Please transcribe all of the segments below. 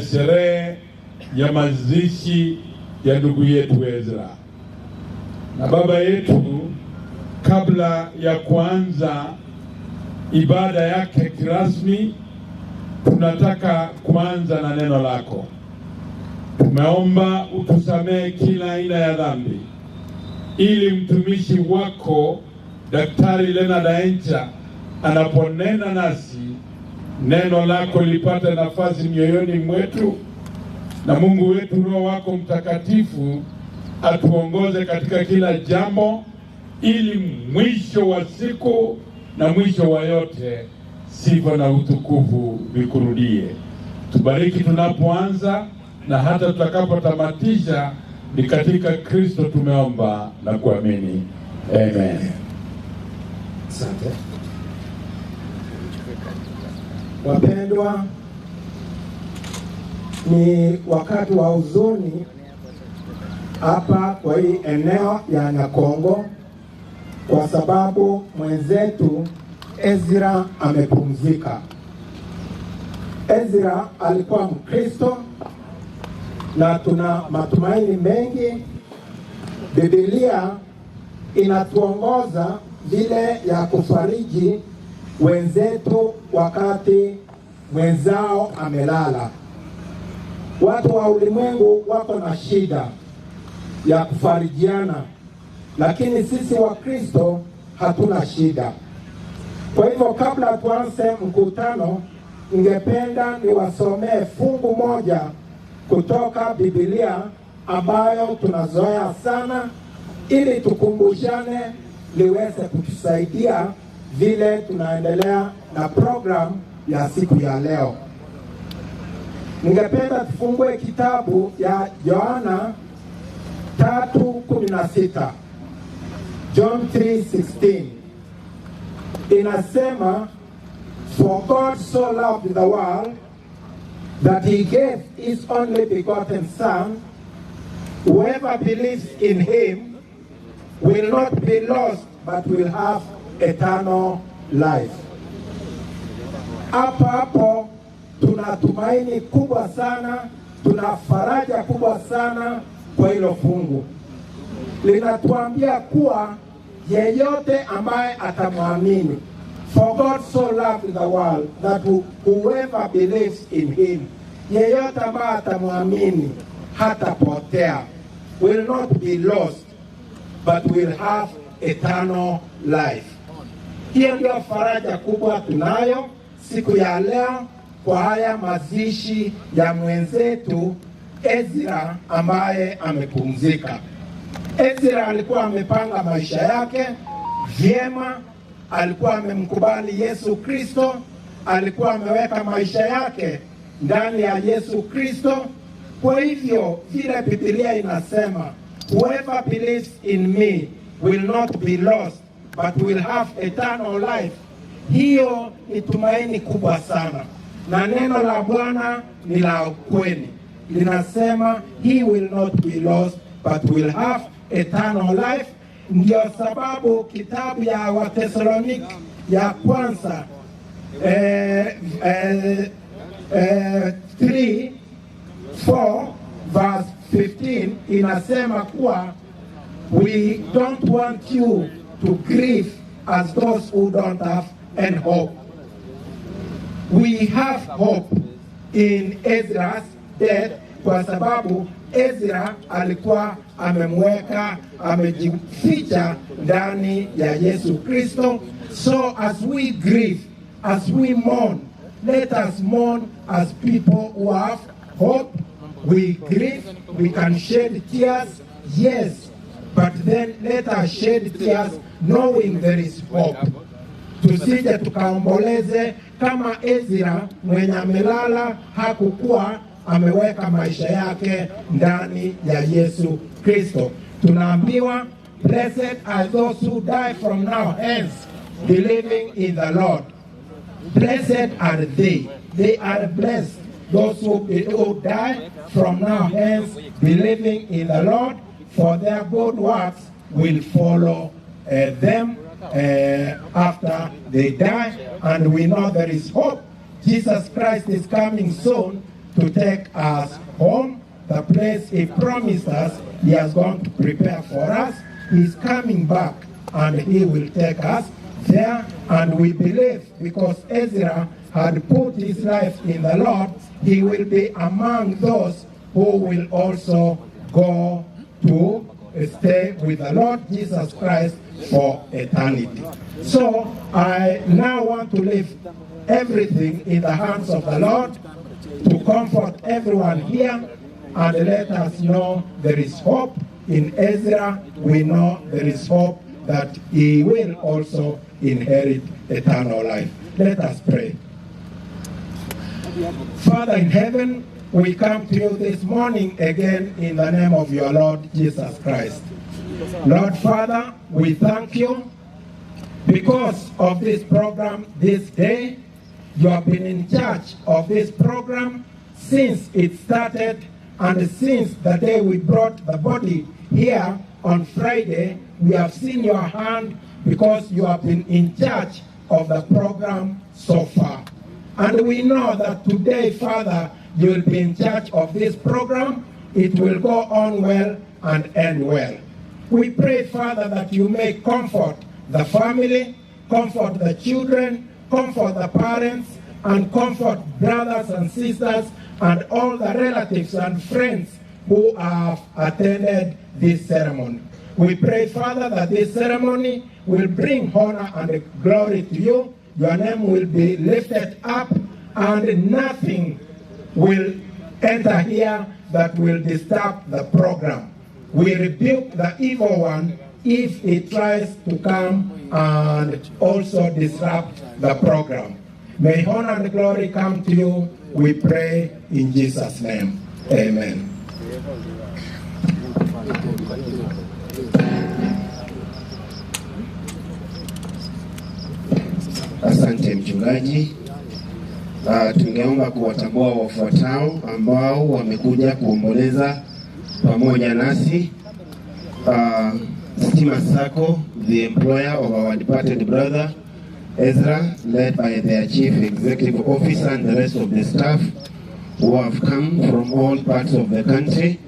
Sherehe ya mazishi ya ndugu yetu Ezra na baba yetu, kabla ya kuanza ibada yake kirasmi, tunataka kuanza na neno lako. Tumeomba utusamehe kila aina ya dhambi, ili mtumishi wako Daktari Leonard Aencha anaponena nasi, neno lako lipate nafasi mioyoni mwetu, na Mungu wetu, Roho wako Mtakatifu atuongoze katika kila jambo, ili mwisho wa siku na mwisho wa yote sifa na utukufu vikurudie. Tubariki tunapoanza na hata tutakapotamatisha. Ni katika Kristo tumeomba na kuamini, amen. Asante. Wapendwa, ni wakati wa huzuni hapa kwa hii eneo ya Nyakongo kwa sababu mwenzetu Ezra amepumzika. Ezra alikuwa Mkristo na tuna matumaini mengi. Biblia inatuongoza vile ya kufariji wenzetu wakati mwenzao amelala. Watu wa ulimwengu wako na shida ya kufarijiana, lakini sisi Wakristo hatuna shida. Kwa hivyo, kabla tuanze mkutano, ningependa niwasomee fungu moja kutoka Biblia ambayo tunazoea sana, ili tukumbushane, liweze kutusaidia vile tunaendelea na program ya siku ya leo. Ningependa tufungue kitabu ya Yohana 3:16. John 3:16 inasema, "For God so loved the world that he gave his only begotten Son. Whoever believes in him will not be lost but will have eternal life." Hapo hapo tuna tumaini kubwa sana, tuna faraja kubwa sana kwa hilo fungu. Linatuambia kuwa yeyote ambaye atamwamini, for God so loved the world that whoever believes in him, yeyote ambaye atamwamini hatapotea, will not be lost but will have eternal life. Hiyo ndio faraja kubwa tunayo siku ya leo kwa haya mazishi ya mwenzetu Ezra ambaye amepumzika. Ezra alikuwa amepanga maisha yake vyema, alikuwa amemkubali Yesu Kristo, alikuwa ameweka maisha yake ndani ya Yesu Kristo. Kwa hivyo vile Biblia inasema, "Whoever believes in me will not be lost but will have eternal life." Hiyo ni tumaini kubwa sana, na neno la Bwana ni la ukweli, linasema he will not be lost but will have eternal life. Ndio sababu kitabu ya Wathesaloniki ya kwanza 3 4 verse 15 inasema kuwa we don't want you to grieve as those who don't have any hope. We have hope in Ezra's death kwa sababu Ezra alikuwa amemweka, amejificha ndani ya Yesu Kristo. So as we grieve, as we mourn, let us mourn as people who have hope. We grieve, we can shed tears, yes, but then let us shed tears knowing there is hope. Tusije tukaomboleze kama Ezra mwenye amelala hakukuwa ameweka maisha yake ndani ya Yesu Kristo. Tunaambiwa, "Blessed are those who die from now hence believing in the Lord." Blessed are they. They are blessed, those who die from now hence believing in the Lord, for their good works will follow them after they die. And we know there is hope. Jesus Christ is coming soon. to take us home, the place he promised us he has gone to prepare for us. He's coming back and he will take us there. And we believe, because Ezra had put his life in the Lord, he will be among those who will also go to stay with the Lord Jesus Christ for eternity. So I now want to leave everything in the hands of the Lord to comfort everyone here and let us know there is hope in Ezra. We know there is hope that he will also inherit eternal life. Let us pray. Father in heaven, we come to you this morning again in the name of your Lord Jesus Christ. Lord Father, we thank you because of this program this day. You have been in charge of this program since it started, and since the day we brought the body here on Friday, we have seen your hand because you have been in charge of the program so far. And we know that today, Father, you will be in charge of this program. It will go on well and end well. We pray, Father, that you may comfort the family, comfort the children, comfort the parents, and comfort brothers and sisters and all the relatives and friends who have attended this ceremony. We pray, Father, that this ceremony will bring honor and glory to you. Your name will be lifted up, and nothing will enter here that will disturb the program. We rebuke the evil one if he tries to come and also disrupt the program. May honor and glory come to you. We pray in Jesus' name. Amen. Asante mchungaji. Tungeomba kuwatambua wafuatao ambao wamekuja kuomboleza pamoja nasi. Stima Sacco, the employer of our departed brother Ezra, led by their chief executive officer and the rest of the staff who have come from all parts of the country,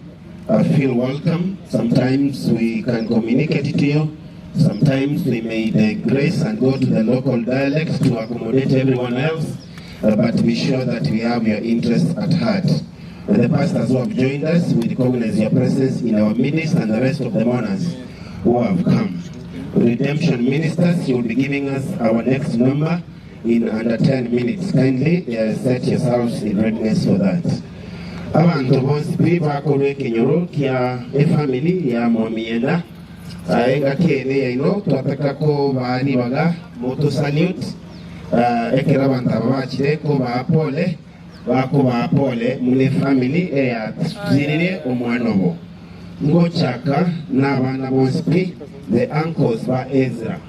feel welcome. Sometimes we can communicate to you. Sometimes we may digress and go to the local dialect to accommodate everyone else, but be sure that we have your interests at heart. The pastors who have joined us, we recognize your presence in our midst, and the rest of the mourners who have come. Redemption ministers, you will be giving us our next number in under 10 minutes. Kindly set yourselves in readiness for that. Abantu bonsi bakolwe kenyoro kia e family ya Mwamienda aenga kene yaino twataka ko baani baga moto salute ekera bantu abachire ko ba pole bako ba pole mune family eya zinine omwana bo ngochaka n'abana bonsi, the uncles ba Ezra.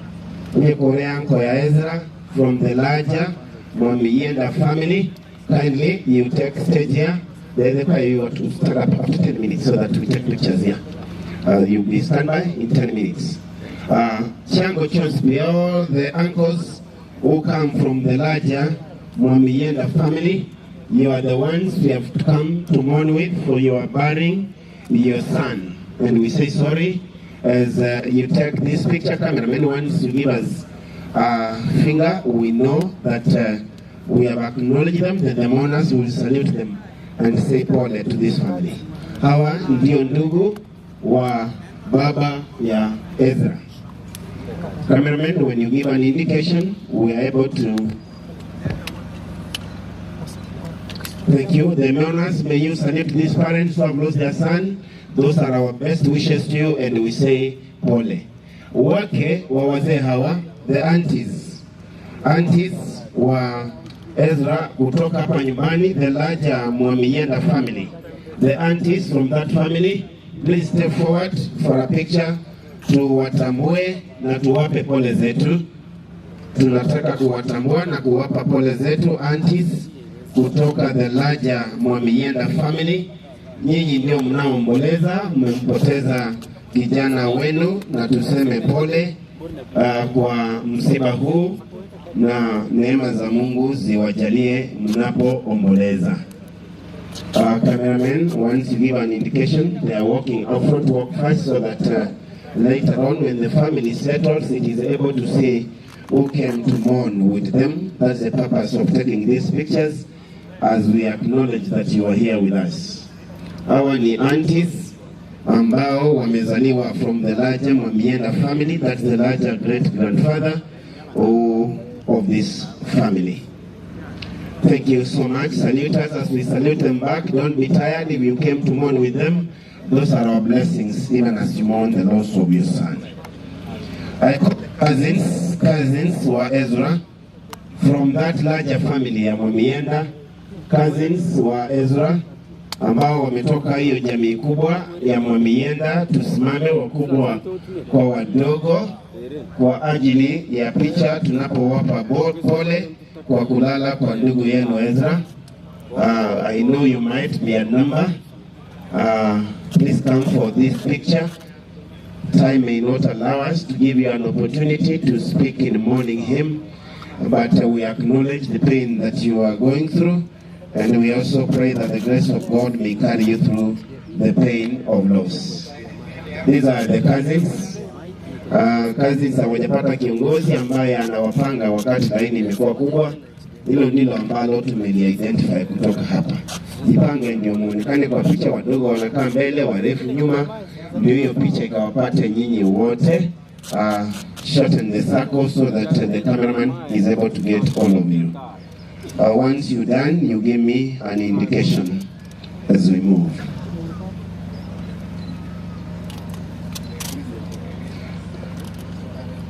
Nyekore uncle ya Ezra from the larger Mwamienda family. Kindly you take stage here. They require you to stand up after 10 minutes so that we take pictures here. You'll be standby in 10 minutes. Chango Chonsby, all the uncles who come from the larger Mwamienda family, you are the ones we have come to mourn with, for you are burying your son. And we say sorry as you take this picture. Cameraman, once you give us a finger, we know that we have acknowledged them, that the mourners will salute them and say pole to this family. Hawa ndio ndugu wa baba ya Ezra. Cameraman, when you give an indication, we are able to. Thank you. The mourners, may you salute these parents who have lost their son. Those are our best wishes to you, and we say pole. Wake wa wazee hawa, the aunties. Aunties wa Ezra kutoka hapa nyumbani, the larger Mwamienda family. The aunties from that family, please step forward for a picture. Tuwatambue na tuwape pole zetu. Tunataka kuwatambua na kuwapa pole zetu aunties kutoka the larger Mwamienda family. Nyinyi ndio mnaoomboleza, mmempoteza kijana wenu, na tuseme pole kwa msiba huu, na neema za Mungu ziwajalie mnapoomboleza. Cameramen, once you give an indication, they are walking up front, walk fast so that later on when the family settles, it is able to see who came to mourn with them. That's the purpose of taking these pictures, as we acknowledge that you are here with us. Hawa ni aunties ambao wamezaliwa from the larger Mwamienda family, that's the larger great-grandfather of this family. Thank you so much. Salute us as we salute them back. Don't be tired if you came to mourn with them. Those are our blessings, even as you mourn the loss of your son. I call cousins wa Ezra from that larger family ya Mwamienda, cousins wa Ezra ambao wametoka hiyo jamii kubwa ya Mwamienda. Tusimame wakubwa kwa wadogo kwa ajili ya picha tunapowapa pole kwa kulala kwa ndugu yenu Ezra. I know you might be a number. Please come for this picture. Time may not allow us to give you an opportunity to speak in mourning him, but we acknowledge the pain that you are going through, and we also pray that the grace of God may carry you through the pain of loss. These are the cousins. Cousins hawajapata kiongozi ambaye anawapanga wakati laini imekuwa kubwa. Hilo ndilo ambalo tumeli-identify kutoka hapa. Jipange ndio muonekane kwa picha, wadogo wanakaa mbele, warefu nyuma, ndio hiyo picha ikawapate nyinyi wote. Shorten the circle so that the cameraman is able to get all of you. Once you're done, you give me an indication as we move.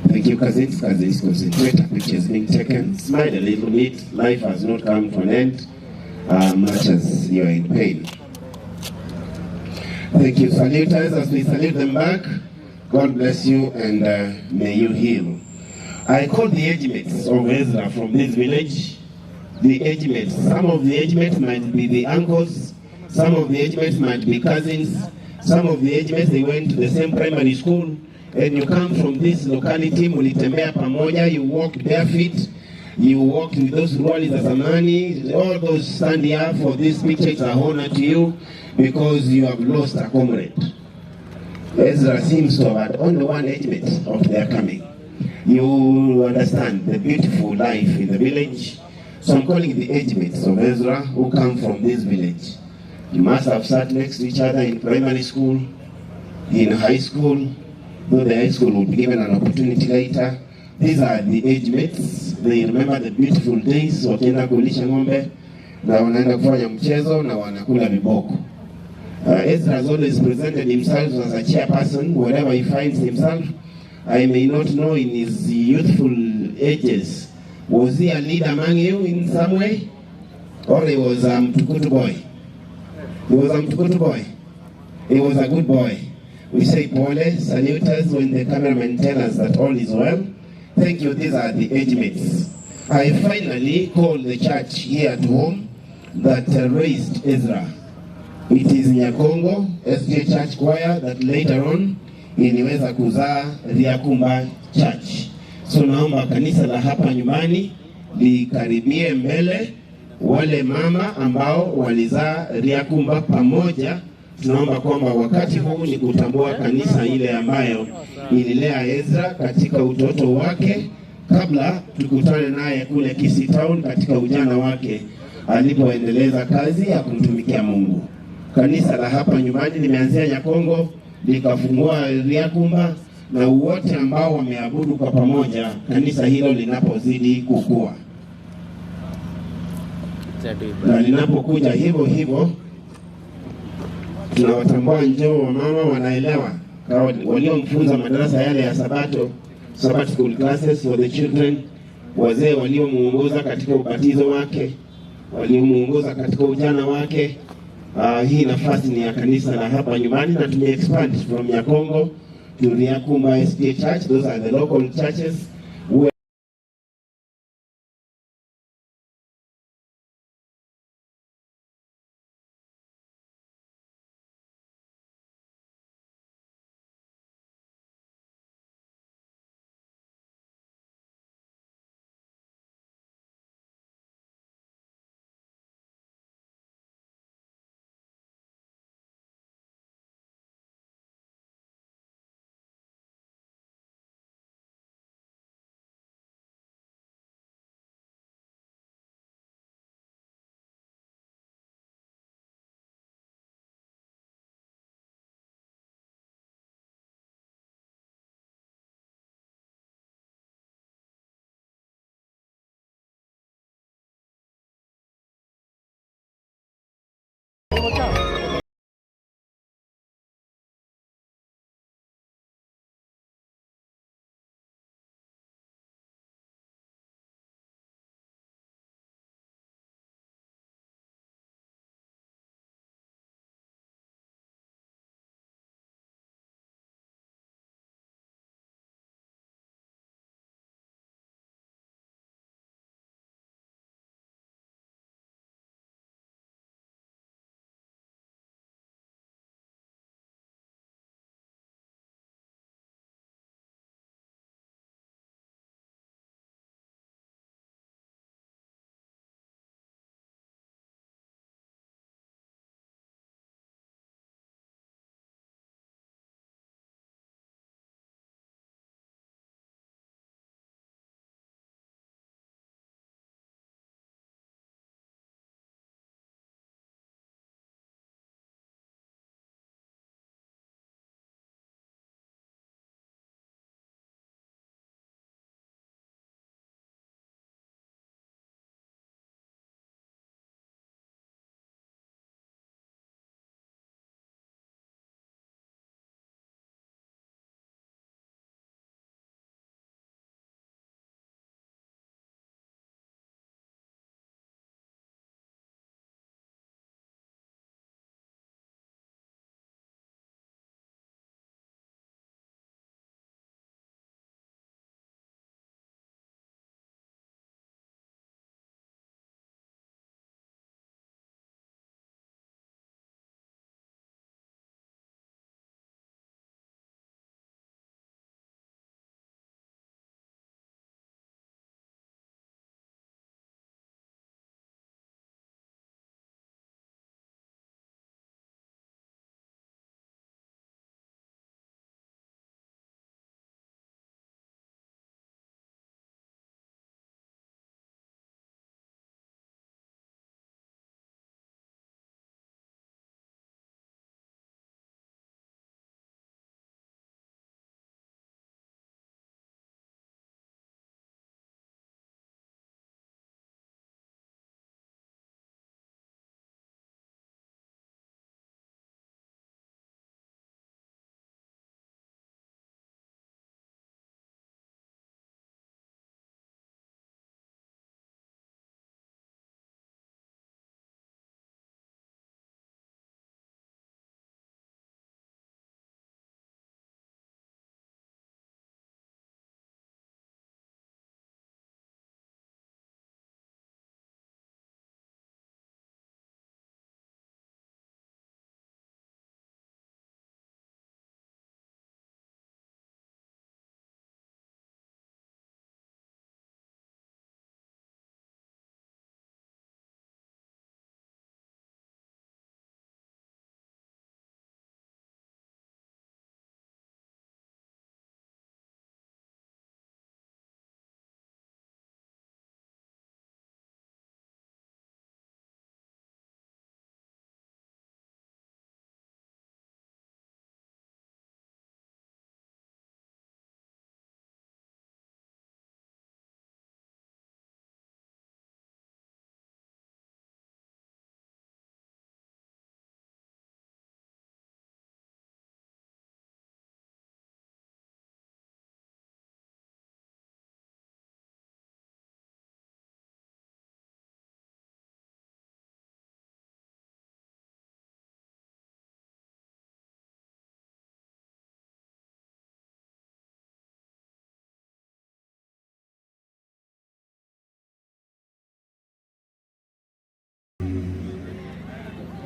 Thank you, cousins. Cousins, concentrate. A picture is being taken. Smile a little bit. Life has not come to an end, much as you are in pain. Thank you, saluters. As we salute them back, God bless you and may you heal. I call the age mates of Ezra from this village. The age mates. Some of the age mates might be the uncles. Some of the age mates might be cousins. Some of the age mates, they went to the same primary school. And you come from this locality, mulitembea pamoja, you walked barefoot, you walked with those suruali za zamani, all those stand here for this picture. It's a honor to you because you have lost a comrade. Ezra seems to have had only one age mate of their coming. You understand the beautiful life in the village. So I'm calling the age mates of Ezra who come from this village. You must have sat next to each other in primary school, in high school, though the high school will be given an opportunity later. These are the age mates. They remember the beautiful days wakienda kulisha ng'ombe na wanaenda kufanya mchezo na wanakula viboko. Ezra has always presented himself as a chairperson wherever he finds himself. I may not know in his youthful ages, was he a leader among you in some way? Or he was a mtukutu boy? He was a mtukutu boy. He was a good boy. We say pole, salute us when the cameraman tells us that all is well. Thank you, these are the age mates. I finally called the church here at home that raised Ezra. It is Nyakongo SJ Church Choir that later on iliweza kuzaa Riakumba Church. So naomba kanisa la hapa nyumbani likaribie mbele, wale mama ambao walizaa Riakumba pamoja. Tunaomba kwamba wakati huu ni kutambua kanisa ile ambayo ililea Ezra katika utoto wake kabla tukutane naye kule Kisii Town katika ujana wake alipoendeleza kazi ya kumtumikia Mungu. Kanisa la hapa nyumbani limeanzia Nyakongo likafungua Riakumba, na wote ambao wameabudu kwa pamoja kanisa hilo linapozidi kukua na linapokuja hivyo hivyo, tunawatambua njoo wa mama wanaelewa waliomfunza madarasa yale ya Sabato, Sabbath school classes for the children, wazee waliomuongoza katika ubatizo wake, waliomuongoza katika ujana wake. Hii nafasi ni ya kanisa la hapa nyumbani na tume expand from Nyakongo to Riakumba SDA Church. Those are the local churches.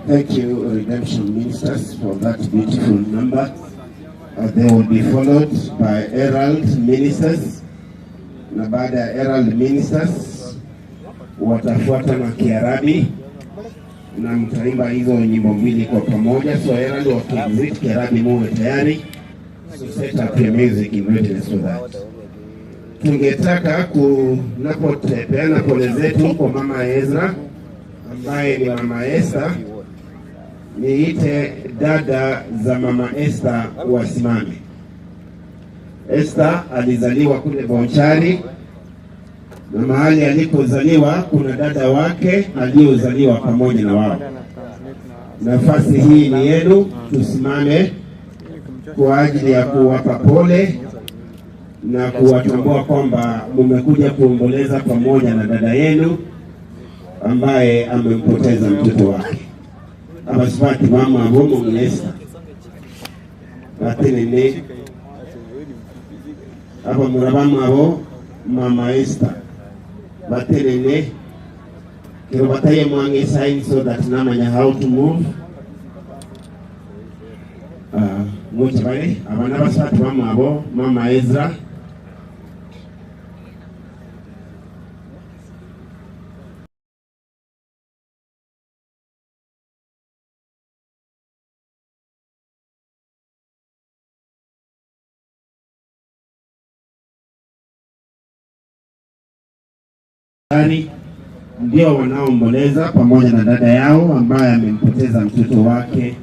Thank you, Redemption Ministers, for that beautiful number. They will be followed by Herald Ministers, na baada ya Herald Ministers watafuata na Kiarabi, na mtaimba hizo nyimbo mbili kwa pamoja. So Herald wakiexit Kiarabi muwe tayari. So set up your music in readiness for that. Tungetaka kunapopeana pole zetu kwa Mama Ezra ambaye ni Mama Esther, niite dada za Mama Esther wasimame. Esther alizaliwa kule Bonchari, na mahali alikozaliwa kuna dada wake aliyozaliwa pamoja na wao. Nafasi hii ni yenu, tusimame kwa ajili ya kuwapa pole na kuwatambua kwamba mumekuja kuomboleza pamoja na dada yenu ambaye amempoteza mtoto wake. Abasibati mama bomo mnesa batenene aba murabamu abo Mama Esther batenene kero bataye mwange sign so that namanya how to move. Muchibale abana basibati mama abo Mama Ezra. Ndio wanaoomboleza pamoja na dada yao ambaye amempoteza mtoto wake.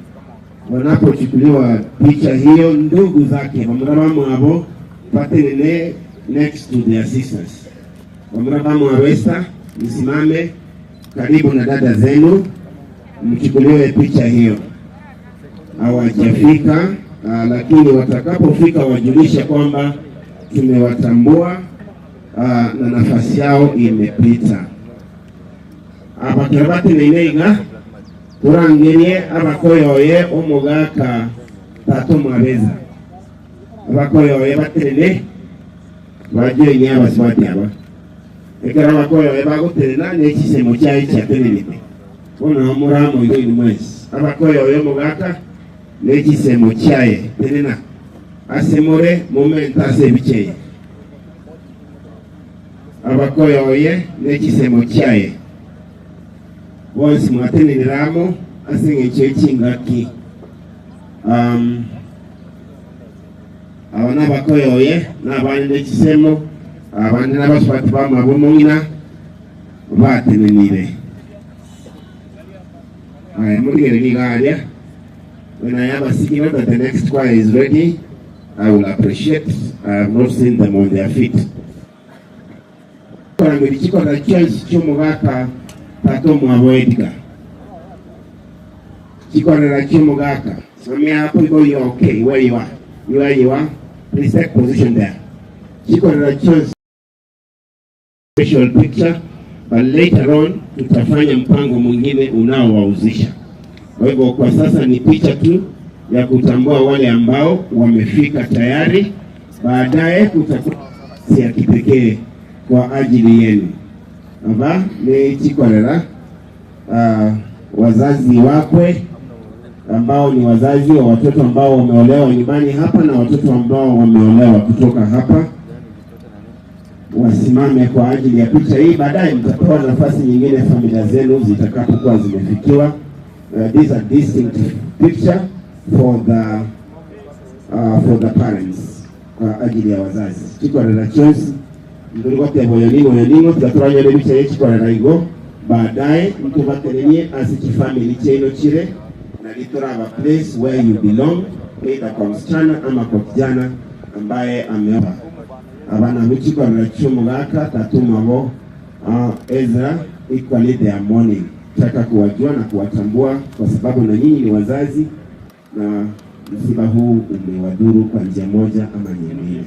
Wanapochukuliwa picha hiyo, ndugu zake bamurabamu abo batenene next to their sisters. Bamurabamu awesa msimame karibu na dada zenu mchukuliwe picha hiyo. Hawajafika, lakini watakapofika wajulishe kwamba tumewatambua na nafasi yao imepita. Abakira bateneneiga turangerie abakoyoye omugaka tatu mwabeza abakoyoye batenene bajenye abasibati aba ekera abakoyoye bagotenena n'ekisemo kyayi kyatenenete bona muramo igo ini mwesi abakoyoye omugaka n'ekisemo kyaye tenena asemore momenta asebicheye abakoyoye n'ekisemo kyaye bonsi mwateneneramu aseng'ekyo ekingaki. Aba n'abakoyoye n'abandi n'ekisemo abandi n'abasubati bamwe mungina batenenire. Aya muligere ligalya. When I have a signal that the next choir is ready, I will appreciate. I have not seen them on their feet. Korangeri chance chomugaka tato mwaboedika. Chikorera chomugaka. Samia hapo iko you okay where you are. Where you are, please take position there. Chikorera chance special picture, but later on tutafanya mpango mwingine unaowauzisha. Kwa hivyo kwa sasa ni picha tu ya kutambua wale ambao wamefika tayari. Baadaye kutakuwa ya kipekee kwa ajili yenu. Aba ni chikorera wazazi wakwe ambao ni wazazi wa watoto ambao wameolewa nyumbani hapa na watoto ambao wameolewa kutoka hapa wasimame kwa ajili ya picha hii. Baadaye mtapewa nafasi nyingine familia zenu zitakapokuwa zimefikiwa. This is a distinct picture for the parents, kwa ajili ya wazazi. Chikorera choice ndurikote boyoningo yoningo tutaturanya picha hii chikorera igo. Baadaye mtu baterenye asichifamily cheno chire na litora a place where you belong, either kwa msichana ama kwa kijana ambaye ameoa. Abana michikorera chomugaka tatumabo Ezra equally their mourning. Taka kuwajua na kuwatambua kwa sababu na nyinyi ni wazazi na msiba huu umewadhuru kwa njia moja ama nyingine.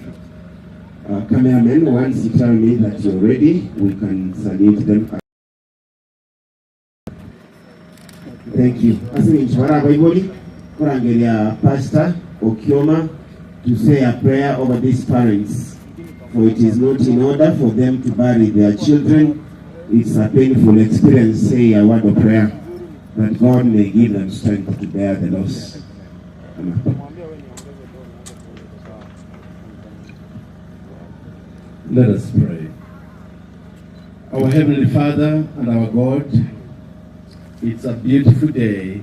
Cameraman, once you tell me that you're ready, we can salute them. Thank you. Asante Nchwara Baibuli, kurangelia Pastor Okioma to say a prayer over these parents, for it is not in order for them to bury their children. It's a painful experience. Say a word of prayer. that God may give them strength to bear the loss. Amen. Let us pray. Our Heavenly Father and our God, it's a beautiful day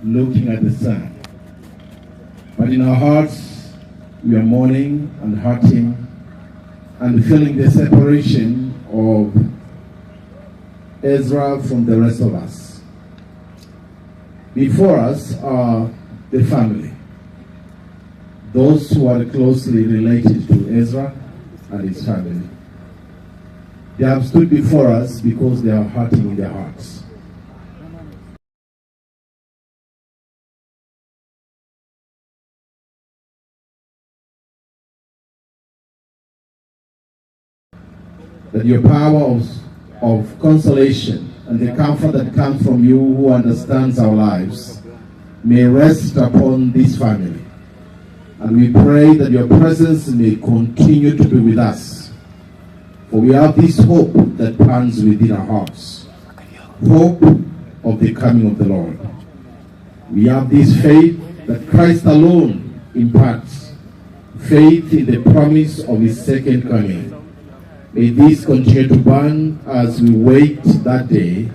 looking at the sun. But in our hearts, we are mourning and hurting and feeling the separation of Ezra from the rest of us. Before us are the family, those who are closely related to Ezra and his family. They have stood before us because they are hurting in their hearts. That your power of consolation and the comfort that comes from you who understands our lives may rest upon this family. And we pray that your presence may continue to be with us. For we have this hope that burns within our hearts, hope of the coming of the Lord. We have this faith that Christ alone imparts, faith in the promise of his second coming. May this continue to burn as we wait that day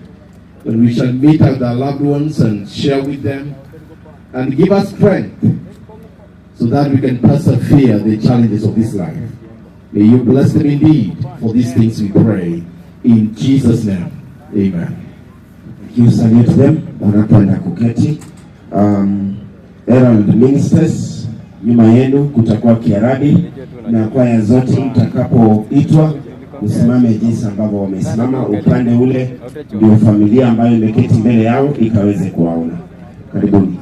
when we shall meet our loved ones and share with them, and give us strength so that we can persevere the challenges of this life. May you bless them indeed. For these things we pray. In Jesus' name, amen. You salute them wanapoenda kuketi. Herald Ministers, nyuma yenu kutakuwa kiarabi na kwaya zote mtakapoitwa msimame jinsi ambavyo wamesimama upande ule, ndio familia ambayo imeketi mbele yao ikaweze kuwaona. Karibuni.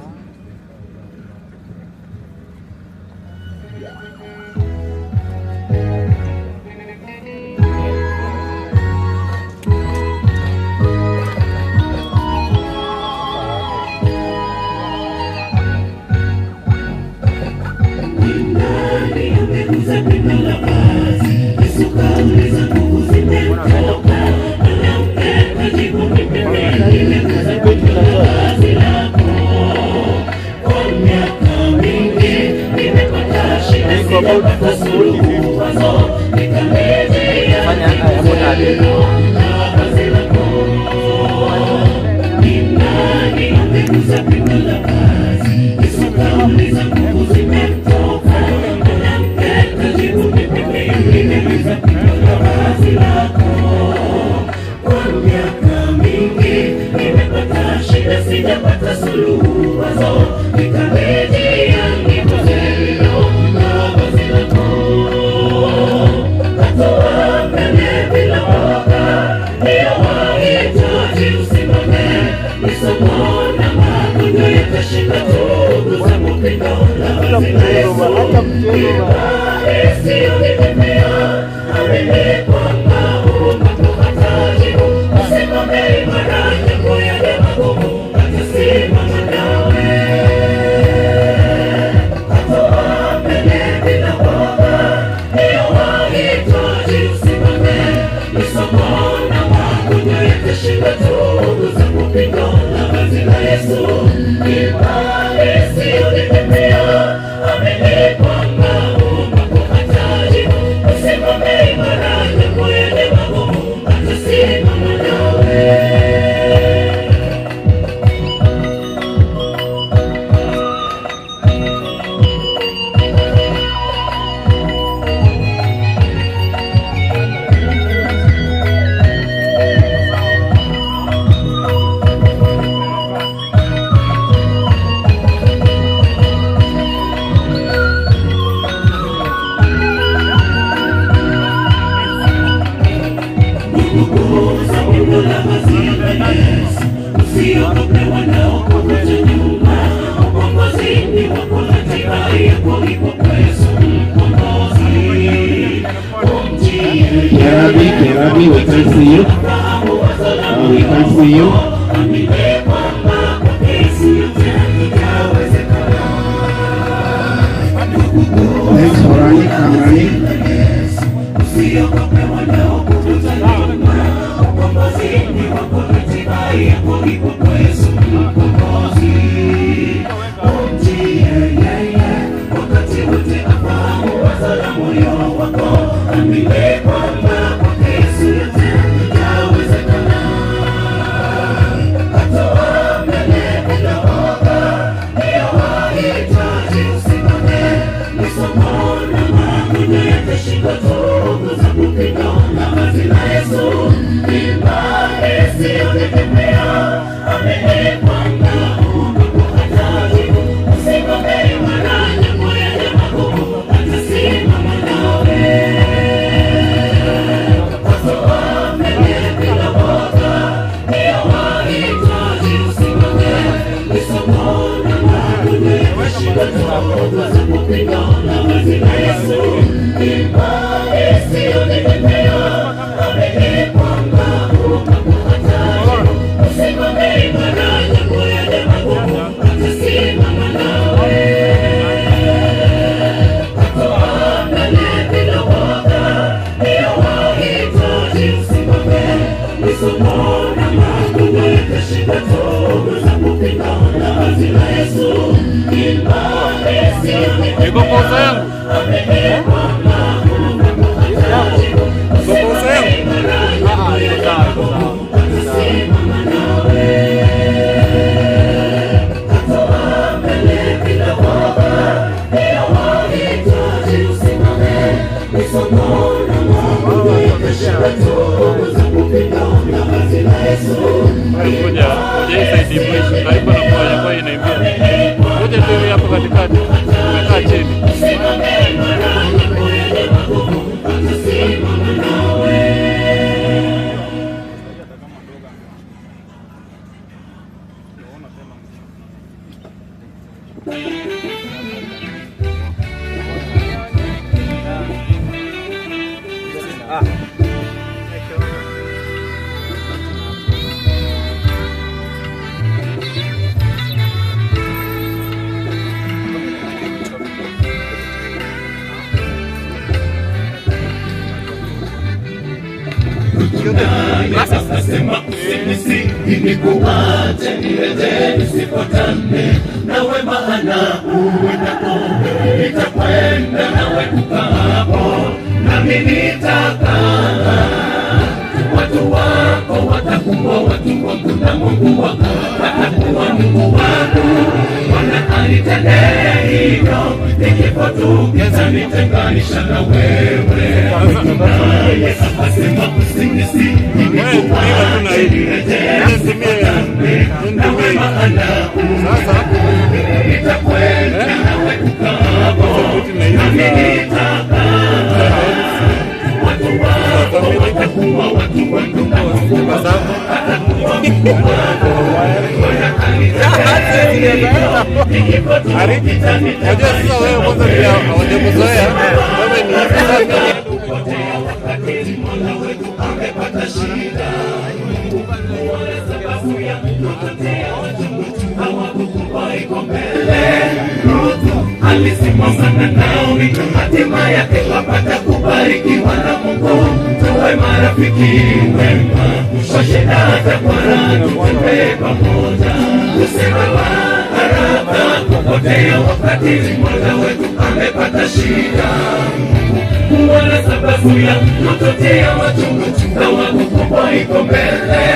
Kerabi, Kerabi, we can't see you. We can't see you. Thanks for running, I'm running. Iko posa yangu. Iko posa yangu. Ah, iko sawa, iko sawa. Ngoja, ngoja hii side mwisho karibu na kwa kwa inaimbia. Ngoja tu hivi hapo katikati. Umekaa chini. Nasema usinisi nikuache niende nisipatane nawe, maana uendako nitakwenda nawe ukaapo nami nitakaa. Watu wako watakuwa watu wangu na Mungu wako atakuwa Mungu wangu. Bwana alitendea hivyo, ni kifo tu kitanitenganisha na wewe. Naye akasema usinisi nikuache nirejee nisipatane nawe, maana nitakwenda nawe ukaapo nami nitakaa. Watu wako watakuwa watu wangu na Mungu wako atakuwa Mungu wangu. Bwana alitendea hivyo, ni kifo tu Unajua sasa wewe kwanza pia hawajakuzoea. Wewe ni hivi sasa. Kupotea wakati Mola wetu amepata shida. Kuona sababu ya kupotea hawakukuwa iko mbele. Ruthu alisimama na Naomi, hatima yake wapata kubarikiwa na Mungu. Tuwe marafiki wema, kwa shida hata kwa raha tutembee pamoja. Usiwe wa haraka kupotea wakati Mola wetu amepata shida. Kuwa na sababu ya kutotea machungu, thawabu kubwa iko mbele.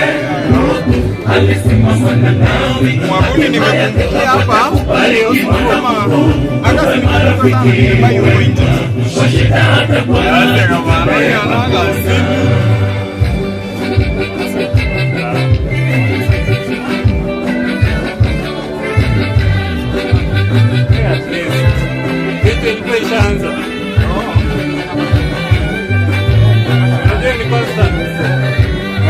Ruthu alisimama na Naomi, hatima yake wapata kubarikiwa na Mungu. Tuwe marafiki wema, kwa shida hata kwa raha tutembee pamoja. At least. Vitu ilikuwa ishaanza. Unajua ni constant.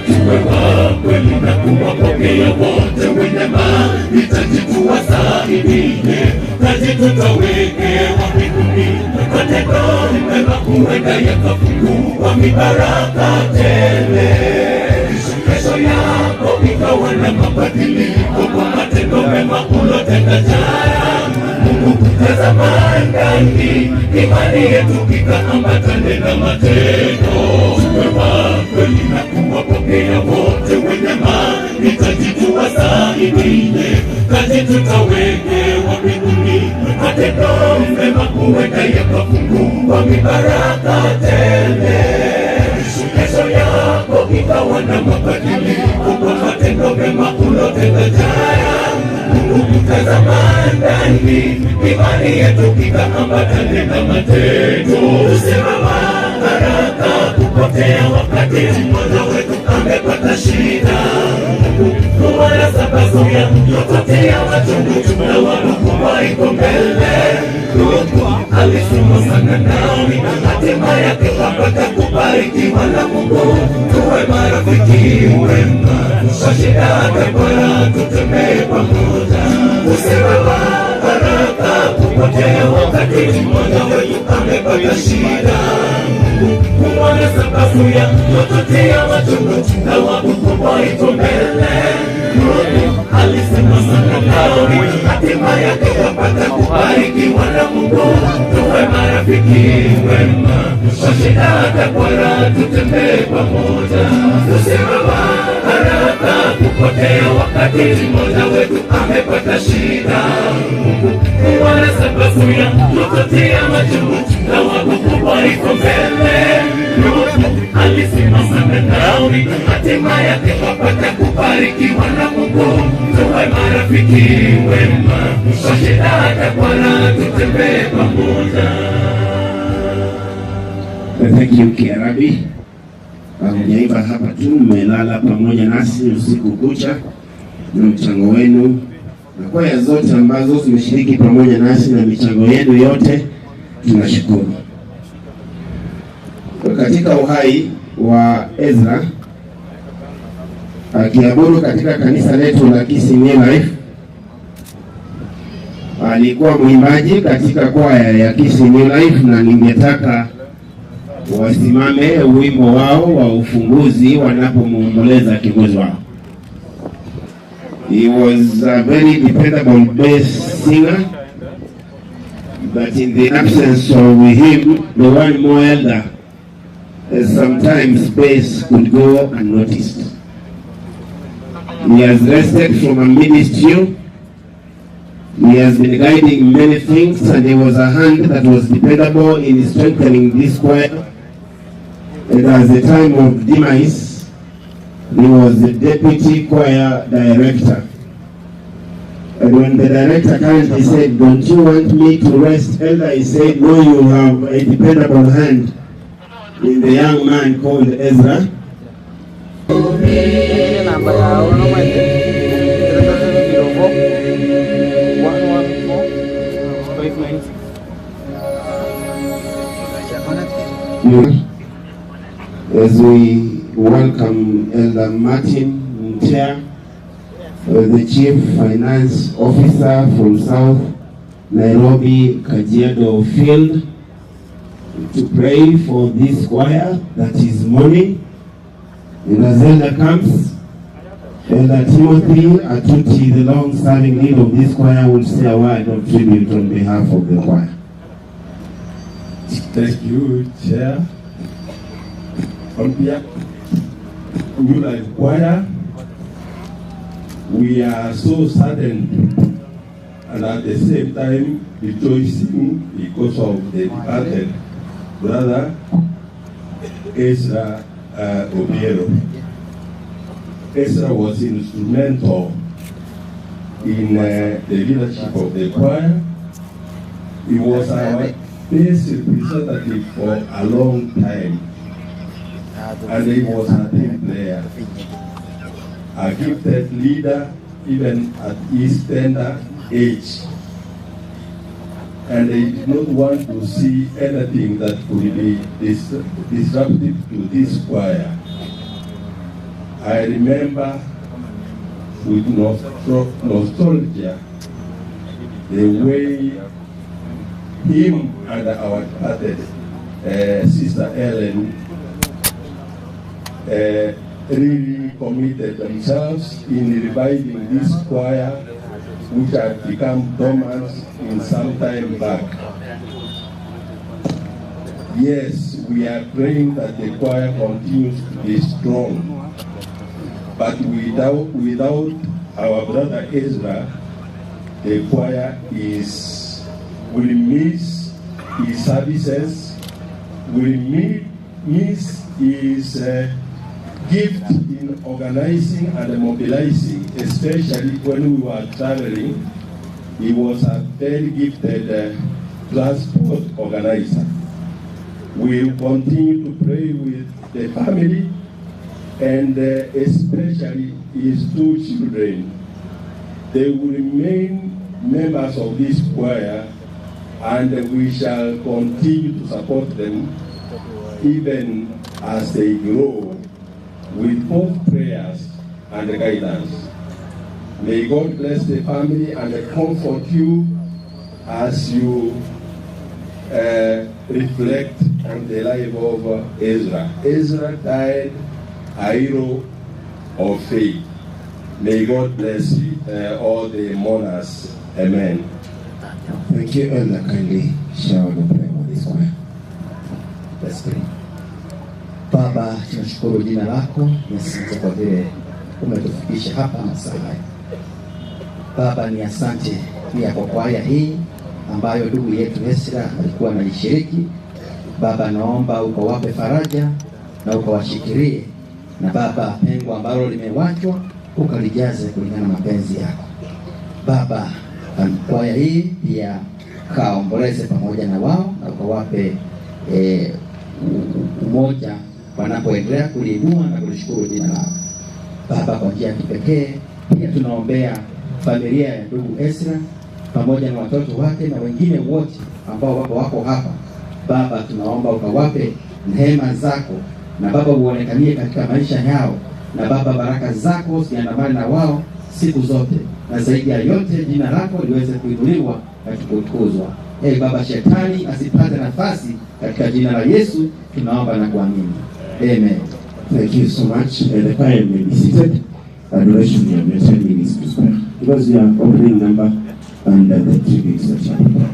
Tuwe wa kweli na kuwapokea wote wenye mahitaji, tuwasaidie, taji tutawekewa mbinguni. Matendo mema huenda yakafungua mibaraka tele. Kesho yako ikawa na mabadiliko kwa matendo mema ulotenda jana. Mungu kutazama ndani, imani yetu ikaambatane na matendo. Tuwe wa kweli na kuwapokea wote wenye mahitaji, tuwasaidie, matendo mema huenda yakafungua mibaraka tele. Kesho yako ikawa na mabadiliko kwa matendo mema ulotenda jana. Mungu mtazama ndani, imani yetu ikaambatane na matendo. Usimama haraka kupotea wakati mmoja wetu amepata shida. Kuwa na sababu ya kutotea machungu na wakubwa iko mbele. Ruthu alisoma sana Naomi, hatima yake kapata kubarikiwa na Mungu. Tuwe marafiki wema, kwa shida hata bora tutembee pamoja. Usiwe wa haraka kupotea wakati mmoja wetu amepata shida. Kuwa na sababu ya kutotea machungu na wakubwa iko mbele. Ruthu alisema sana Naomi, hatima yake kapata kubarikiwa na Mungu. Tuwe marafiki wema, kwa shida hata bora tutembee pamoja. Usiwe wa haraka kupotea wakati mmoja wetu amepata shida. Kuwa na sababu ya kutotea machungu na wakubwa iko mbele. Ruthu alisema sana Naomi, hatima yake kapata kubarikiwa na Mungu. Tuwe marafiki wema, kwa shida hata bora tutembee pamoja. Thank you, Kiarabi. Hamjaimba hapa tu, mmelala pamoja nasi usiku kucha na mchango wenu na kwaya zote ambazo zimeshiriki pamoja nasi na michango yenu yote, tunashukuru. Katika uhai wa Ezra akiabudu katika kanisa letu la Kisii New Life, alikuwa mwimbaji katika kwaya ya Kisii New Life, na ningetaka wasimame wimbo wao wa ufunguzi wanapomwomboleza kiongozi wao. He was a very dependable bass singer, but in the absence of him, the one more elder, sometimes bass could go unnoticed. He has rested from a ministry. He has been guiding many things, and he was a hand that was dependable in strengthening this choir. And at the time of demise, he was the deputy choir director. And when the director currently said, "Don't you want me to rest, elder?" He said, "No, you have a dependable hand in the young man called Ezra." Ile namba yao nomwete 0704 114 596. As we welcome Elder Martin Mtea, the Chief Finance Officer from South Nairobi Kajiado Field, to pray for this choir that is mourning. And as Elder comes, Elder Timothy Atuti, the long-serving leader of this choir, will say a word of tribute on behalf of the choir. Thank you, Chair. On behalf of New Life Choir, we are so saddened and at the same time rejoicing because of the departed brother Ezra Obiero. Ezra was instrumental in the leadership of the choir. He was our best representative for a long time, and he was a team player, a gifted leader even at his tender age. And he did not want to see anything that could be disruptive to this choir. I remember with nostalgia the way him and our departed Sister Ellen really committed themselves in reviving this choir, which had become dormant in some time back. Yes, we are praying that the choir continues to be strong, but without our brother Ezra, the choir is Will miss his services, will miss his gift in organizing and mobilizing, especially when we were traveling. He was a very gifted transport organizer. We will continue to pray with the family and especially his two children. They will remain members of this choir, and we shall continue to support them even as they grow with both prayers and guidance. May God bless the family and comfort you as you reflect on the life of Ezra. Ezra died a hero of faith. May God bless you, all the mourners. Amen. Thank you, Elder. Kindly share the prayer with this choir. Let's pray. Baba, tunashukuru jina lako na asante kwa vile umetufikisha hapa masaa haya. Baba, ni asante pia kwa kwaya hii ambayo ndugu yetu Ezra alikuwa analishiriki. Baba, naomba ukawape faraja na ukawashikilie, na Baba, pengo ambalo limewachwa ukalijaze kulingana na mapenzi yako. Baba, kwaya hii pia kaomboleze pamoja na wao na ukawape umoja wanapoendelea kuliinua na kulishukuru jina lako. Baba, kwa njia ya kipekee pia tunaombea familia ya ndugu Ezra pamoja na watoto wake na wengine wote ambao wako hapa. Baba, tunaomba ukawape neema zako, na Baba uonekanie katika maisha yao, na Baba baraka zako ziandamane na wao siku zote, na zaidi ya yote jina lako liweze kuinuliwa na kutukuzwa. Ee Baba, shetani asipate nafasi, katika jina la Yesu tunaomba na kuamini. Amen. Thank you so much. The choir may be seated. Adoration, you have 10 minutes to spare. Because you are opening number and the tributes that are required.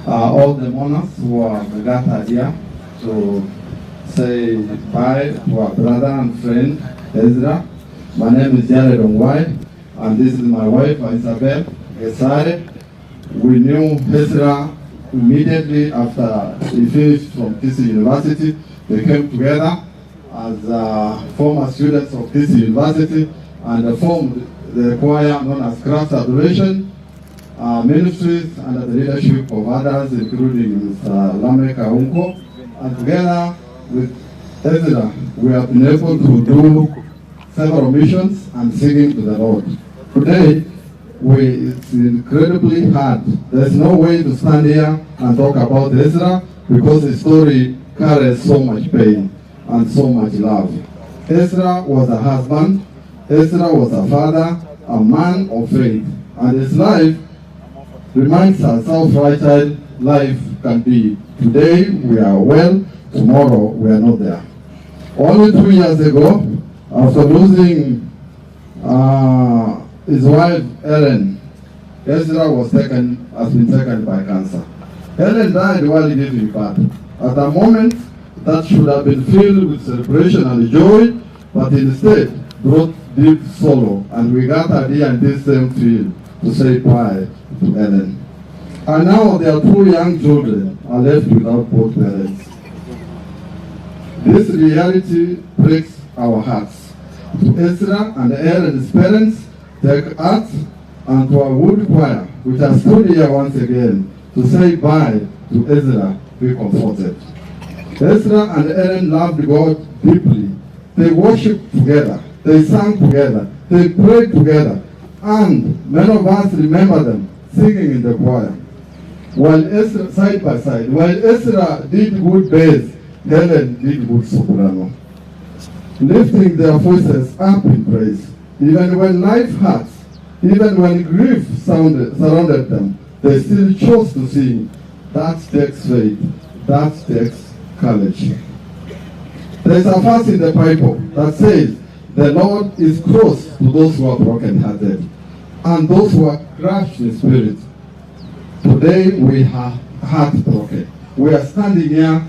All the mourners who are gathered here to say bye to our brother and friend Ezra. My name is Jared Ongwai, and this is my wife Isabel Gesare. We knew Ezra immediately after he finished from Kisii University. They came together as former students of Kisii University and formed the choir known as Christ Adoration Ministries under the leadership of others, including Mr. Lamek Aunko. And together with Ezra, we have been able to do several missions and singing to the Lord. Today, it's incredibly hard. There's no way to stand here and talk about Ezra because the story carries so much pain and so much love. Ezra was a husband, Ezra was a father, a man of faith, and his life reminds us how fragile life can be. Today we are well, tomorrow we are not there. Only 2 years ago, after losing his wife Ellen, Ezra has been taken by cancer. Ellen died while giving birth. At a moment that should have been filled with celebration and joy, but instead brought deep sorrow, and we gathered here in this same field to say bye to Ellen. And now their two young children are left without both parents. This reality breaks our hearts. To Ezra and Ellen's parents, take heart, and to our wood choir, which has stood here once again to say bye to Ezra, be comforted. Ezra and Ellen loved God deeply. They worshipped together, they sang together, they prayed together, and many of us remember them singing in the choir. While Ezra, side by side, while Ezra did good best Helen did good soprano. Lifting their voices up in praise, even when life hurts, even when grief surrounded them, they still chose to sing. That takes faith. That takes courage. There's a verse in the Bible that says, "The Lord is close to those who are brokenhearted and those who are crushed in spirit." Today we are heartbroken. We are standing here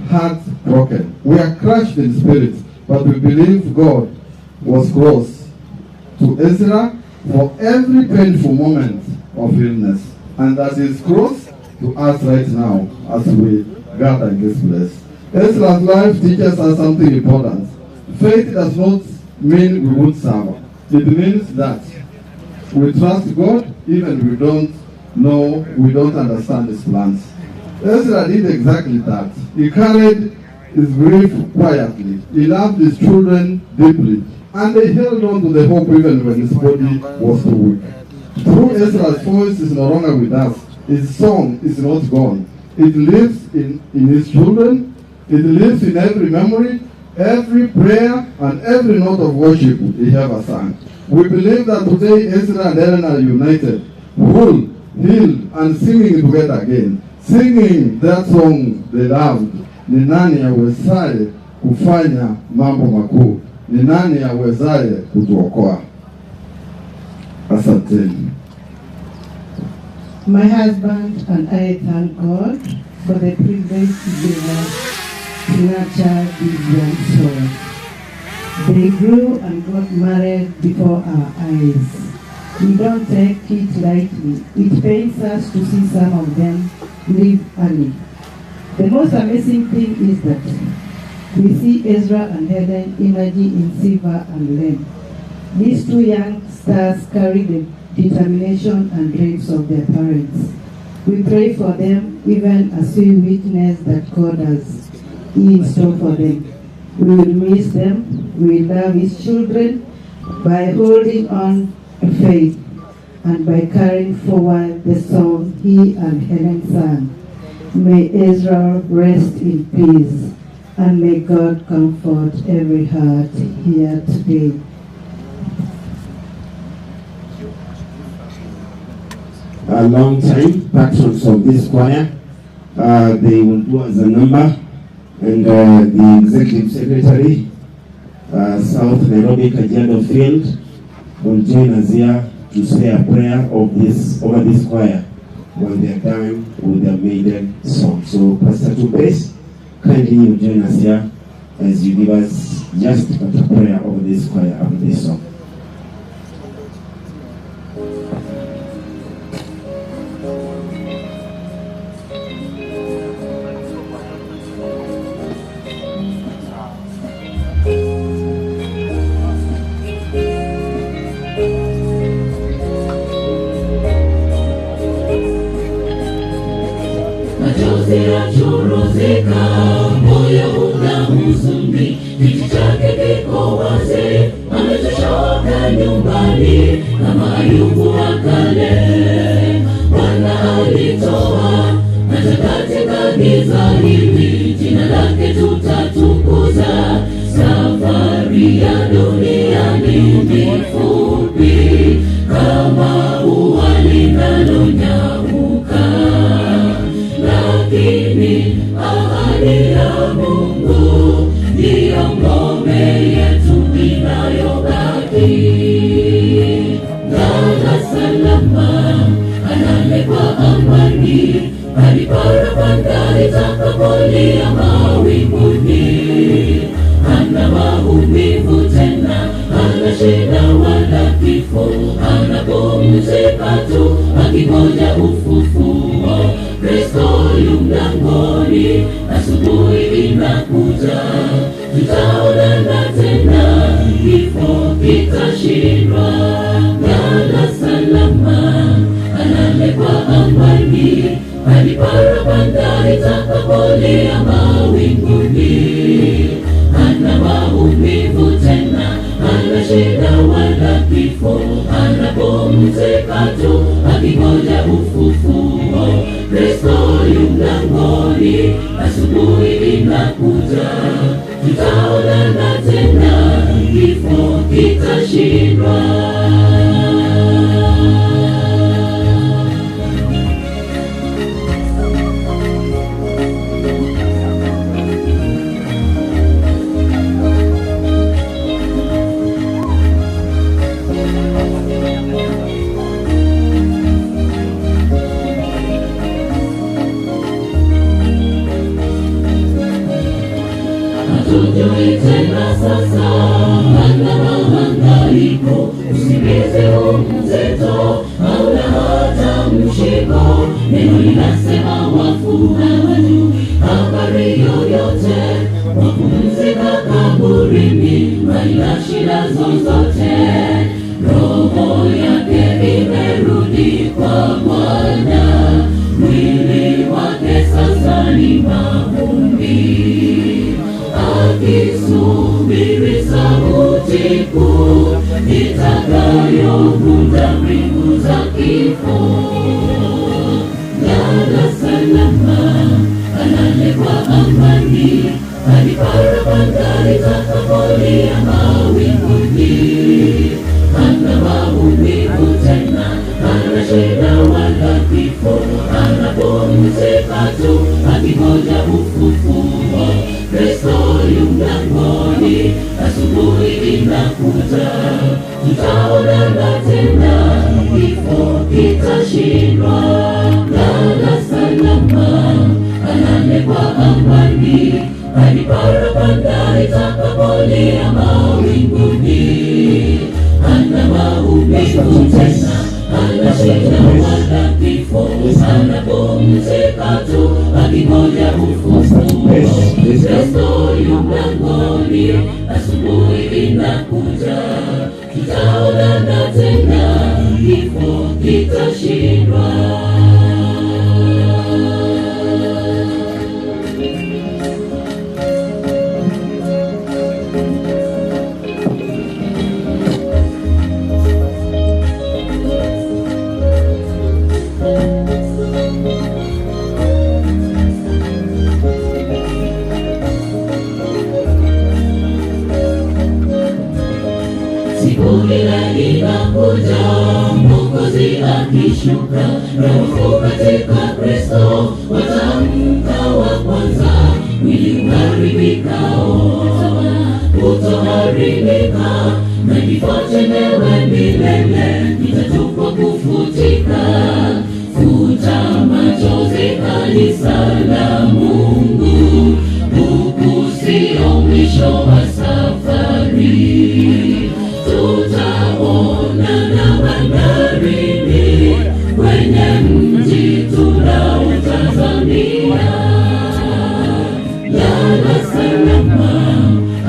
heartbroken. We are crushed in spirit, but we believe God was close to Ezra for every painful moment of illness, and that is close to us right now as we gather in this place. Ezra's life teaches us something important. Faith does not mean we won't suffer. It means that we trust God even we don't know, we don't understand His plans. Ezra did exactly that. He carried his grief quietly. He loved his children deeply, and they held on to the hope even when his body was too weak. Through Ezra's voice is no longer with us, his song is not gone. It lives in his children. It lives in every memory, every prayer, and every note of worship he ever sang. We believe that today Ezra and Helen are united, whole, healed, and singing together again. Singing that song they loved. Ni nani awezaye kufanya mambo makuu? Ni nani awezaye kutuokoa? Asanteni. My husband and I thank God for the privilege he gave us to nurture these young souls. They grew and got married before our eyes. We don't take it lightly. It pains us to see some of them leave early. The most amazing thing is that we see Ezra and Helen emerging in silver and lead. These two young stars carry the determination and dreams of their parents. We pray for them even as we witness that God has in store for them. We will miss them. We will love His children by holding on to faith and by carrying forward the song he and Helen sang. May Ezra rest in peace, and may God comfort every heart here today. A long time patrons of this choir, they will do as a number, and the executive secretary, South Nairobi Kajiado Field, will join us here to say a prayer of this over this choir when they are done with their maiden song. So Pastor Tupes, kindly you join us here as you give us just a prayer over this choir after this song. Machozi yachuruzika, moyo una huzuni, kiti chake kiko wazi, amechoka nyumbani kama Ayubu wa kale. Bwana alitoa hata katika giza hili, jina lake tutatukuza. Safari ya dunia ni fupi, kama ua linalonyauka, lakini ahadi ya Mungu ndiyo ngome yetu inayobaki. Lala salama, alale kwa amani, hadi parapanda itakapolia mawinguni. Hana maumivu tena, hana shida wala kifo, anapumzika tu akingoja ufufuo. Kristo yu mlangoni, asubuhi inakuja, tutaonana tena, kifo kitashindwa. Lala salama, alale kwa amani, hadi parapanda itakapolia mawinguni. Hana maumivu tena, hana shida wala kifo, anapumzika tu akingoja ufufuo. Kristo yu mlangoni, asubuhi inakuja, tutaonana tena, kifo kitashindwa. Hatujui tena sasa hana mahangaiko, usingizi huu mzito hauna hata mshiko. Neno linasema wafu hawajui habari yoyote, wapumzika kaburini mbali na shida zozote. Roho yake imerudi kwa Bwana, mwili wake sasa ni mavumbi, akisubiri sauti kuu itakayovunja mbingu za kifo. Lala salama, alale kwa amani, hadi parapanda litakapolia mawinguni. Hana maumivu tena, hana shida wala kifo, anapumzika tu akingoja ufufuo. Kristo yu mlangoni, asubuhi inakuja, tutaonana tena, kifo kitashindwa. Lala salama, alale kwa amani, hadi parapanda itakapolia mawinguni. Hana maumivu tena, hana shida wala kifo, anapumzika tu akingoja ufufuo. Kristo yu mlangoni, asubuhi inakuja, tutaonana tena, kifo kitashindwa. Siku ile inakuja, Mwokozi akishuka, na wafu katika Kristo wataamka wa kwanza. Mwili uharibikao utoharibika, na kifo chenyewe milele kitatupwa kufutika. Futa machozi, kanisa la Mungu, huku sio mwisho wa safari. Tutaonana bandarini, kwenye mji tunaotazamia. Lala salama,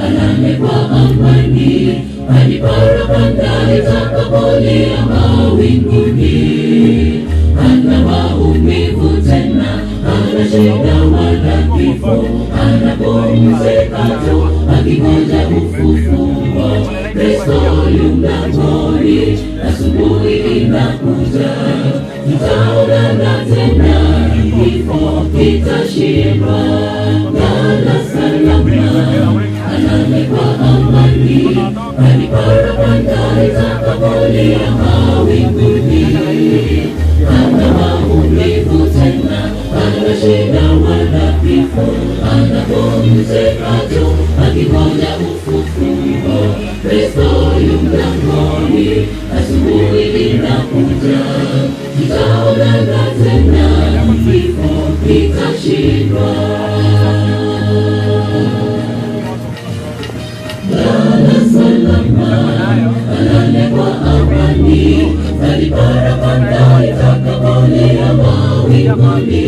alale kwa amani, hadi parapanda itakapolia mawinguni. Hana maumivu tena, hana shida wala kifo, anapumzika tu akingoja ufufuo. Kristo yu mlangoni, asubuhi inakuja, tutaonana tena, kifo kitashindwa. Lala salama, alale kwa amani, hadi parapanda itakapolia mawinguni. Hana maumivu tena, hana shida wala kifo, anapumzika tu akingoja ufufuo. Kristo yu mlangoni, asubuhi inakuja, tutaonana tena, kifo kitashindwa. Lala salama, alale kwa amani, hadi parapanda itakapolia mawinguni.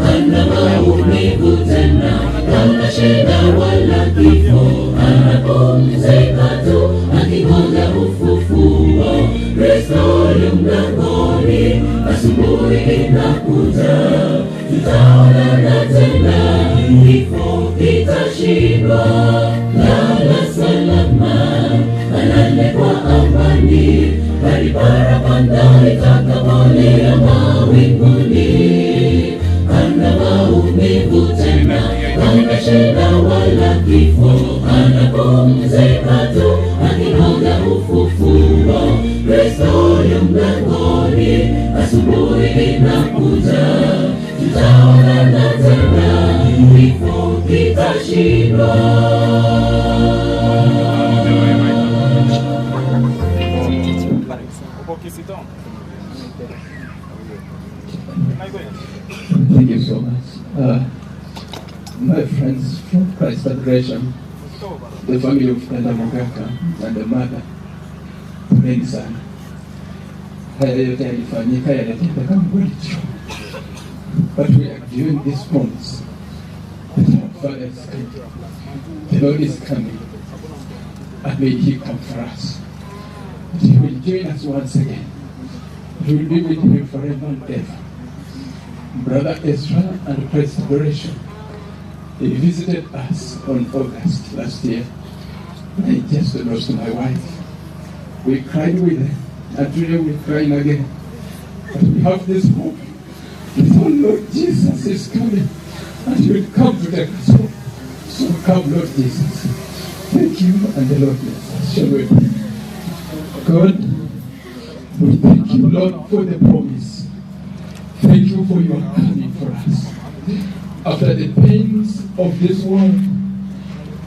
Hana maumivu tena, hana shida wala kifo, anapumzika tu akingoja ufufuo. Kristo yu mlangoni, asubuhi inakuja, tutaonana tena, kifo kitashindwa. Lala salama, alale kwa amani, hadi parapanda itakapolia mawinguni. Hana maumivu Kifo anapumzika tu akingoja ufufuo. Kristo yu mlangoni, asubuhi inakuja, tutaonana tena, kifo kitashindwa. Thank you so much. My friends from Christ Adoration, the family of Brother Mogaka and the mother, poleni sana. Haya yote yalifanyika, yanatendeka Mgolicho. But we are given this promise that our Father is coming. The Lord is coming. And may He come for us. That He will join us once again. We will be with Him forever and ever. Brother Ezra and Christ Adoration, he visited us on August last year. I just lost my wife. We cried with her, and today we're crying again. But we have this hope that our Lord Jesus is coming, and He will come to take us home. So come, Lord Jesus. Thank you, and the Lord bless us. Shall we pray? God, we thank you, Lord, for the promise. Thank you for your coming for us. After the pains of this world,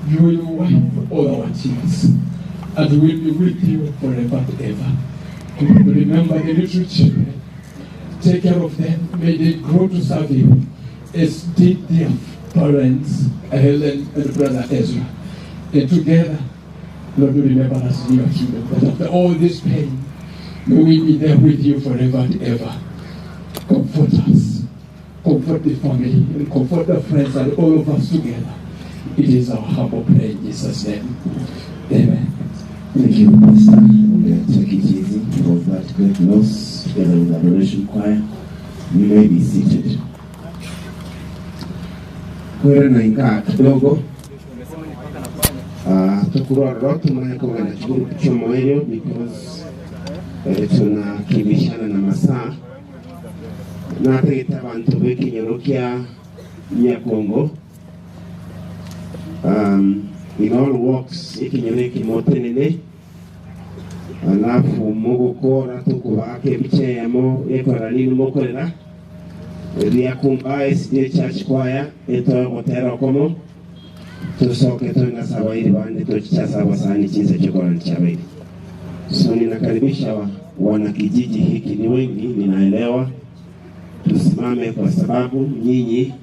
you will wipe all our tears, and we will be with you forever and ever. Remember the little children. Take care of them. May they grow to serve you, as did their parents, Helen and Brother Ezra. And together, Lord, remember us in your kingdom, that after all this pain, may we be there with you forever and ever. Comfort us, comfort the family, and comfort the friends and all of us together. It is our humble prayer in Jesus' name. Amen. Thank you, Pastor. We take it easy for that great loss together with the Adoration Choir. You may be seated. Kwera na ingaa kidogo. Tukurwa tumaya kwa na chukuru kuchoma hiyo because tunakibishana na masaa. Na tegeta bantu bekinyorokia Nyakongo. In all walks ikinyore kimotenene alafu mugukora tukubake bicheyamo ekora nini mokorera Riakumba SDA Church Choir eto gotera komo tusoke tuna sawairi bande tuchicha wasani chinse chokora nchabairi. So ninakaribisha wana kijiji hiki, ni wengi ninaelewa, tusimame kwa sababu nyinyi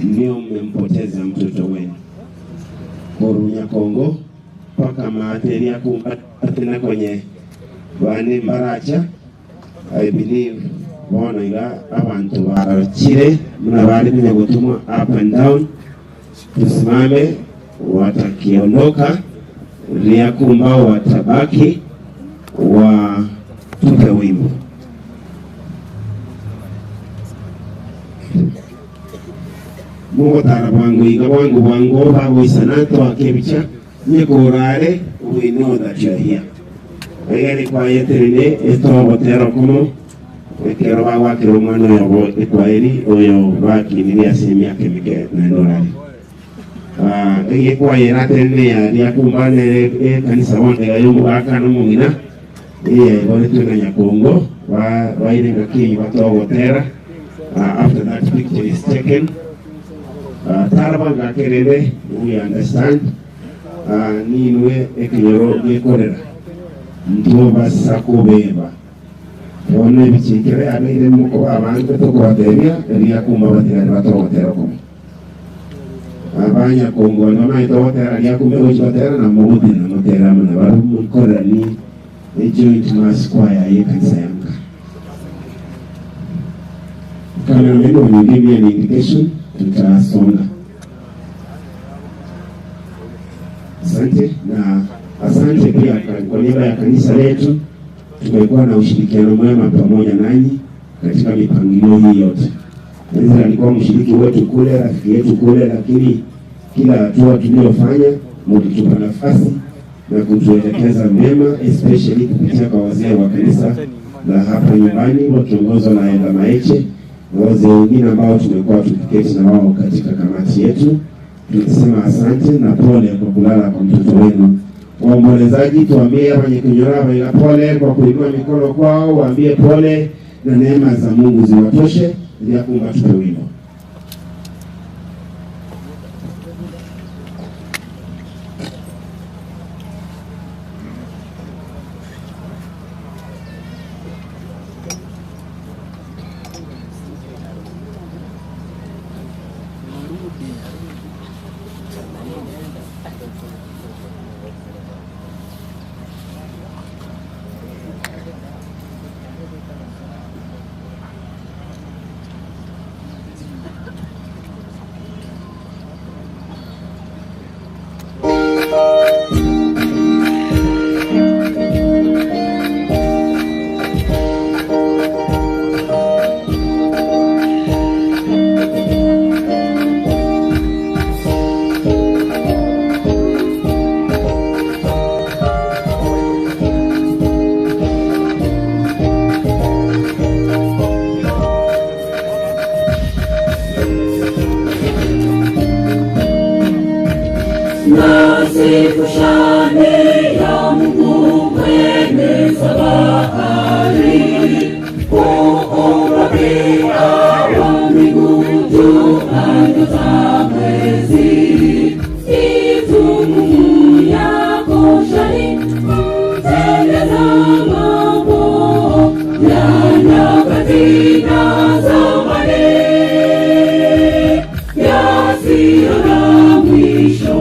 ndio mmempoteza mtoto wenu. Korunya Kongo paka materia kumba tena kwenye bane mbaracha. I believe bona ila abantu barachire mnabali mnyagotumwa up and down. Tusimame, watakiondoka Riakumba watabaki wa tupe wimbo. Mungu tara bwangu iga bwangu bwangu bago isanato akebicha nyekorare. We know that you are here. Egeri kwa yeterine eto botero komo ekero bagwa kero mwana yobo ekwaeri oyo bakiniria asilimia kemike na dolari. Ege kwa yeraterine ya Riakumba ne kanisa bonde gayo mugaka no mugina bole tuna Nyakongo wa waire ngaki batogotera. After that picture is taken, Taraba gakerere, we understand. Ninwe ekinyoro gekorera ndio basakobeba one bichikere abeire muko abantu tokobateria Riakumba batigari batogotera komo abanya Kongo no maitogotera Riakumba gochotera na mugudi na motera muna baru mukorera ni joint mass choir ye kanisa yanga. Cameraman, when you give me an indication, tutasonga. Asante na asante pia kwa niaba ya kanisa letu. Tumekuwa na ushirikiano mwema pamoja nanyi katika mipangilio hii yote. Ezra alikuwa mshiriki wetu kule, rafiki yetu kule, lakini kila hatua tuliyofanya mlitupa nafasi na kutuelekeza mema, especially kupitia kwa wazee wa kanisa la hapa nyumbani wakiongozwa na Enda Maeche na wazee wengine ambao tumekuwa tukiketi na wao katika kamati yetu. Tukisema asante na pole kwa kulala kwa mtoto wenu. Waombolezaji, tuambie wenye kunyora ila pole kwa kuinua mikono kwao, waambie pole na neema za Mungu ziwatoshe. Ili kumba tupe wimbo. Nasifushane ya Mungu mwenye sabahari, kuumba pia wa mbingu juu nyota mwezi. Sifu Mungu yako shani, mtendeza mambo ya nyakati na zamani yasiyo na mwisho.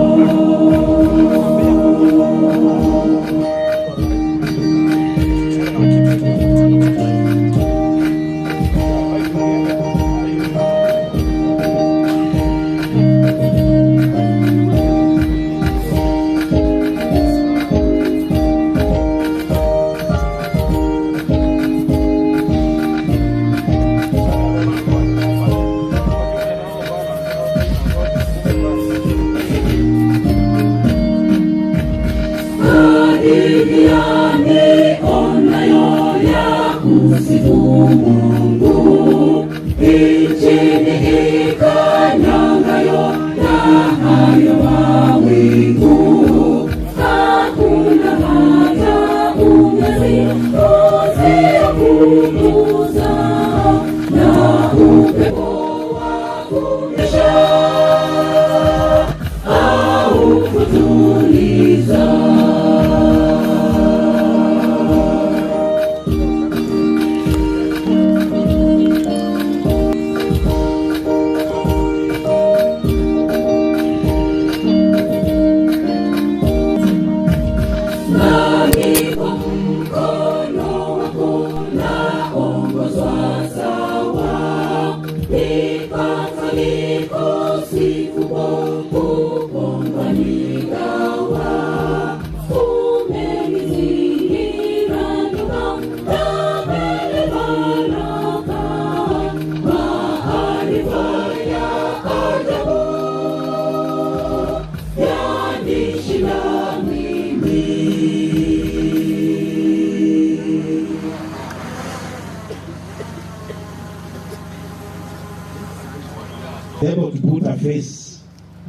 Able to put a face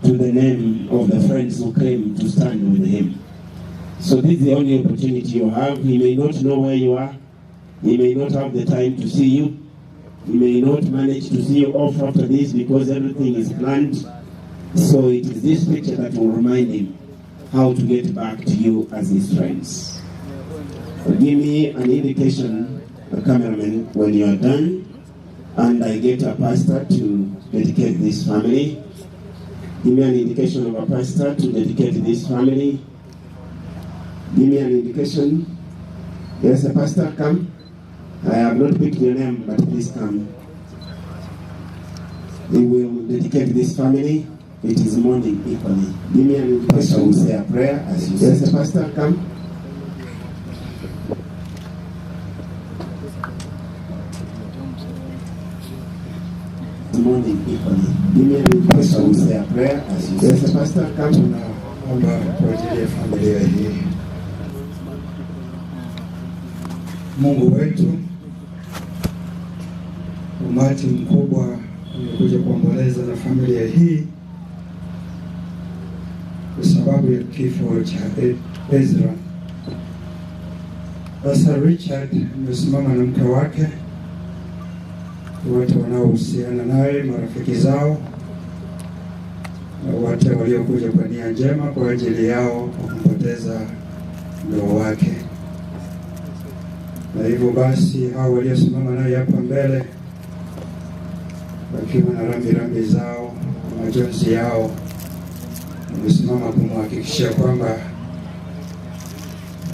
to the name of the friends who came to stand with him. So this is the only opportunity you have. He may not know where you are. He may not have the time to see you. He may not manage to see you off after this because everything is planned. So it is this picture that will remind him how to get back to you as his friends. So give me an indication, a cameraman, when you are done, and I get a pastor to dedicate this family. Give me an indication of a pastor to dedicate this family. Give me an indication. Yes, a pastor, come. I have not picked your name, but please come. He will dedicate this family. It is morning equally. Give me an indication. Will say a prayer as you. Yes, a pastor, come. Morning equally. Give me an indication. Will say a prayer as you. Yes, a pastor, come. Tunaomba kwa ajili ya familia hii. Mungu wetu, umati mkubwa umekuja kuomboleza na familia hii. sababu ya kifo cha Ezra. Pastor Richard amesimama na mke wake, wote wanaohusiana naye, marafiki zao na wote waliokuja kwa nia njema kwa ajili yao kwa kumpoteza ndoa wake. Na hivyo basi hao waliosimama naye hapa mbele wakiwa na rambirambi zao, majonzi yao, wamesimama kumhakikishia kwamba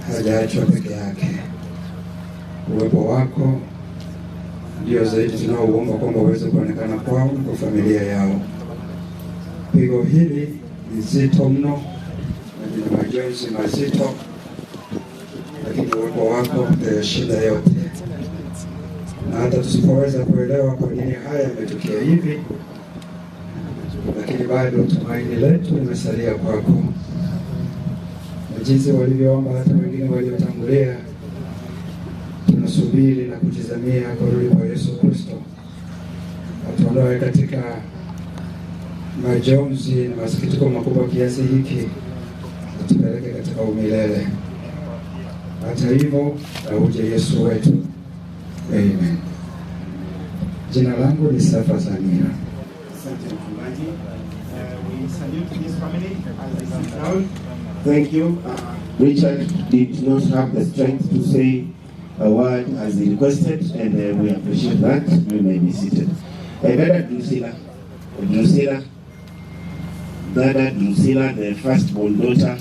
hajaachwa peke yake. Uwepo wako ndio zaidi tunaouomba kwamba uweze kuonekana kwao na kwa familia yao. Pigo hili ni zito mno na lina majonzi mazito, lakini uwepo wako utayashinda yote. Na hata tusipoweza kuelewa kwa nini haya yametokea hivi, lakini bado tumaini letu limesalia kwako, na jinsi walivyoomba hata wengine waliotangulia, tunasubiri na kutizamia kurudi kwa Yesu Kristo atuondoe katika majonzi na masikitiko makubwa kiasi hiki, atupeleke katika umilele. Hata hivyo, auje Yesu wetu. Amen. Jina langu ni Safa Samira. Asante mchungaji. We salute this family as they sit down. Thank you. Richard did not have the strength to say a word as he requested, and we appreciate that. You may be seated. Dada Drusilla, Dada Drusilla, the firstborn daughter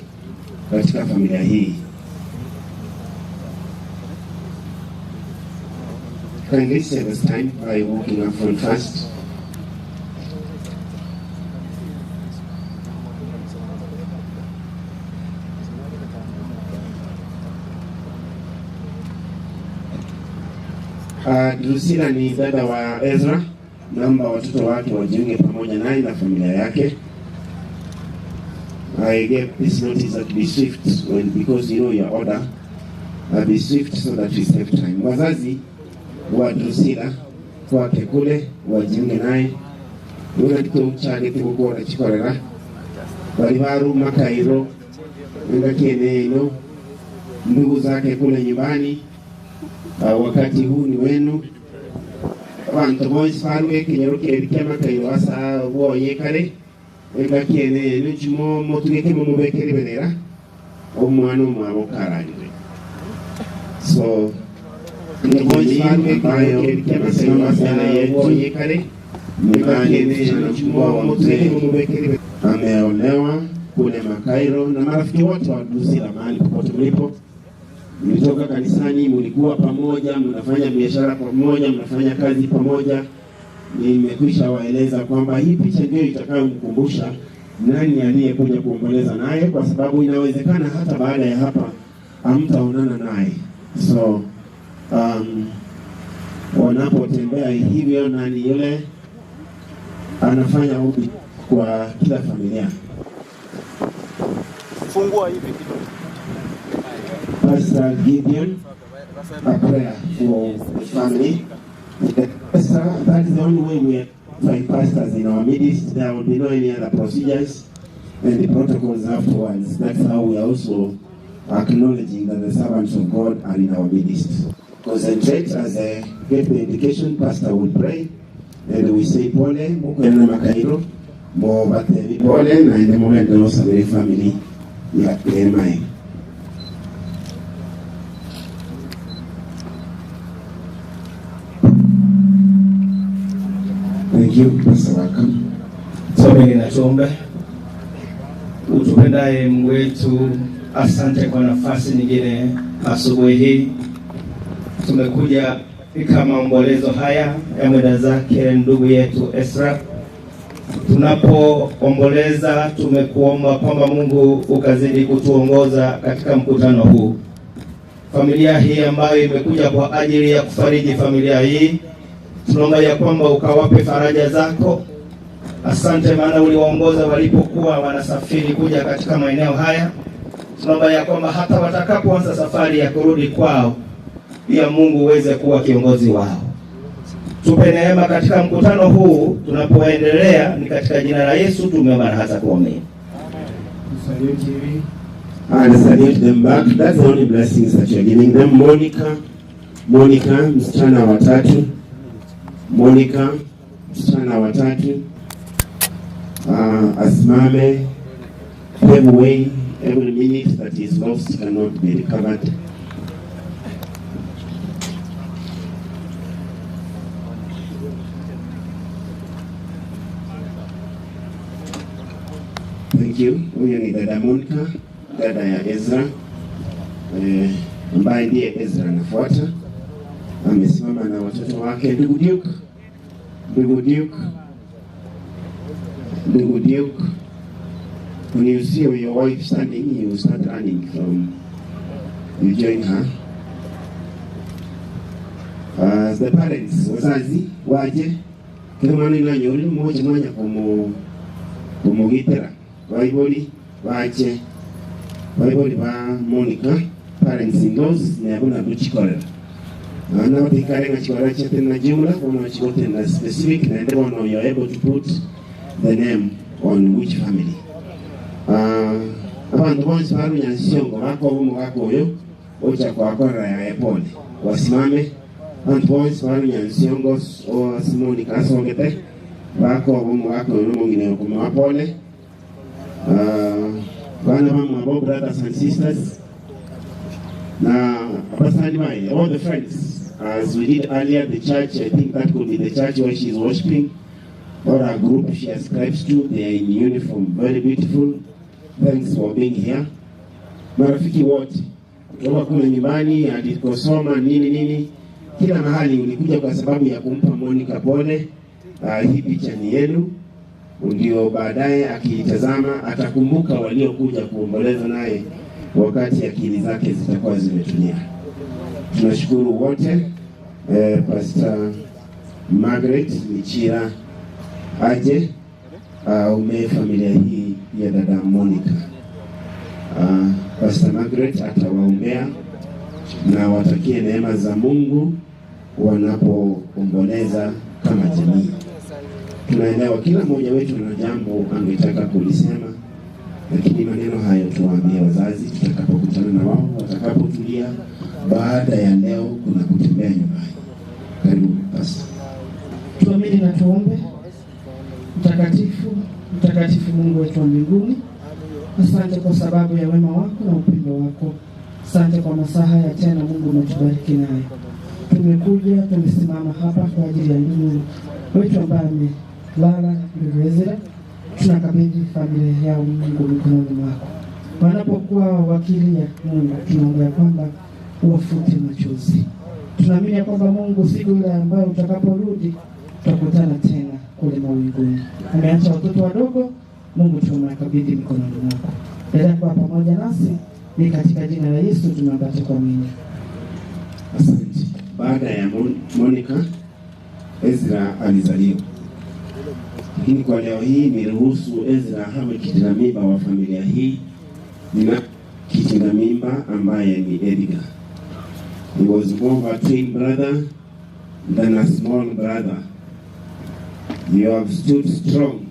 katika familia hii. Kindly save us time by walking up front first. Drusilla ni dada wa Ezra. Naomba watoto wake wajiunge pamoja naye na familia yake. I gave this notice that be swift when, because you know your order. Be swift so that we save time. Wazazi wa Drusilla kwake kule wajiunge naye. Yule tuchane tukukora chikorera. Walivaru makairo ngakiene ino ndugu zake kule nyumbani. Wakati huu ni wenu. Abantu bonse barwe kinyaruke bikema kairo asa boye kare ngakiene ino chimo motugeke mumubekere benera omwana omwabo karalire. So ameolewa kule Makairo na marafiki wote wa Drusilla mahali popote mlipo. Mlitoka kanisani, mlikuwa pamoja, mnafanya biashara pamoja, mnafanya kazi pamoja. Nimekwisha waeleza kwamba hii picha ndio itakayomkumbusha nani aliyekuja kuomboleza naye, kwa sababu inawezekana hata baada ya hapa hamtaonana naye. So wanapotembea hivyo, nani yule anafanya ubi kwa kila familia. Fungua hivi kidogo. Pastor Gideon, a prayer for the family. Pastor, that is the only way we find pastors in our midst. There will be no any other procedures and the protocols afterwards. That's how we are also acknowledging that the servants of God are in our midst. Concentrate as I get the indication, pastor will pray, and we say pole, mukene makairo, mo batebi pole, na inde mugende osabere family ya Lemai. Thank you, Pastor, welcome. Tuombe na tuombe. Utupendaye Mungu wetu, asante kwa nafasi nyingine asubuhi hii. Tumekuja katika maombolezo haya ya mwenda zake ndugu yetu Ezra. Tunapoomboleza tumekuomba kwamba Mungu ukazidi kutuongoza katika mkutano huu. Familia hii ambayo imekuja kwa ajili ya kufariji familia hii, tunaomba ya kwamba ukawape faraja zako. Asante maana uliwaongoza walipokuwa wanasafiri kuja katika maeneo haya. Tunaomba ya kwamba hata watakapoanza safari ya kurudi kwao, pia Mungu uweze kuwa kiongozi wao. Tupe neema katika mkutano huu tunapoendelea, ni katika jina la Yesu tumeomba na hata kuamini. Salute hivi. And salute them back. That's the only blessings that you're giving them. Monica, Monica, msichana wa tatu. Monica, msichana wa tatu. Asimame, pave way. Every minute that is lost cannot be recovered. Thank you. Huyu ni dada Monica, dada ya Ezra, ambaye ndiye Ezra anafuata. Amesimama na watoto wake. Ndugu Duke, ndugu Duke, ndugu Duke. When you see your wife standing, you start running from, you join her. The parents, wazazi, waje, kila mwana inanyori, mmoja mwanya kumugitera. Waiboli, waje, waiboli ba Monica, parents in laws, ni abuna duchikorera. Na watikare ngachikorera chete na jumla, wana chigote na specific, na ndipo you are able to put the name on which family. Abantu bonse barunyansiongo bako omugaka oyo ocha kwakora ya epole wasimame. Abantu bonse barunyansiongo o Simoni kasongete bako omugaka oyo mungine kumwapole. Bana bamwe brothers and sisters na abasani bai, all the friends, as we did earlier, the church, I think that could be the church where she is worshiping or a group she ascribes to. They are in uniform, very beautiful. Thanks for being here. Marafiki wote kutoka kule nyumbani alikosoma nini nini, kila mahali ulikuja kwa sababu ya kumpa Monica pole. Hii picha ni yenu, ndio baadaye akiitazama atakumbuka waliokuja kuomboleza naye wakati akili zake zitakuwa zimetulia. Tunashukuru wote. Pastor Margaret Michira aje ume familia hii ya dada Monica. Pastor Margaret atawaombea na watakie neema za Mungu wanapoomboleza kama jamii. Tunaelewa kila mmoja wetu na jambo angetaka kulisema, lakini maneno hayo tuwaambie wazazi tutakapokutana na wao, watakapotulia baada ya leo kuna kutembea nyumbani. Karibu Pastor. Tuamini na tuombe. Mtakatifu, mtakatifu Mungu wetu wa mbinguni, asante kwa sababu ya wema wako na upendo wako. Asante kwa masaha ya tena Mungu umetubariki naye. Tumekuja, tumesimama hapa kwa ajili ya ndugu wetu ambaye amelala, ndugu Ezra. Tunakabidhi familia yao Mungu mikononi mwako. Wanapokuwa wakilia Mungu, tunaomba kwamba uwafute machozi. Tunaamini kwamba Mungu siku ile ambayo utakaporudi tutakutana tena kule mawinguni. Ameacha watoto wadogo, Mungu tunakabidhi mikononi mwako. Endelea kuwa pamoja nasi, ni katika jina la Yesu tunaomba tukiamini. Asante. Baada ya Monica, Ezra alizaliwa. Lakini kwa leo hii niruhusu Ezra hawe kitinamimba wa familia hii. Nina kitinamimba ambaye ni Edgar. He was more of a twin brother than a small brother. You have stood strong,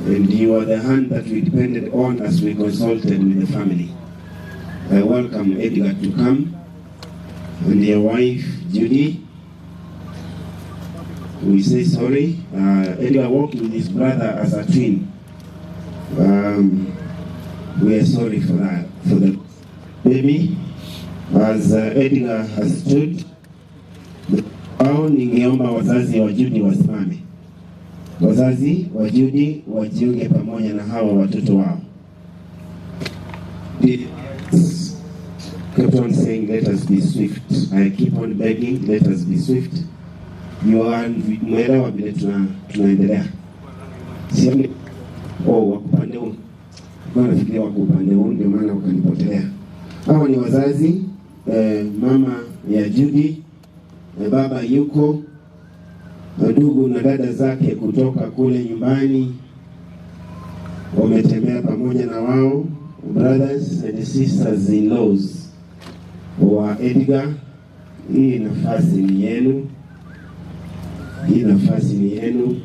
and you are the hand that we depended on as we consulted with the family. I welcome Edgar to come, and your wife, Judy. We say sorry. Edgar worked with his brother as a twin. We are sorry for that, for the baby. As Edgar has stood, ningeomba wazazi wa Judy wasimame. Wazazi wa Judy wajiunge pamoja na hawa watoto wao. Kept on saying, let us be swift. I keep on begging, let us be swift. You are mwelewa vile tunaendelea. Siamni, oh, wakupande huu. Nafikiria wakupande huu, ndio maana ukanipotelea. Hawa ni wazazi, mama ya Judy, baba yuko, ndugu na dada zake kutoka kule nyumbani wametembea pamoja na wao, brothers and sisters in laws wa Edgar. Hii nafasi ni yenu, hii nafasi ni yenu.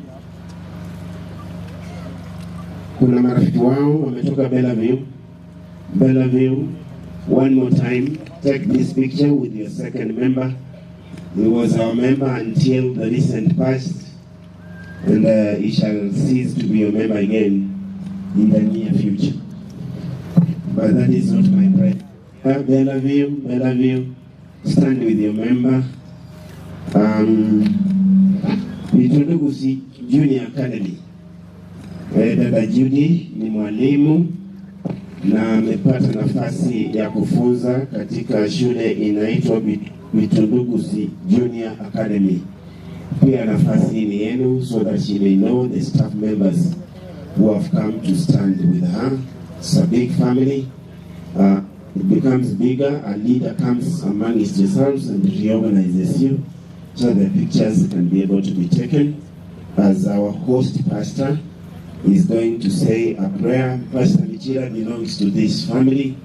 Kuna marafiki wao wametoka Bellevue. Bellevue, one more time, take this picture with your second member. He was our member until the recent past, and he shall cease to be a member again in the near future. But that is not my prayer. Bellevue, Bellevue, stand with your member. Vitundugusi Junior Academy. Dada Judy ni mwalimu na amepata nafasi ya kufunza katika shule inaitwa Vitundugusi Junior Academy. Pia nafasi ni yenu so that she may know the staff members who have come to stand with her. It's a big family. It becomes bigger. A leader comes among yourselves and reorganizes you so the pictures can be able to be taken. As our host pastor is going to say a prayer. Pastor Michira belongs to this family.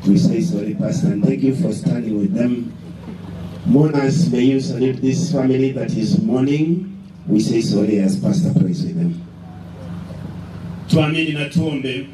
We say sorry, Pastor, and thank you for standing with them. Mourners, may you salute this family that is mourning. We say sorry as Pastor prays with them. Tuamini na tuombe.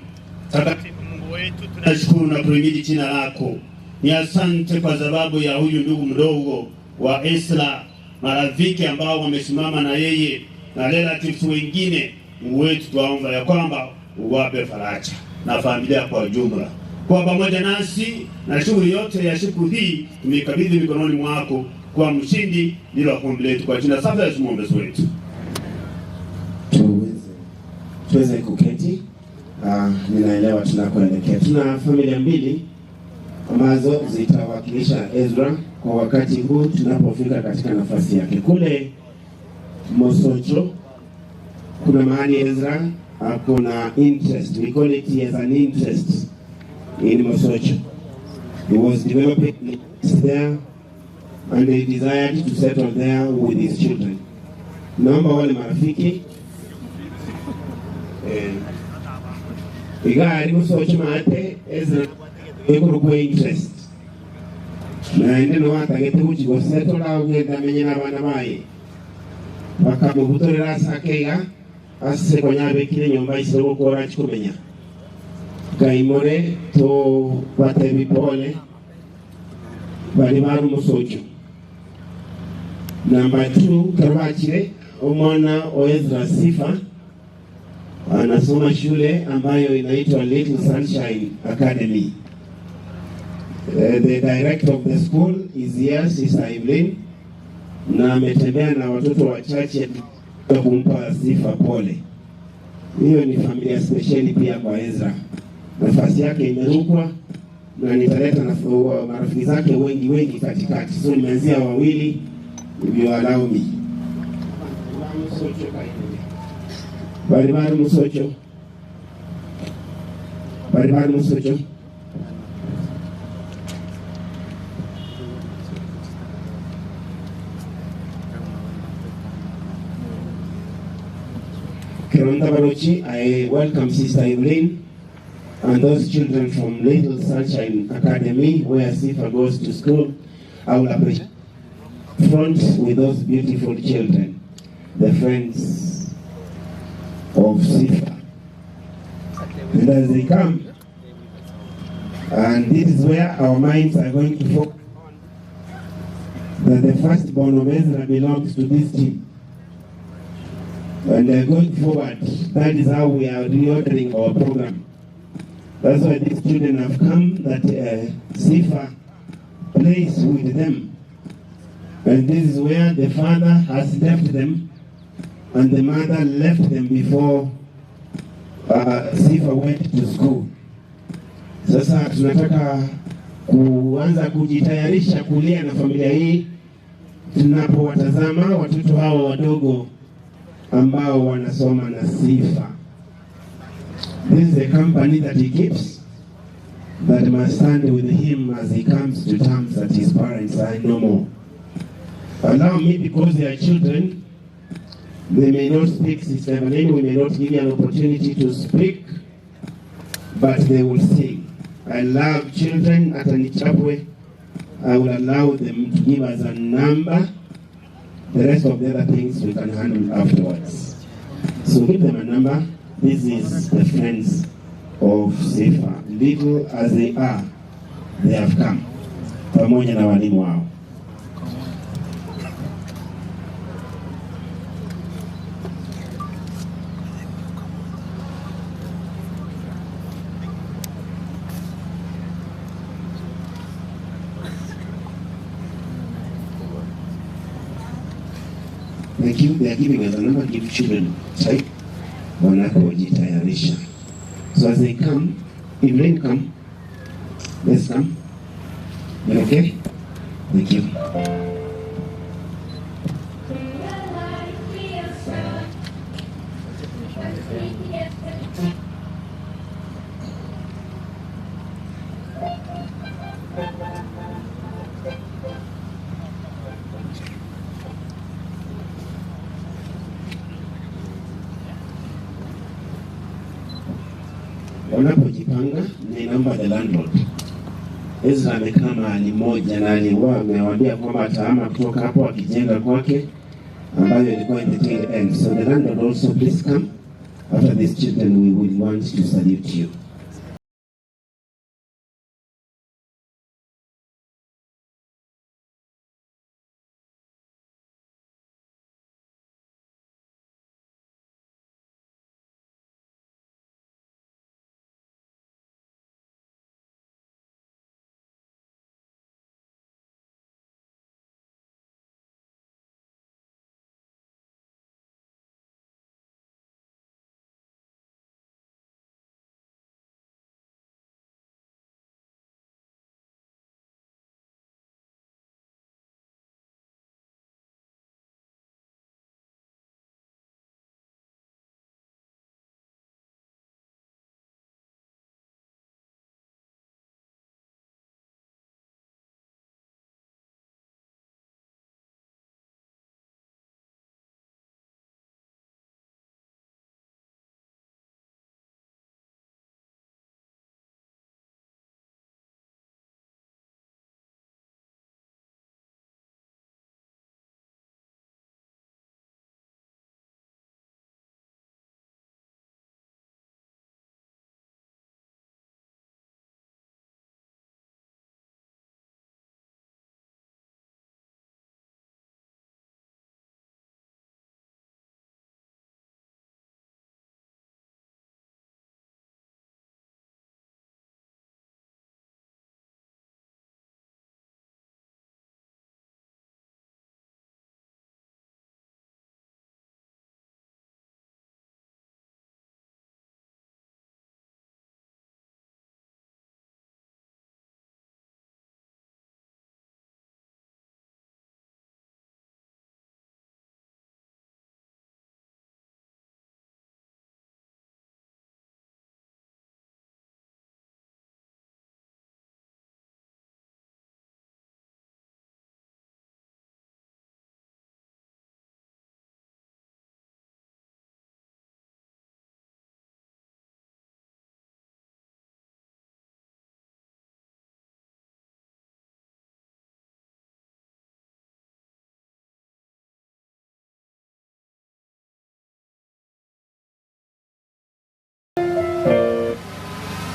Takatifu Mungu wetu, tunashukuru na kuhimidi jina lako. Ni asante kwa sababu ya huyu ndugu mdogo wa Esra, marafiki ambao wamesimama na yeye na relatives wengine. Mungu wetu, tuwaomba ya kwamba uwape faraja na familia kwa jumla. Kwa pamoja nasi na shughuli yote ya siku hii tumeikabidhi mikononi mwako kwa mshindi, ndilo ombi letu kwa jina safi la Yesu mwombezi wetu. Tuweze kuketi. Ninaelewa tunakoelekea. Tuna familia mbili ambazo zitawakilisha Ezra kwa wakati huu tunapofika katika nafasi yake. Kule Mosocho kuna mahali Ezra akona interest. We call it he has an interest in Mosocho. He was developing there and he desired to settle there with his children. Naomba wale marafiki igari Mosocho maate Ezra eko interest na ende no atagete kuchigo settle agenda menyera abana baye bakamubutorera sakega ase konyabekire nyumba isoko kora chikumenya kaimore to batebi pole bali baru Mosocho. Number 2, Karwachire omwana o Ezra Sifa anasoma shule ambayo inaitwa Little Sunshine Academy. The director of the school is here, Sister Evelyn, na ametembea na watoto wachache kumpa Sifa pole. Hiyo ni familia speciali pia kwa Ezra. Nafasi yake imerukwa na nitaleta marafiki zake wengi wengi katikati. So nimeanzia wawili, if you allow me. Baribari Musocho. Baribari Musocho. Keronda Baruchi, I welcome Sister Evelyn and those children from Little Sunshine Academy where Sifa goes to school. I will appreciate front with those beautiful children, the friends of Sifa. And as they come, and this is where our minds are going to focus on, that the firstborn of Ezra belongs to this team. And going forward, that is how we are reordering our program. That's why these children have come, that Sifa plays with them. And this is where the father has left them, and the mother left them before Sifa went to school. Sasa tunataka kuanza kujitayarisha kulia na familia hii tunapowatazama watoto hao wadogo ambao wanasoma na Sifa. This is the company that he keeps, that must stand with him as he comes to terms that his parents are no more. Allow me, because they are children, they may not speak, Sister Evelyn, we may not give you an opportunity to speak, but they will sing. I love children at Anichapwe. I will allow them to give us a number. The rest of the other things we can handle afterwards. So give them a number This is the friends of Sifa. Little as they are, they have come pamoja na walimu wao. Thank you. They are giving us a number. Give children time wanapojitayarisha. So as they come, if they come, let's come. You okay? Thank you. Wanapojipanga ni namba the landlord. Ezra amekaa mahali moja na alikuwa amewaambia kwamba atahama kutoka hapo akijenga kwake ambayo ilikuwa in the tail end. So the landlord also, please come. After these children, we will want to salute you.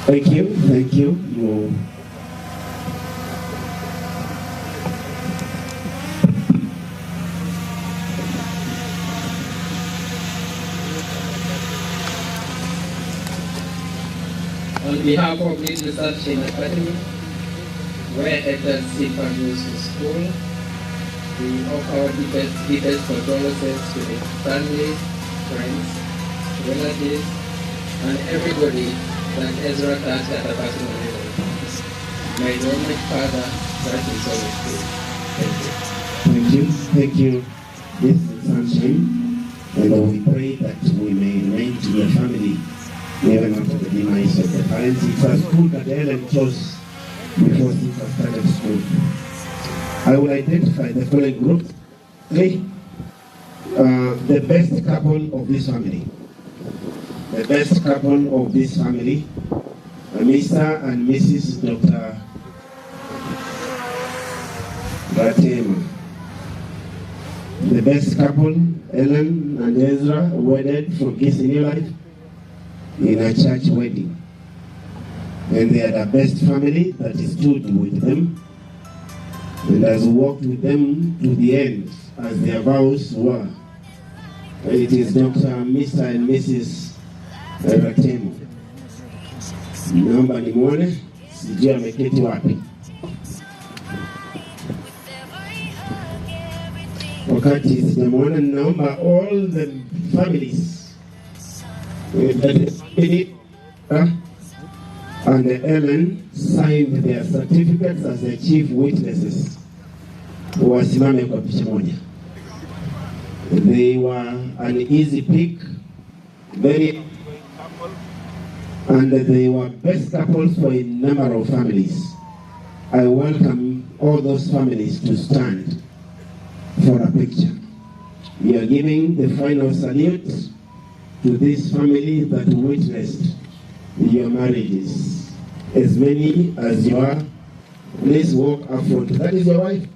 Thank you, thank you. You. On behalf of Little Sunshine Academy, where Ethel Sifa goes to school, we offer our deepest condolences to the family, friends, relatives, and everybody that Ezra touched at a personal level. May the Almighty Father grant his soul peace. Thank you. Thank you. Thank you. This is Sunshine, and we pray that we may remain to be a family even after the demise of the parents. It's a school that Ellen chose before Sifa started school. I will identify the following group. Okay. The best couple of this family. The best couple of this family, Mr. and Mrs. Dr. Ratema. The best couple, Ellen and Ezra, wedded from Kisii New Life. in a church wedding. And they are the best family that stood with them and has walked with them to the end as their vows were. It is Dr. Mr. and Mrs. Ratemo. Naomba nimwone, sijui ameketi wapi. Wakati sijamwona, ninaomba all the families and Ellen signed their certificates as the chief witnesses. Wasimame kwa picha moja. They were an easy pick, very, and they were best couples for a number of families. I welcome all those families to stand for a picture. We are giving the final salute to this family that witnessed your marriages. As many as you are, please walk up front. That is your wife.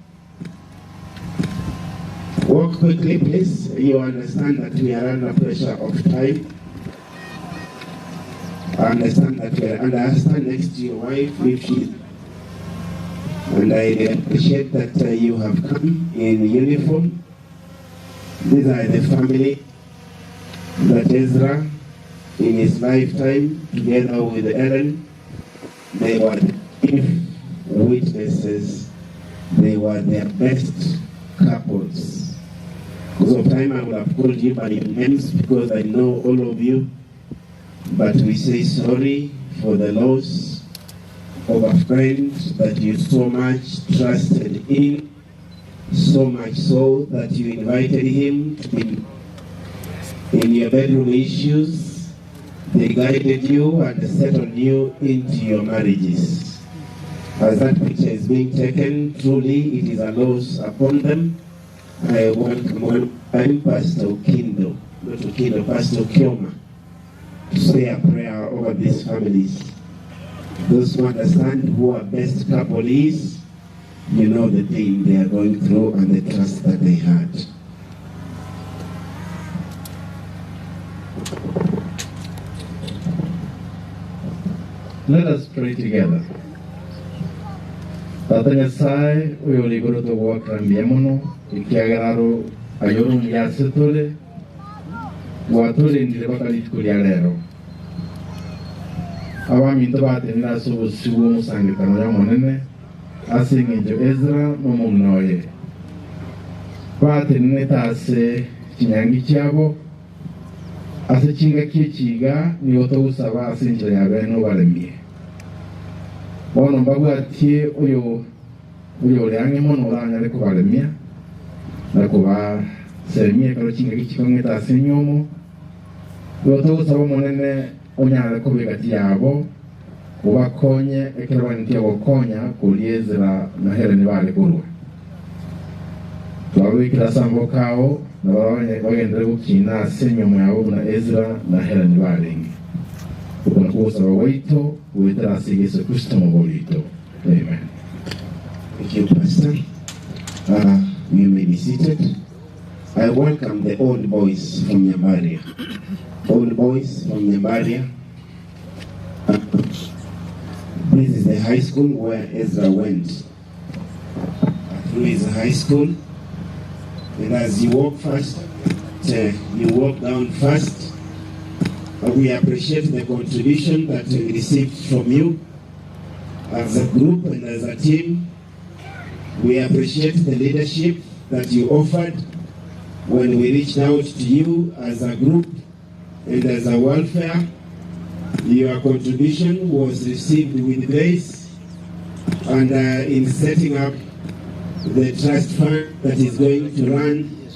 Walk quickly, please. You understand that we are under pressure of time. I understand that we are under. Stand next to your wife if she. And I appreciate that you have come in uniform. These are the family that Ezra, in his lifetime, together with Ellen, they were the chief witnesses. They were their best couples. Because of time, I would have called you by your names because I know all of you. But we say sorry for the loss of a friend that you so much trusted in, so much so that you invited him to be in your bedroom issues. They guided you and settled you into your marriages. As that picture is being taken, truly it is a loss upon them. I welcome one time Pastor Okindo, not Okindo, Pastor Kioma, to say a prayer over these families. Those who understand who our best couple is, you know the pain they are going through and the trust that they had. Let us pray together. Tata Nyasaye oyo ligoro togwakambia mono ekiageraro ayoro ngiase tore gwatorendire bakarituko ria rero abaminto batenera ase obosi bwa omosangekano ya monene ase eng'encho Ezra n'omong'ina oye batenenete ase chinyangi chiabo ase chingaki echiga nigo togosaba ase enchera ya bene obaremie bono mbabwatie oyo oyo oreang'e mono oranyare kobaremia na kobaseremia ekero chingaki chikong'ete ase enyomo nigo togosaba omonene onyare kobegati yabo obakonye ekero banetie gokonya koria Ezra na Helen bare korwa twabikira ase amaboko ao na bagendere gokina ase enyomo yabo buna Ezra na Helen barenge okona kogosaba gwaito gwetera ase Yesu Kristo omoborito. Amen. Thank you, Pastor. You may be seated. I welcome the old boys from Nyambaria. Old boys from Nyambaria. This is the high school where Ezra went. Through his high school. And as you walk fast, you walk down fast. We appreciate the contribution that we received from you as a group and as a team. We appreciate the leadership that you offered when we reached out to you as a group and as a welfare. Your contribution was received with grace, and in setting up the trust fund that is going to run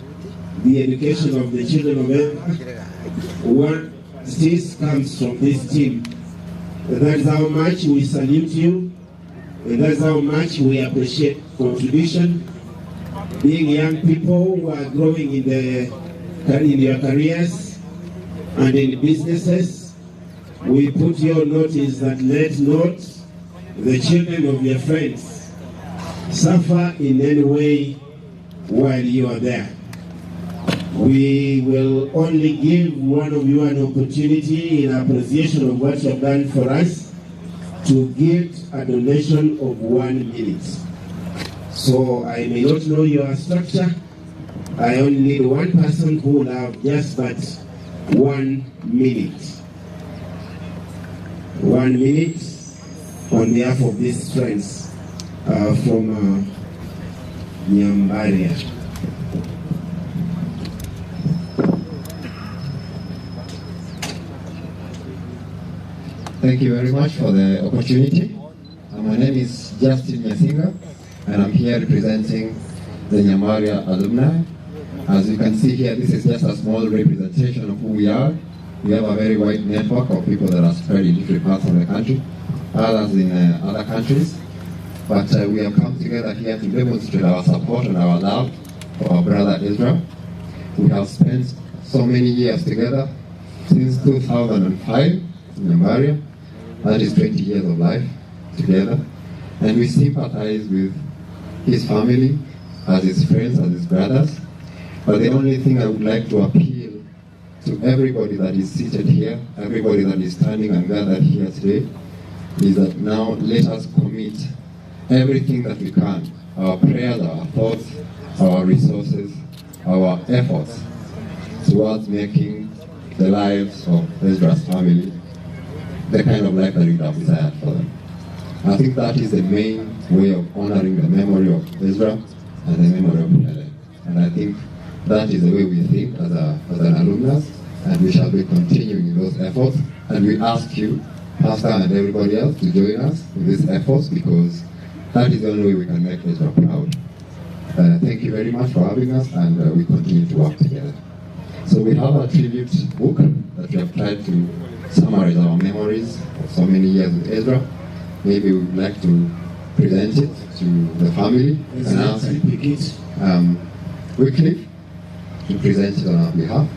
the education of the children of Ezra, one justice comes from this team. That's how much we salute you, and that's how much we appreciate contribution. Being young people who are growing in their careers and in businesses, we put your notice that let not the children of your friends suffer in any way while you are there. We will only give one of you an opportunity in appreciation of what you have done for us to give a donation of 1 minute. So I may not know your structure. I only need one person who will have just but 1 minute. 1 minute on behalf of these friends from Nyambaria. Thank you very much for the opportunity. My name is Justin Nyasinga, and I'm here representing the Nyambaria alumni. As you can see here, this is just a small representation of who we are. We have a very wide network of people that are spread in different parts of the country, others in other countries. But we have come together here to demonstrate our support and our love for our brother Ezra. We have spent so many years together, since 2005 in Nyambaria. That is 20 years of life together. And we sympathize with his family, as his friends, as his brothers. But the only thing I would like to appeal to everybody that is seated here, everybody that is standing and gathered here today, is that now let us commit everything that we can, our prayers, our thoughts, our resources, our efforts towards making the lives of Ezra's family the kind of life that we have desired for them. I think that is the main way of honoring the memory of Ezra and the memory of Helen. And I think that is the way we think as an alumnus, and we shall be continuing those efforts. And we ask you, Pastor and everybody else, to join us in these efforts, because that is the only way we can make Ezra proud. Thank you very much for having us, and we continue to work together. So we have a tribute book that we have tried to summarize our memories of so many years with Ezra. Maybe we would like to present it to the family and ask Wycliffe to present it on our behalf.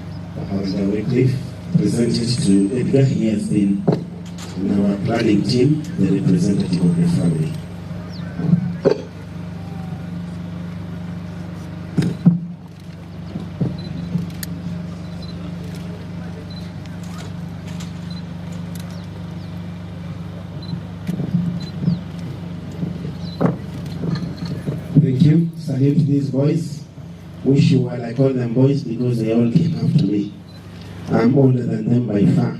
Pastor Wycliffe, present it to Edgar. He has been in our planning team, the representative of the family. Thank you. Salute these boys. Wish you well. I call them boys because they all came after me. I'm older than them by far.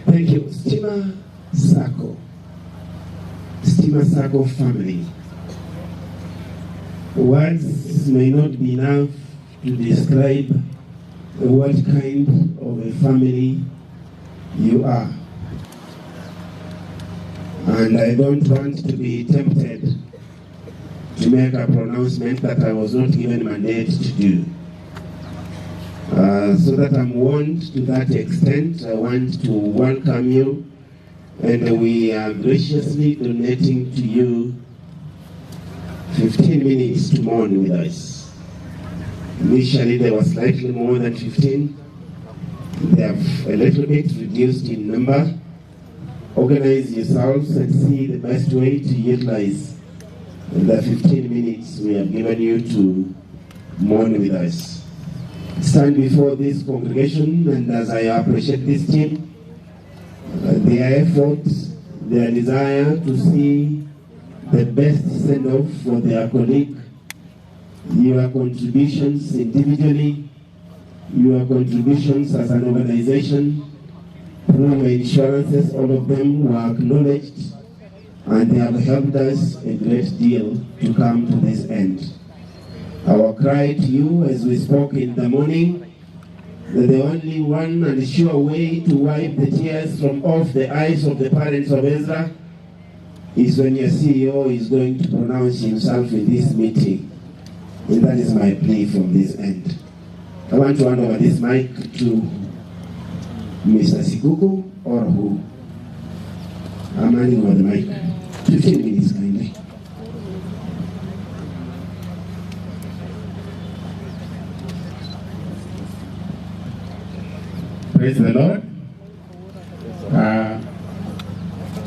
Thank you. Stima Sacco. Stima Sacco family. Words may not be enough to describe what kind of a family you are. And I don't want to be tempted to make a pronouncement that I was not given mandate to do. So that I'm warned to that extent, I want to welcome you, and we are graciously donating to you 15 minutes to mourn with us. Initially there was slightly more than 15. They have a little bit reduced in number. Organize yourselves and see the best way to utilize the 15 minutes we have given you to mourn with us. Stand before this congregation, and as I appreciate this team, their efforts, their desire to see the best send-off for their colleague, your contributions individually, your contributions as an organization, through your insurances, all of them were acknowledged, and they have helped us a great deal to come to this end. Our cry to you, as we spoke in the morning, that the only one and sure way to wipe the tears from off the eyes of the parents of Ezra is when your CEO is going to pronounce himself in this meeting. And that is my plea from this end. I want to hand over this mic to Mr. Sikuku or who? I'm handing over the mic. 15 minutes, kindly. Praise the Lord.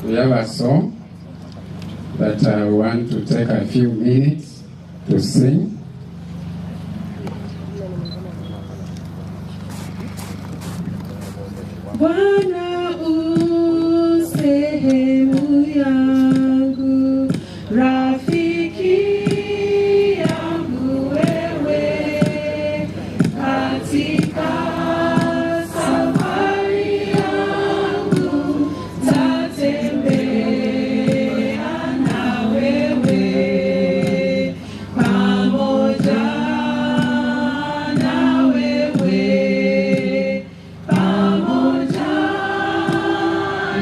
We have a song that I want to take a few minutes to sing. Bwana u sehemu yangu, rafiki yangu wewe, katika safari yangu tatembea na wewe, pamoja na wewe, pamoja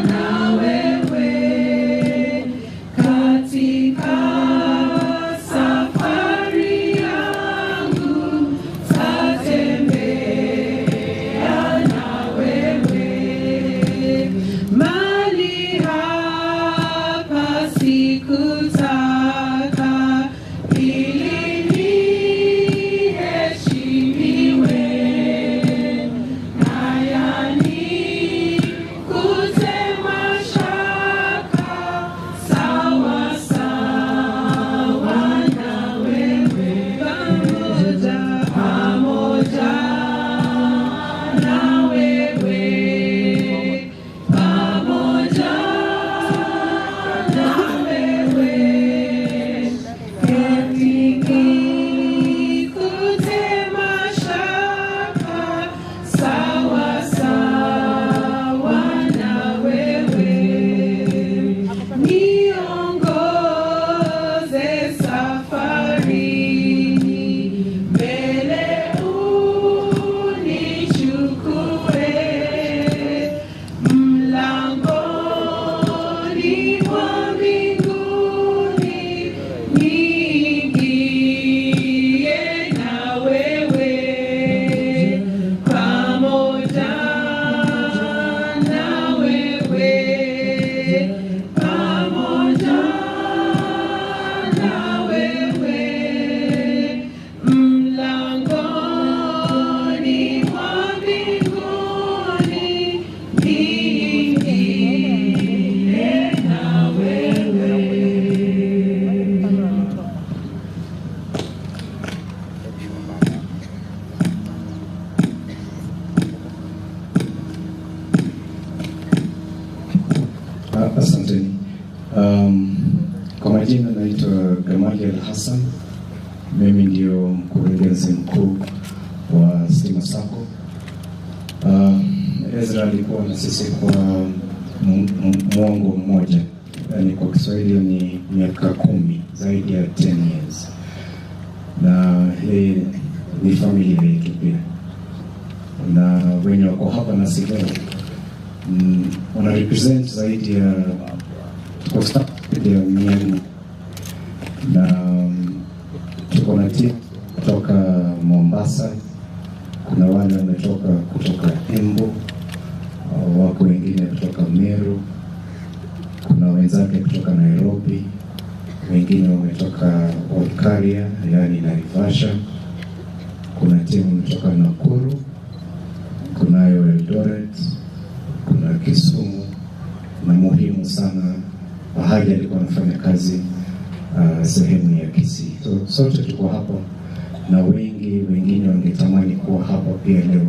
na wewe, katika safari yangu tatembea na wewe. Mali hapa sikutaka, ili niheshimiwe, na yanikute mashaka, sawa sawa na wewe, pamoja, pamoja na wewe, pamoja na wewe, yanikute mashaka, sawa sawa na wewe, niongoze safarini, mbele unichukue, mlangoni mwa mbinguni niingie na wewe, pamoja na wewe, pamoja na wewe, mlangoni mwa mbinguni niingie na wewe. Asanteni. Kwa majina naitwa Gamaliel Hassan. Mimi ndio mkurugenzi mkuu wa Stima Sacco. Ezra alikuwa na sisi kwa muongo mmoja, yaani kwa Kiswahili ni miaka 10, zaidi ya 10 years, na yeye ni familia yetu pia, na wenye wako hapa nasi leo wana represent zaidi ya tuko staff ya 400, na tuko na timu kutoka Mombasa, kuna wale wametoka kutoka Embu, wako wengine kutoka Meru, kuna wenzake kutoka Nairobi, wengine wametoka Olkaria, yaani Naivasha, kuna timu kutoka Nakuru, kunayo Eldoret, kuna Kisumu, na muhimu sana pahali alikuwa anafanya kazi sehemu ya Kisii. So, sote tuko hapa na wengi wengine wangetamani kuwa hapa pia leo,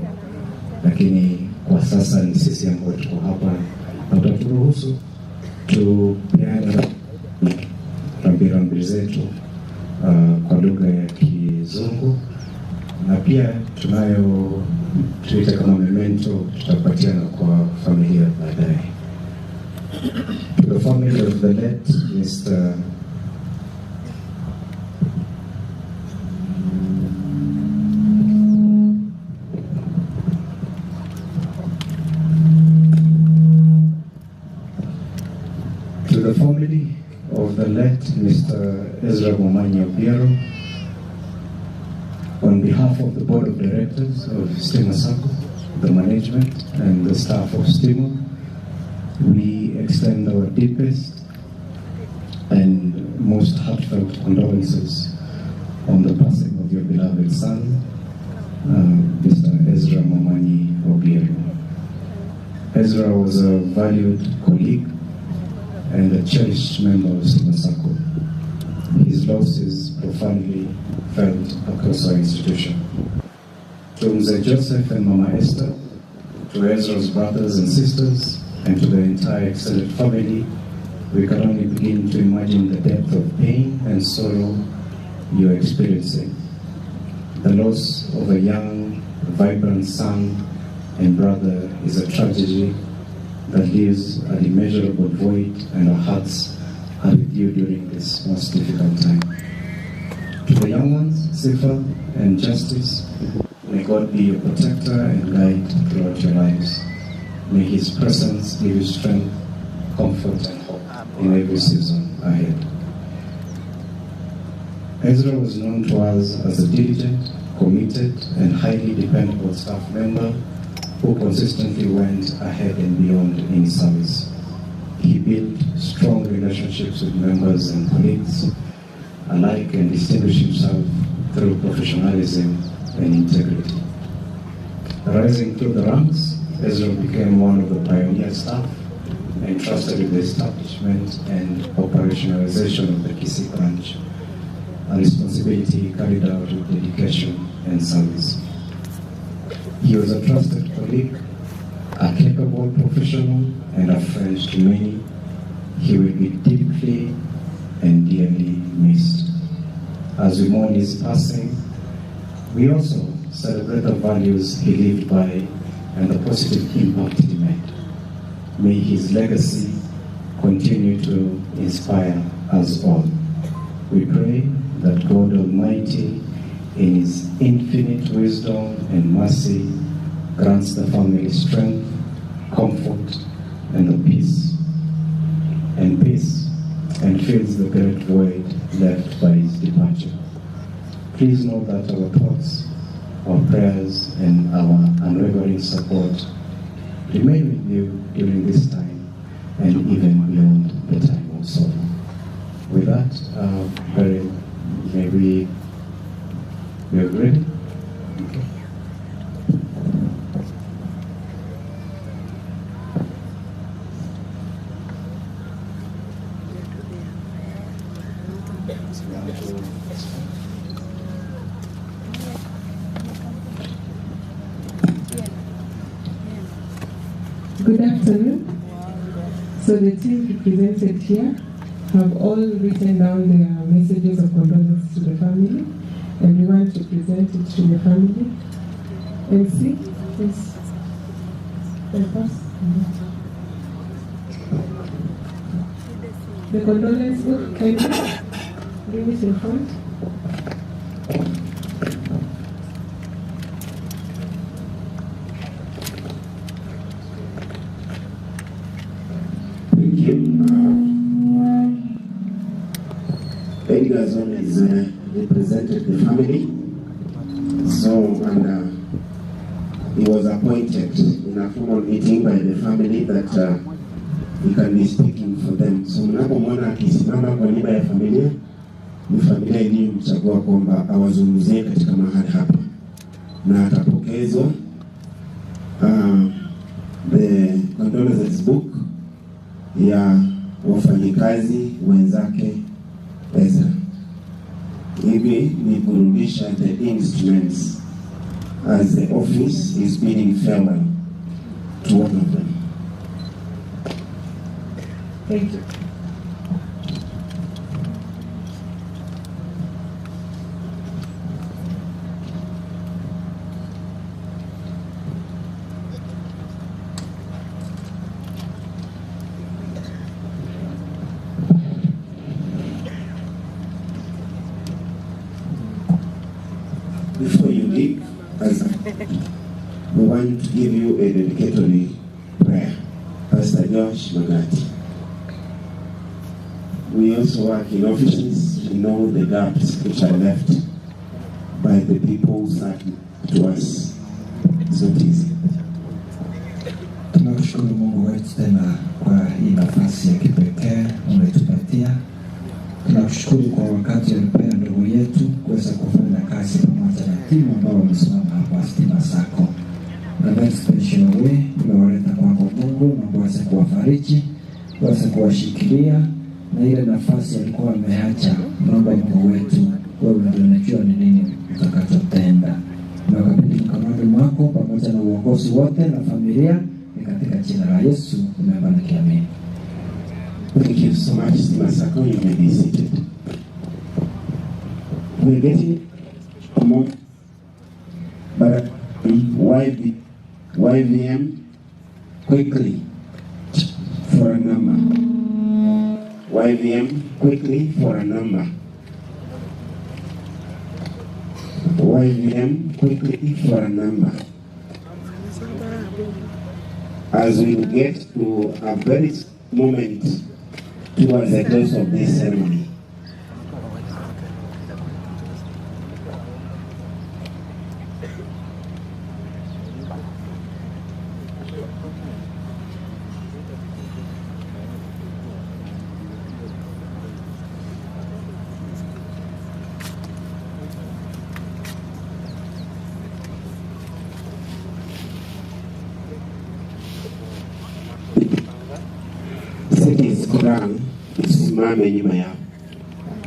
lakini kwa sasa ni sisi ambao tuko hapa, na utaturuhusu tupeane rambirambi zetu kwa lugha ya Kizungu, na pia tunayo tuite kama memento tutapatiana kwa familia baadaye. To the family of the late Mr. To the family of the late Mr. Ezra Momanyi Obiero, on behalf of the Board of Directors of Stima Sacco, the management and the staff of Stima, we extend our deepest and most heartfelt condolences on the passing of your beloved son, Mr. Ezra Momanyi Obiero. Ezra was a valued colleague and a cherished member of Stima Sacco. His loss is profoundly felt across our institution. To Mzee Joseph and Mama Esther, To Ezra's brothers and sisters, and to the entire extended family, we can only begin to imagine the depth of pain and sorrow you are experiencing. The loss of a young, vibrant son and brother is a tragedy that leaves an immeasurable void, and our hearts are with you during this most difficult time. To the young ones, Sifa and Justice, may God be your protector and guide throughout your lives. May His presence give you strength, comfort, and hope in every season ahead. Ezra was known to us as a diligent, committed, and highly dependable staff member who consistently went ahead and beyond in service. He built strong relationships with members and colleagues alike and distinguished himself through professionalism and integrity. Rising through the ranks, Ezra became one of the pioneer staff entrusted with the establishment and operationalization of the Kisii branch, a responsibility he carried out with dedication and service. He was a trusted colleague, a capable professional, and a friend to many. He will be deeply and dearly missed. As we mourn his passing, we also celebrate the values he lived by and the positive impact he made. May his legacy continue to inspire us all. We pray that God Almighty, in His infinite wisdom and mercy, grants the family strength, comfort, and the peace, and fills the great void left by his departure. Please know that our thoughts, our prayers, and our unwavering support remain with you during this time and even beyond the time of sorrow. With that, Barry, may we be ready? Okay. Good afternoon. So the team represented here have all written down their messages of condolence to the family, and we want to present it to the family. MC, please help us. The condolence book, can you bring it in front? Thank you. Edgar Zone is represented the family, so and he was appointed in a formal meeting by the family that he can be speaking for them. So mnapomwona akisimama kwa niaba ya familia, ni familia iliyomchagua kwamba awazungumzie katika mahali hapa, na atapokezwa the condolences book ya wafanyikazi wenzake Ezra. Hivi ni kurudisha the instruments as the office is bidding farewell to one of them. Thank you. Before you leave, we want to give you a dedicatory prayer. Pastor Josh Magati. We also work in offices. We know the gaps which are left by the people who sat to us. It's not easy. Tunamshukuru Mungu wetu tena kwa hii nafasi ya kipekee umetupatia. Tunamshukuru kwa wakati ulipea ndugu yetu kuweza kufanya kazi pamoja na timu ambao wamesimama hapa Stima Sacco. Na very special way tumewaleta kwako Mungu, na uweze kuwafariji, uweze kuwashikilia na ile nafasi alikuwa ameacha. Naomba Mungu wetu, wewe ndio unajua ni nini utakachotenda. Tunakabidhi mkononi mwako pamoja na uongozi wote na familia. familia. Ni katika jina la Yesu nimeomba nikiamini. Thank you so much, Masako. You may be seated. We're getting more, but YVM quickly for a number. YVM quickly for a number. YVM quickly for a number. As we get to a very moment towards the close of this ceremony. Tusimame nyuma yao.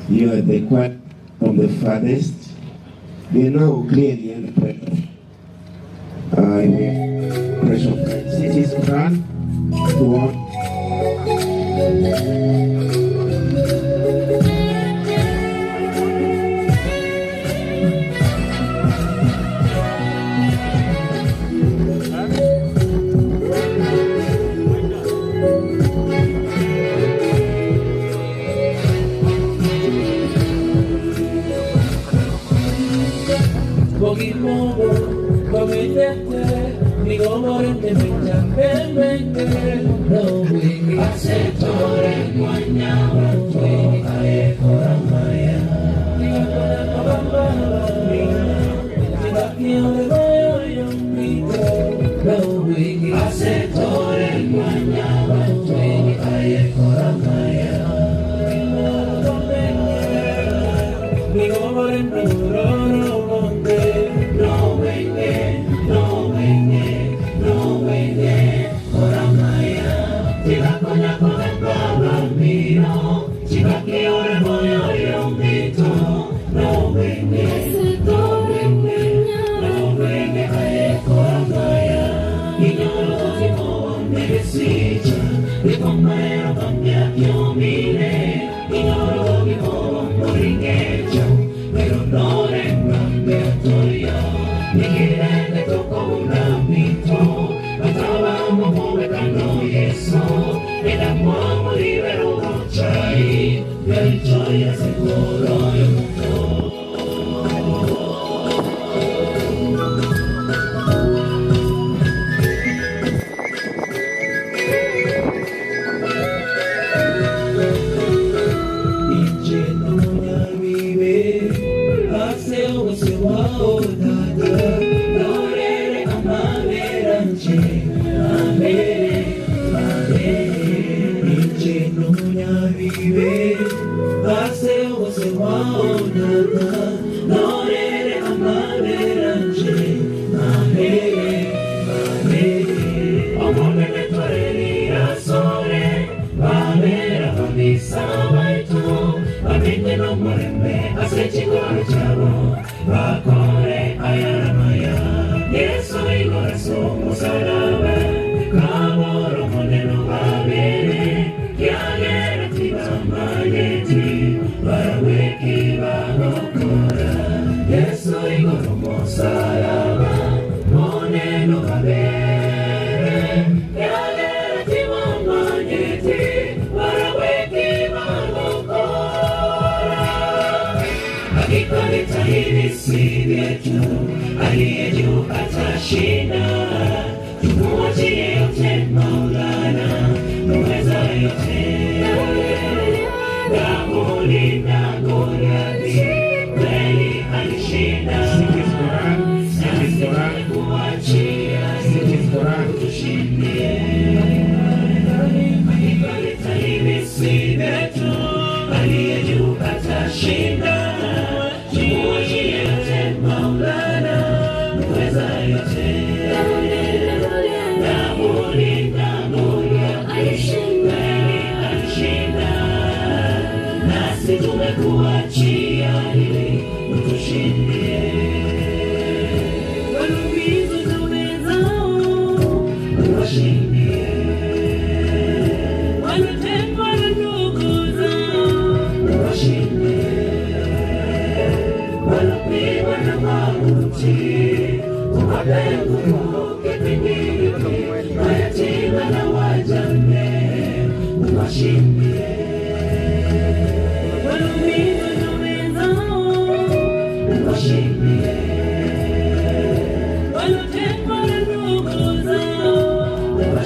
You are the choir from the farthest. They are now clearly under pressure. Pressure. Cities Quran to one.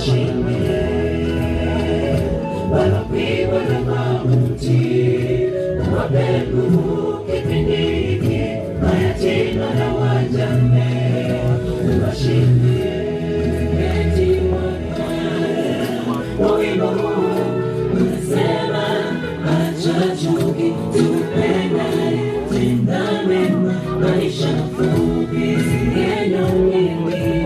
Uwashindie walopigwa na mauti, uwape nguvu kipindi hiki, mayatima na wajane, uwashindie. Eti Bwana, wimbo huu unasema, acha chuki, tupendane, tenda mema, maisha mafupi, neno nini,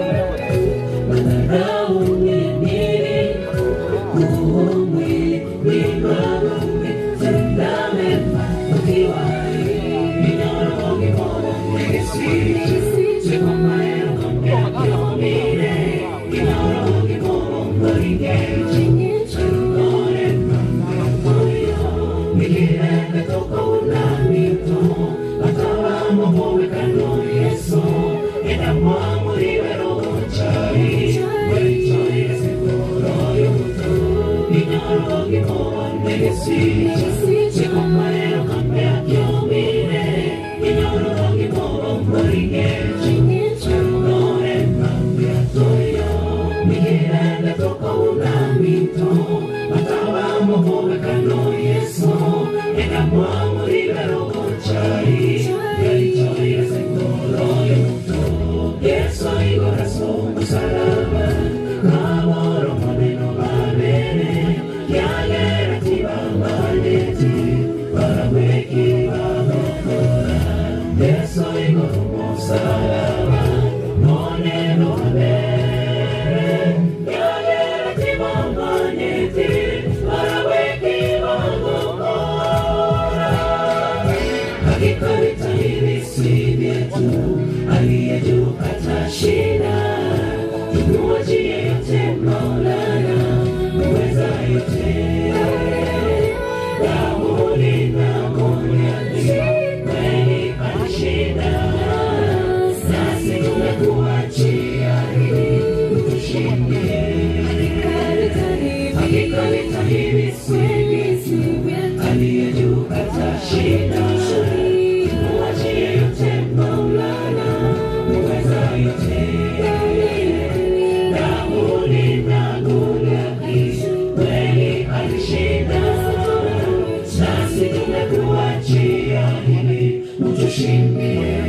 madharau ni nini, huu mwili ni mavumbi, tenda mema ukiwa hai. Aliye juu atashinda, tumwachie yote Maulana, muweza yote. Daudi na Goliathi kweli alishinda, nasi tumekuachia ili utushindie. Hakika vita hivi si vyetu, aliye juu atashinda, tumwachie yote Maulana, muweza yote. Daudi na Goliathi kweli alishinda, nasi tumekuachia ili utushindie.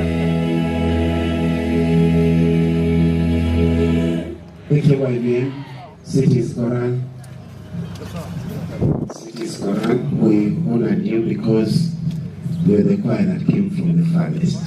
Thank you, YBM. Cities Choral. Cities Choral, we honored you because you were the choir that came from the farthest.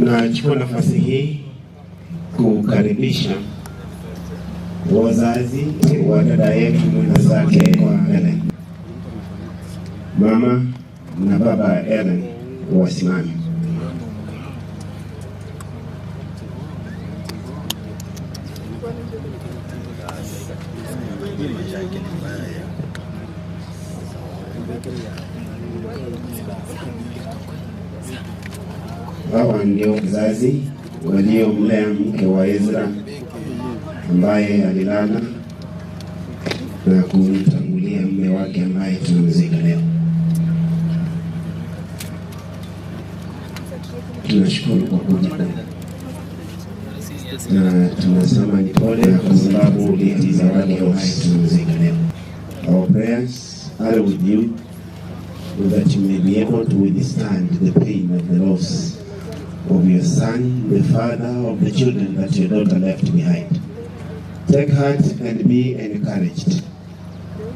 Nachukua nafasi hii kukaribisha wazazi wa dada yetu mwenzake Ellen, mama na baba Ellen wasimame. Hawa ndio wazazi waliomlea mke wa Ezra ambaye alilala na kumtangulia mume wake ambaye tunamzika leo. Tunashukuru kwa kuja na tunasema ni pole kwa sababu ni zawadi ambaye tunamzika leo. Our prayers are with you that you may be able to withstand the pain of the loss of your son, the father of the children that your daughter left behind. Take heart and be encouraged.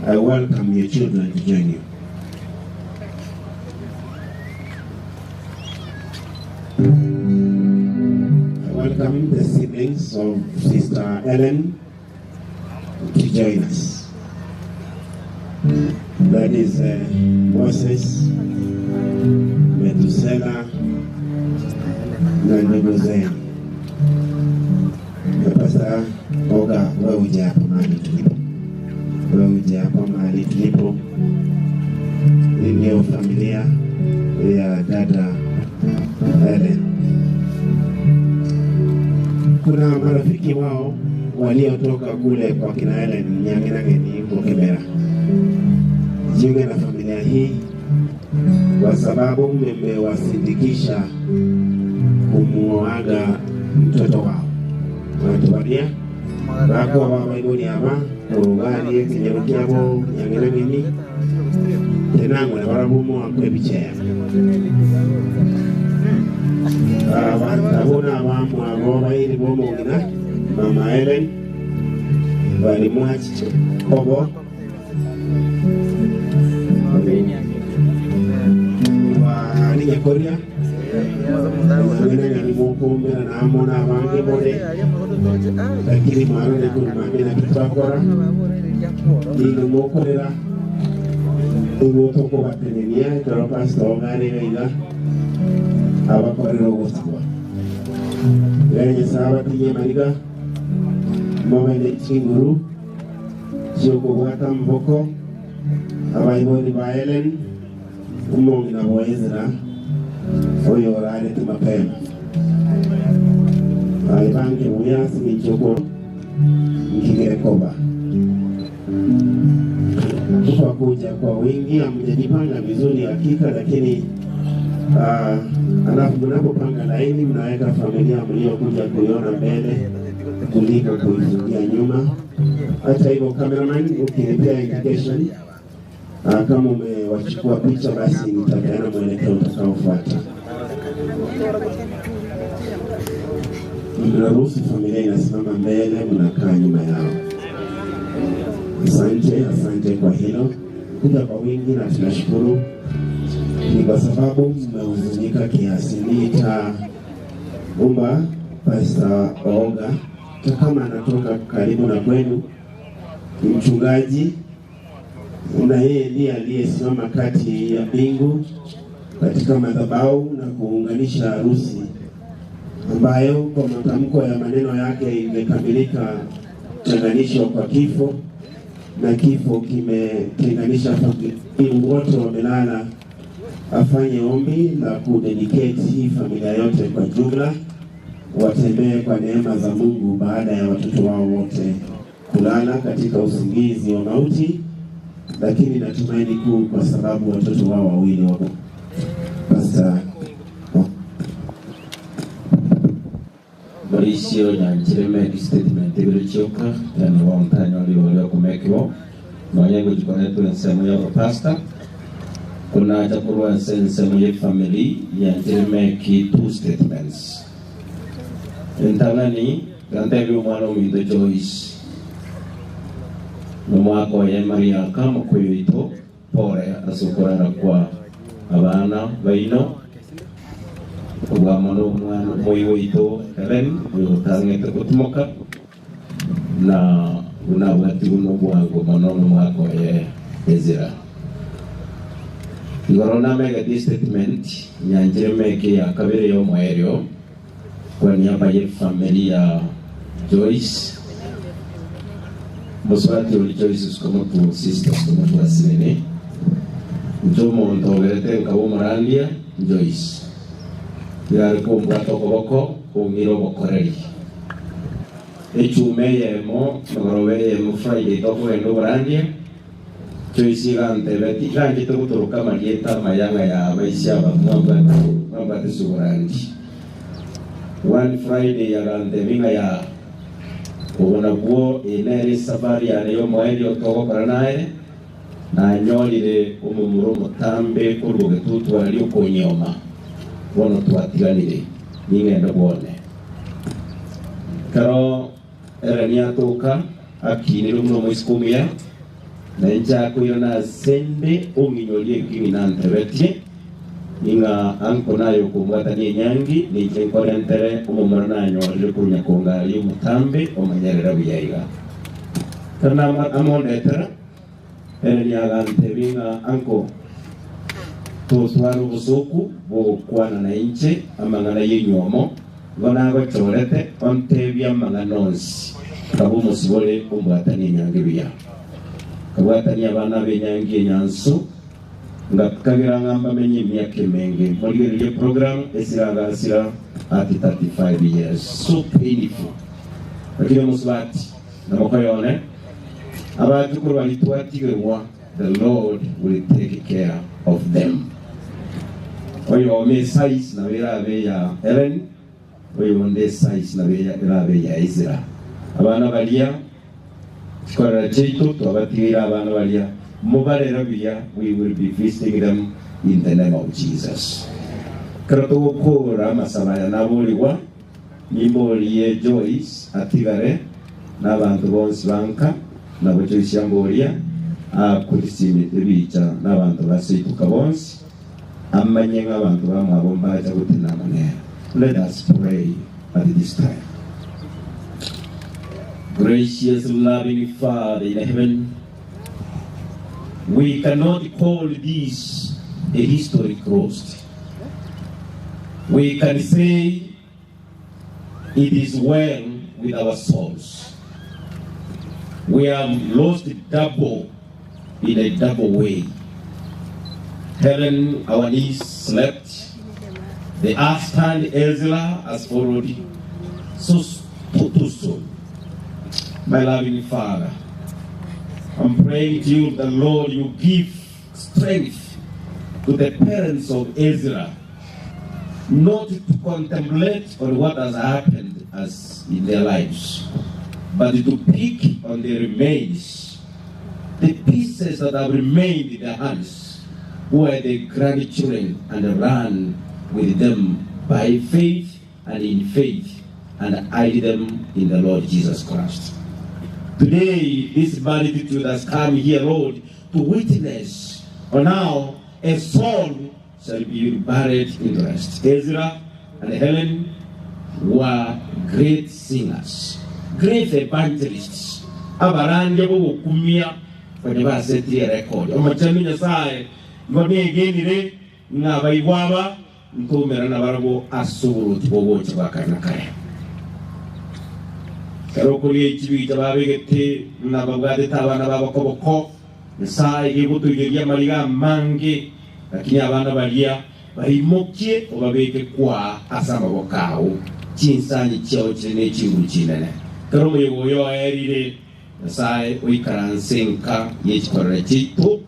I welcome your children to join you. I welcome the siblings of Sister Ellen to join us. That is Moses, Methuselah, na ndugu zenu. Pastor Oga, wewe uje hapa mahali tulipo. Wewe uje hapa mahali tulipo. Hii ndio familia ya dada Ellen. Kuna marafiki wao waliotoka kule kwa kina Ellen Nyanginangeni huko Kibera. Jiunge na familia hii kwa sababu mmewasindikisha kumuaga mtoto wao. Wanatubalia bako abaiboni aba urugari ekinyero kyabo Nyanginangeni tenangwe barabumu akwebicheya abantu abamu abo bairi bomongina mama Ellen bali mwachi obo Korea mukumbira namona abange bore lakini mwarore kurumamira kitwakora nino mukorera niguo tukubatenenia toro pastor ogarire itha abakorera ogosibwa Nyasaye abatinye mariga mobene chinguru chiokobwata mboko abaibori ba Ellen umongina wa Ezra oyo orarete mapema aibange buyasi michoko mkigerekoba kwa kuja kwa wingi hamjajipanga vizuri hakika, lakini alafu mnapopanga laini mnaweka familia mliokuja kuiona mbele kuliko kuifungia nyuma. Hata hivyo, cameraman, ukinipea indication kama umewachukua picha, basi nitapeana mwelekeo utakaofuata. Mnaruhusu familia inasimama mbele, mnakaa nyuma yao. Asante, asante kwa hilo. Kuja kwa wingi na tunashukuru. Ni kwa sababu mmehuzunika kiasi. Nitaomba Pastor Oga, kama anatoka karibu na kwenu, mchungaji, na yeye ndiye aliyesimama kati ya mbingu katika madhabahu na kuunganisha harusi ambayo kwa matamko ya maneno yake imekamilika tenganisho kwa kifo, na kifo kimetenganisha familia, wote wamelala. Afanye ombi la kudedicate hii familia yote kwa jumla, watembee kwa neema za Mungu baada ya watoto wao wote kulala katika usingizi wa mauti, lakini natumaini kuu kwa sababu watoto wao wawili wako. Pastor Mauricio nyanchireme statement ibirichoka tena wa mtanya wali kumekyo mwanyango jikonetu nsemu ya pastor kuna chakurwa nsemu ya family nyanchireme ki two statements entangani gantebi mwana mwito Joyce nomwako ya Maria kama kuyoito pore asukurara kwa abana baino Kubwa mono mwana moyo Helen uyotangete kutimoka na unabwati uno bwango mono mwako ye Ezra. Igorona mega di statement nyanjire meke ya kabere yo mwerio kwa niaba ya familia Joyce Muswati uli Joyce sukomotu sister sukomotu asinene njomo ntogerete nkabo murandia Joyce yari kumbwato koboko ungiro bokoreri echume yemo nogorobe yemo Friday tokugenda oburandia Joyce gantebe ganjete gutoroka marieta mayanga ya baisia mwambate suburandi one Friday yagantebe nga ya ubona bwo enere safari yane yo mwaeri otogokora naye nanyorire omumuro mutambe kuruge tutwari okonyoma bono twatiganire ning'endo bwone karo erania tuka akinire muno moisikumia na njakwira na sende ong'inyorie kimi nantebetie ninga anko nayo kumbwatanie nyangi ninche nkorentere omomura nanyorire kurunya kongari omutambe omanyerera buyaiga kana amondetera erania agantebi ng'a anko tutwara obusuku bwokwana na inche amang'ana y'enyomo igo nagochorete ontebia amang'ana onsi kaba omosibore ombwatanie enyangi buya kabwatania abana b'enyangi enyansu nga kagira ngamba menye emyaka emenge morigererie program esiragasira at 35 years so painful lakini omusubati namokoyone abajukuru balitwatigerwa the Lord will take care of them. Oyo ome size na wera ya Ellen, oyo onde size na wera ya Ezra. Abana balia chikorera chitu twabatira abana balia mubarera biya, we will be visiting them in the name of Jesus. Kratokora masabaya naboliwa nimboliye Joyce atigare n'abantu bonsi banka nabo Joyce yambolia akurisime ebicha n'abantu basituka bonsi amanye nk'abantu bamwabo mbaja gutinamane. Let us pray at this time. Gracious, loving Father in heaven, we cannot call this a historic roast. We can say it is well with our souls. We have lost double in a double way. Helen, our niece, slept. The earth-turned Ezra has followed so too soon. My loving Father, I'm praying to you, the Lord, you give strength to the parents of Ezra not to contemplate on what has happened as in their lives, but to pick on the remains, the pieces that have remained in their hands, who are the grandchildren, and run with them by faith and in faith, and hide them in the Lord Jesus Christ. Today, this multitude has come here, Lord, to witness, for now a soul shall be buried in rest. Ezra and Helen were great singers, great evangelists. Abarande bokumia kwenye baseti record. Omachami Nyasaye ngone genire ngabaibwaba nkomera nabarabo asuburu tibogocha bakanakare. Karokuri ekibi tababegete nababwate tabana babakoboko Nyasaye gigutugeria mariga mange lakini abana balia baimokie obabeke kwa asama bokao chinsanyi chao chine chingu chinene karo yoyo erire Nyasaye oikaransenka yechikorere chitu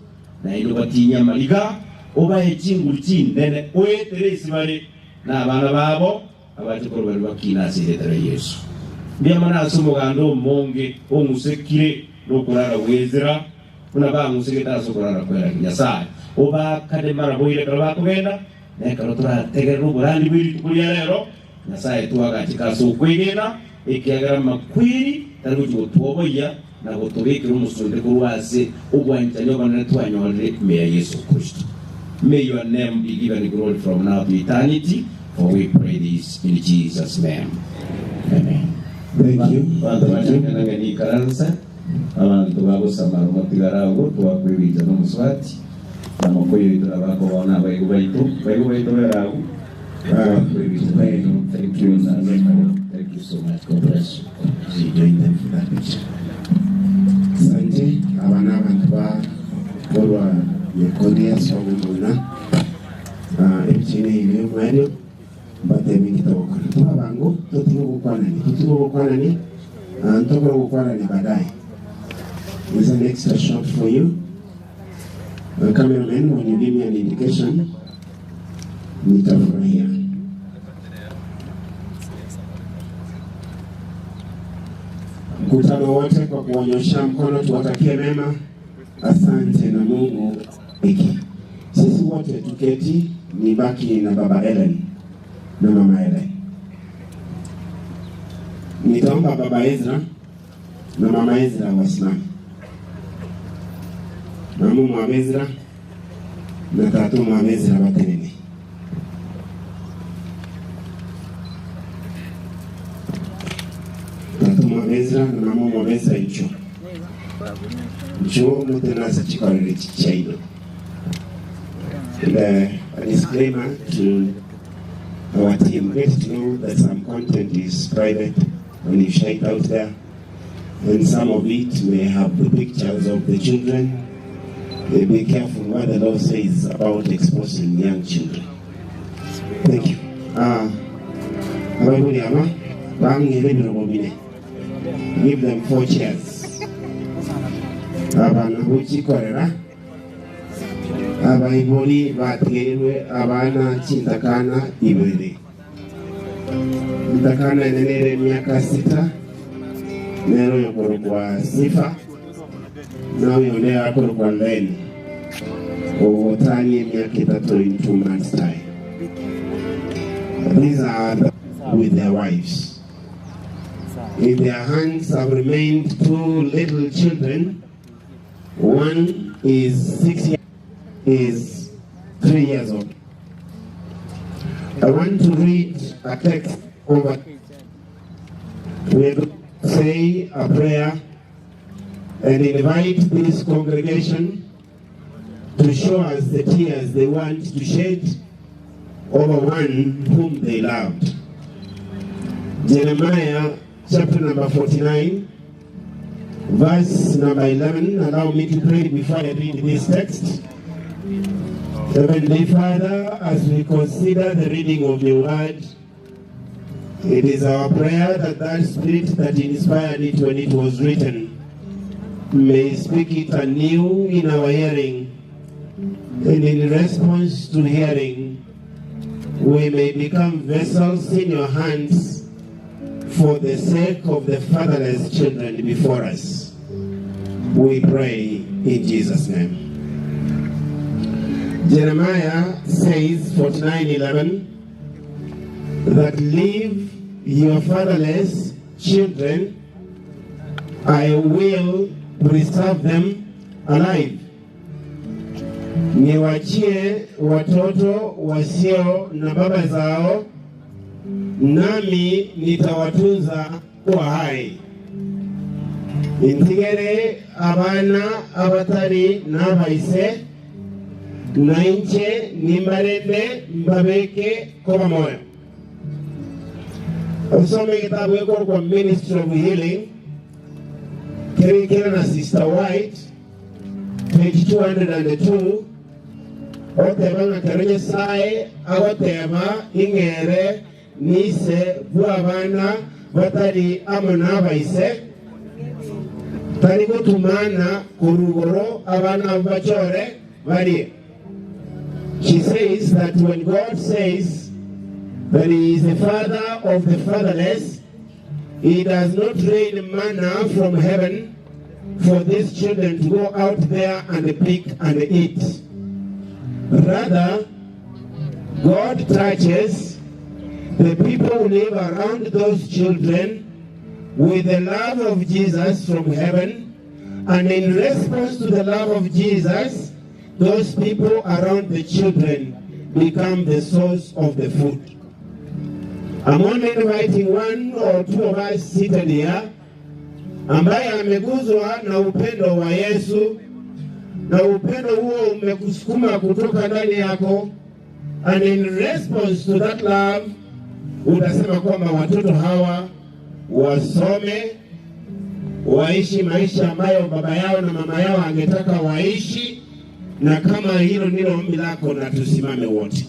na ino batinya mariga obahe chingu chinene oetere isibare na abana babo abachikoro bari bakina siretere Yesu ndiamana asomugando monge omusekire nokurara wezera kuna banguseketa asokurara kwera Nyasaye oba kademara boire karaba kugenda nekaro turategerera oburandi bwiri tukuria rero Nyasaye tuwagachika sokwegena ekiagera makwiri tari gutwoboya na gutubikira umusunde kurwase obwanchani obanene twanyorire meya Yesu Kristo. May your name be given glory from now to eternity, For we pray this in Jesus' name. Amen. Thank you. Bantu bachakananga ni karansa abantu bagusamara umutigarago twakwibija n'umuswati namukoyo iturabako bona baigu baitu berago. Thank you. Thank you so much. God bless you. You join them for that picture. Asante abana abantu ba borwa yekonia sobumuna ebikine ibyo mwari batemikitabo twabangu tutigukwanani ntokora gukwanani baadaye. There's an extra shot for you. Cameraman, when you give me an indication, nitafurahia. Mkutano wote kwa kuonyesha mkono tuwatakie mema. Asante na Mungu iki. Sisi wote tuketi, nibaki na Baba Ellen na Mama Ellen. Nitaomba Baba Ezra na Mama Ezra wasimame. Mamu mwa Ezra na tatu mwa Ezra watenene. Tatu mwa Ezra na mamu mwa Ezra icho. Icho mutenasa chikorere chichaino. A disclaimer to our team. Get to know that some content is private when you share it out there, and some of it may have the pictures of the children. Be careful what the law says about exposing young children. Thank you. Give them 4 chairs. Abaiboli baterwe abana chintakana ibere. Ntakana enenere miaka 6 nero yokorokwa sifa na yonde akorokwa leni otani miaka 3 in 2 months time. These are with their wives. In their hands have remained 2 little children. One is 6 years, is 3 years old. I want to read a text over. We say a prayer and invite this congregation to show us the tears they want to shed over one whom they loved. Jeremiah chapter number 49, verse number 11. Allow me to pray before I read this text. Heavenly Father, as we consider the reading of your word, it is our prayer that that spirit that inspired it when it was written may speak it anew in our hearing, and in response to hearing, we may become vessels in your hands for the sake of the fatherless children before us. We pray in Jesus' name. Jeremiah says, 49:11, that leave your fatherless children, I will preserve them alive. Niwachie watoto wasio na baba zao, nami nitawatunza kuwa hai. Intigere abana abatari n'abaise, na inche nimbarende mbabeke koba moyo. Usome kitabu eko kwa Ministry of Healing, kirikira na Sister White, page 202. Otema nga kerenye sae, agotema ingere nise bwabana batari amo n'abaise, tari gutumana kurugoro abana bachore bari. She says that when God says that he is the father of the fatherless, he does not rain manna from heaven for these children to go out there and pick and eat. Rather, God touches the people who live around those children with the love of Jesus from heaven, and in response to the love of Jesus, those people around the children become the source of the food. I'm only inviting one or two of us seated here ambaye ameguzwa na upendo wa Yesu na upendo huo umekusukuma kutoka ndani yako, and in response to that love utasema kwamba watoto hawa wasome, waishi maisha ambayo baba yao na mama yao angetaka waishi, na kama hilo ndilo ombi lako, na tusimame wote.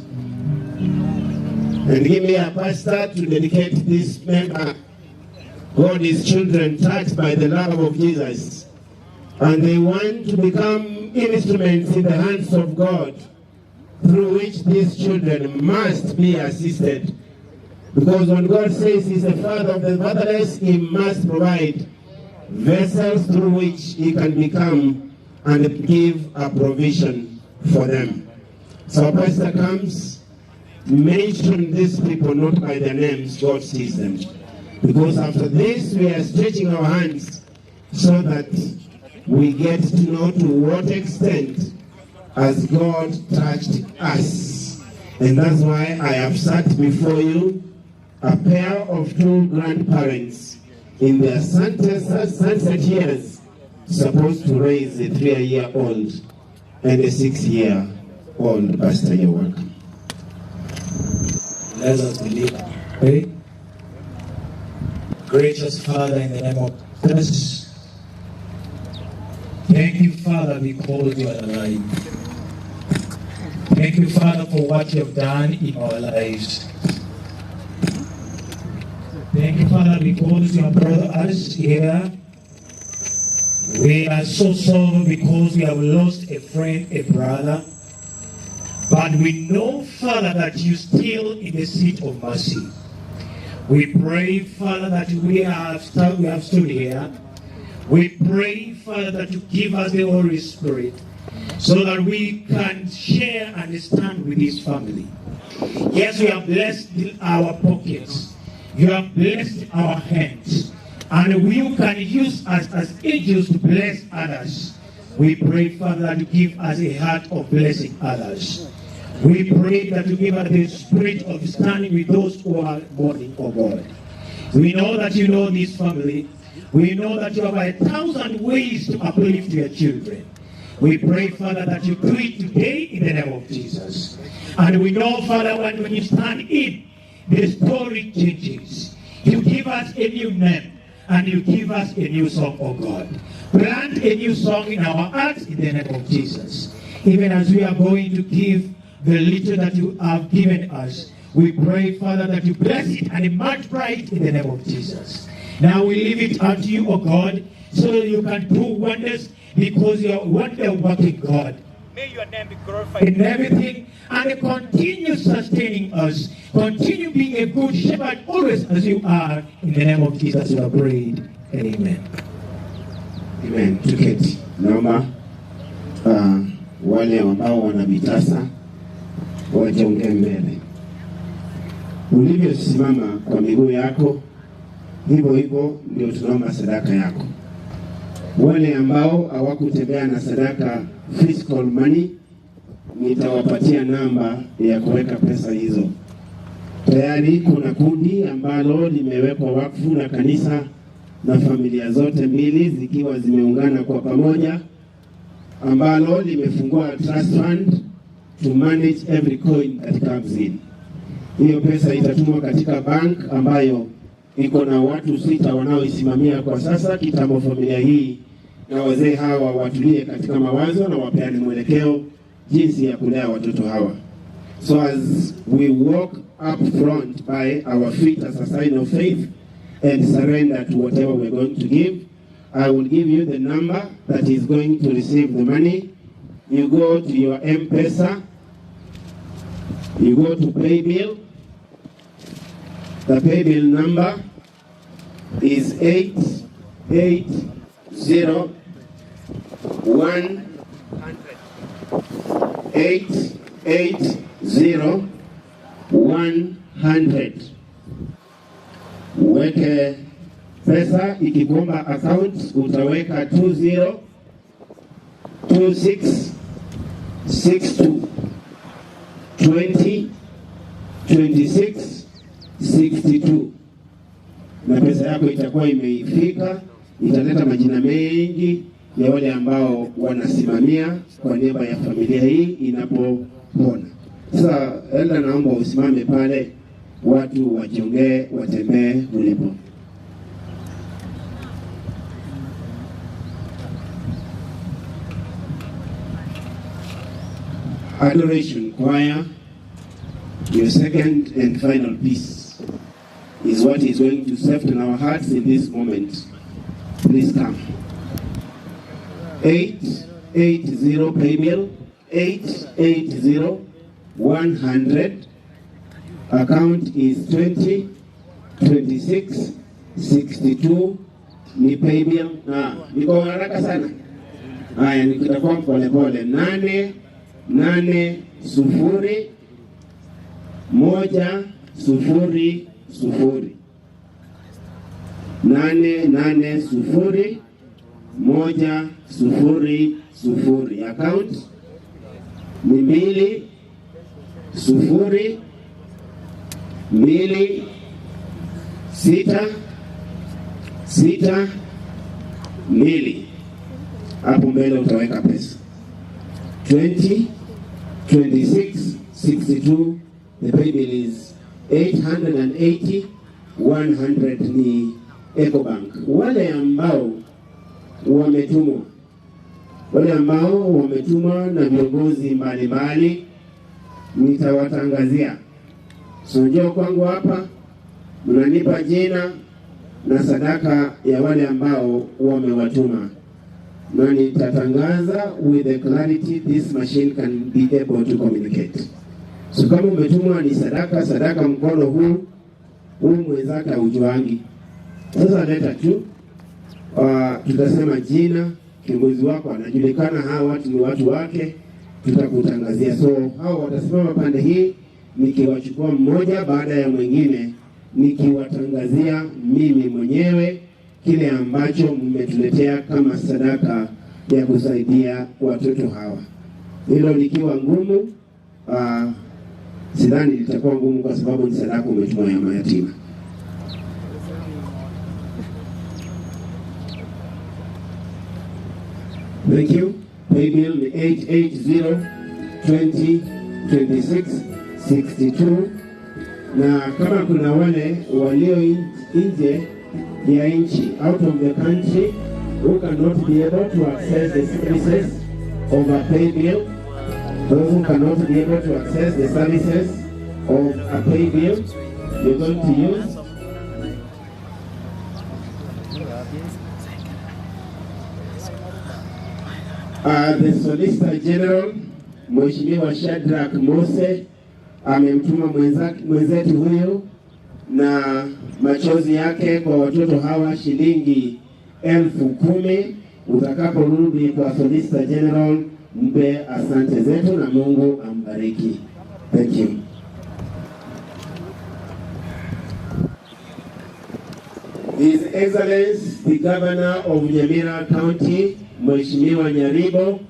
And give me a pastor to dedicate this member, God, his children touched by the love of Jesus, and they want to become instruments in the hands of God through which these children must be assisted. Because when God says he's the father of the fatherless, he must provide vessels through which he can become and give a provision for them. So a pastor comes, mention these people not by their names, God sees them. Because after this, we are stretching our hands so that we get to know to what extent has God touched us. And that's why I have sat before you a pair of two grandparents in their sunset years, supposed to raise a 3-year-old and a 6-year-old. Pastor, you're welcome. Let us believe. Pray. Gracious Father, in the name of Jesus, thank you, Father, because you are alive. Thank you, Father, for what you have done in our lives. Thank you, Father, because you have brought us here. We are so sorry because we have lost a friend, a brother. But we know, Father, that you still in the seat of mercy. We pray, Father, that we have stood here. We pray, Father, that you give us the Holy Spirit so that we can share and stand with this family. Yes, we have blessed our pockets. You have blessed our hands. And you can use us as angels to bless others. We pray, Father, that you give us a heart of blessing others. We pray that you give us the spirit of standing with those who are mourning, oh God. We know that you know this family. We know that you have 1,000 ways to uplift your children. We pray, Father, that you do it today in the name of Jesus. And we know, Father, when you stand in, the story changes. You give us a new name and you give us a new song, oh God. Plant a new song in our hearts in the name of Jesus. Even as we are going to give the little that you have given us, we pray, Father, that you bless it and multiply it in the name of Jesus. Now we leave it unto you, O God, so that you can do wonders, because you are wonder-working God. May your name be glorified in everything, and continue sustaining us. Continue being a good shepherd always as you are. In the name of Jesus, we have prayed. Amen. Amen. Tuketi. Naomba wale ambao wana vitasa wajonge mbele. Ulivyosimama kwa miguu yako, hivyo hivyo ndio tunaomba sadaka yako. Wale ambao hawakutembea na sadaka fiscal money, nitawapatia namba ya kuweka pesa hizo. Tayari kuna kundi ambalo limewekwa wakfu na kanisa na familia zote mbili zikiwa zimeungana kwa pamoja, ambalo limefungua trust fund to manage every coin that comes in. Hiyo pesa itatumwa katika bank ambayo iko na watu 6 wanaoisimamia kwa sasa. Kitambo familia hii na wazee hawa watulie katika mawazo na wapeane mwelekeo jinsi ya kulea watoto hawa. So as we walk up front by our feet as a sign of faith and surrender to whatever we're going to give, I will give you the number that is going to receive the money. You go to your M-Pesa, you go to pay bill. The pay bill number is 880 100. 880 100. Weke pesa, ikikomba account utaweka 20 26 62 20 26 62, na pesa yako itakuwa imeifika. Italeta majina mengi ya wale ambao wanasimamia kwa niaba ya familia hii inapopona. Sasa Elda, naomba usimame pale, watu wajiongee, watembee ulipo. Adoration Choir, your second and final piece is what is going to soften our hearts in this moment. Please come. 880 paybill 880 100. Account is 20 26 62. Ni paybill na niko haraka sana. Haya, nitakuwa pole pole. 8 8 0 1 0 0 8 8 0 1 0 0. Account ni 2 0 2 6 6 2. Hapo mbele utaweka pesa 20 26 62. The paybill is 880 100 ni Ecobank. Wale ambao wametumwa, wale ambao wametumwa na viongozi mbalimbali nitawatangazia. So njoo kwangu hapa, mnanipa jina na sadaka ya wale ambao wamewatuma, na nitatangaza with the clarity this machine can be able to communicate. So kama umetumwa ni sadaka, sadaka mkono huu, huu mwenzake haujuangi. Sasa leta tu, tutasema jina, kiongozi wako anajulikana, hawa watu ni watu wake, tutakutangazia. So hao watasimama pande hii, nikiwachukua mmoja baada ya mwingine, nikiwatangazia mimi mwenyewe kile ambacho mmetuletea kama sadaka ya kusaidia watoto hawa. Hilo likiwa ngumu, sidhani litakuwa ngumu kwa sababu ni sadaka umetumwa ya mayatima. Thank you. Paybill ni 880 20 26 62. Na kama kuna wale walio nje ya nchi, out of the country, who cannot be able to access the services of a paybill, those who cannot be able to access the services of a paybill, you're going to use the Solicitor General Mheshimiwa Shadrack Mose amemtuma mwenzetu huyu na machozi yake kwa watoto hawa shilingi 10,000. Utakaporudi kwa Solicitor General mpe asante zetu na Mungu ambariki. Thank you. His Excellency the Governor of Nyamira County Mheshimiwa Nyaribo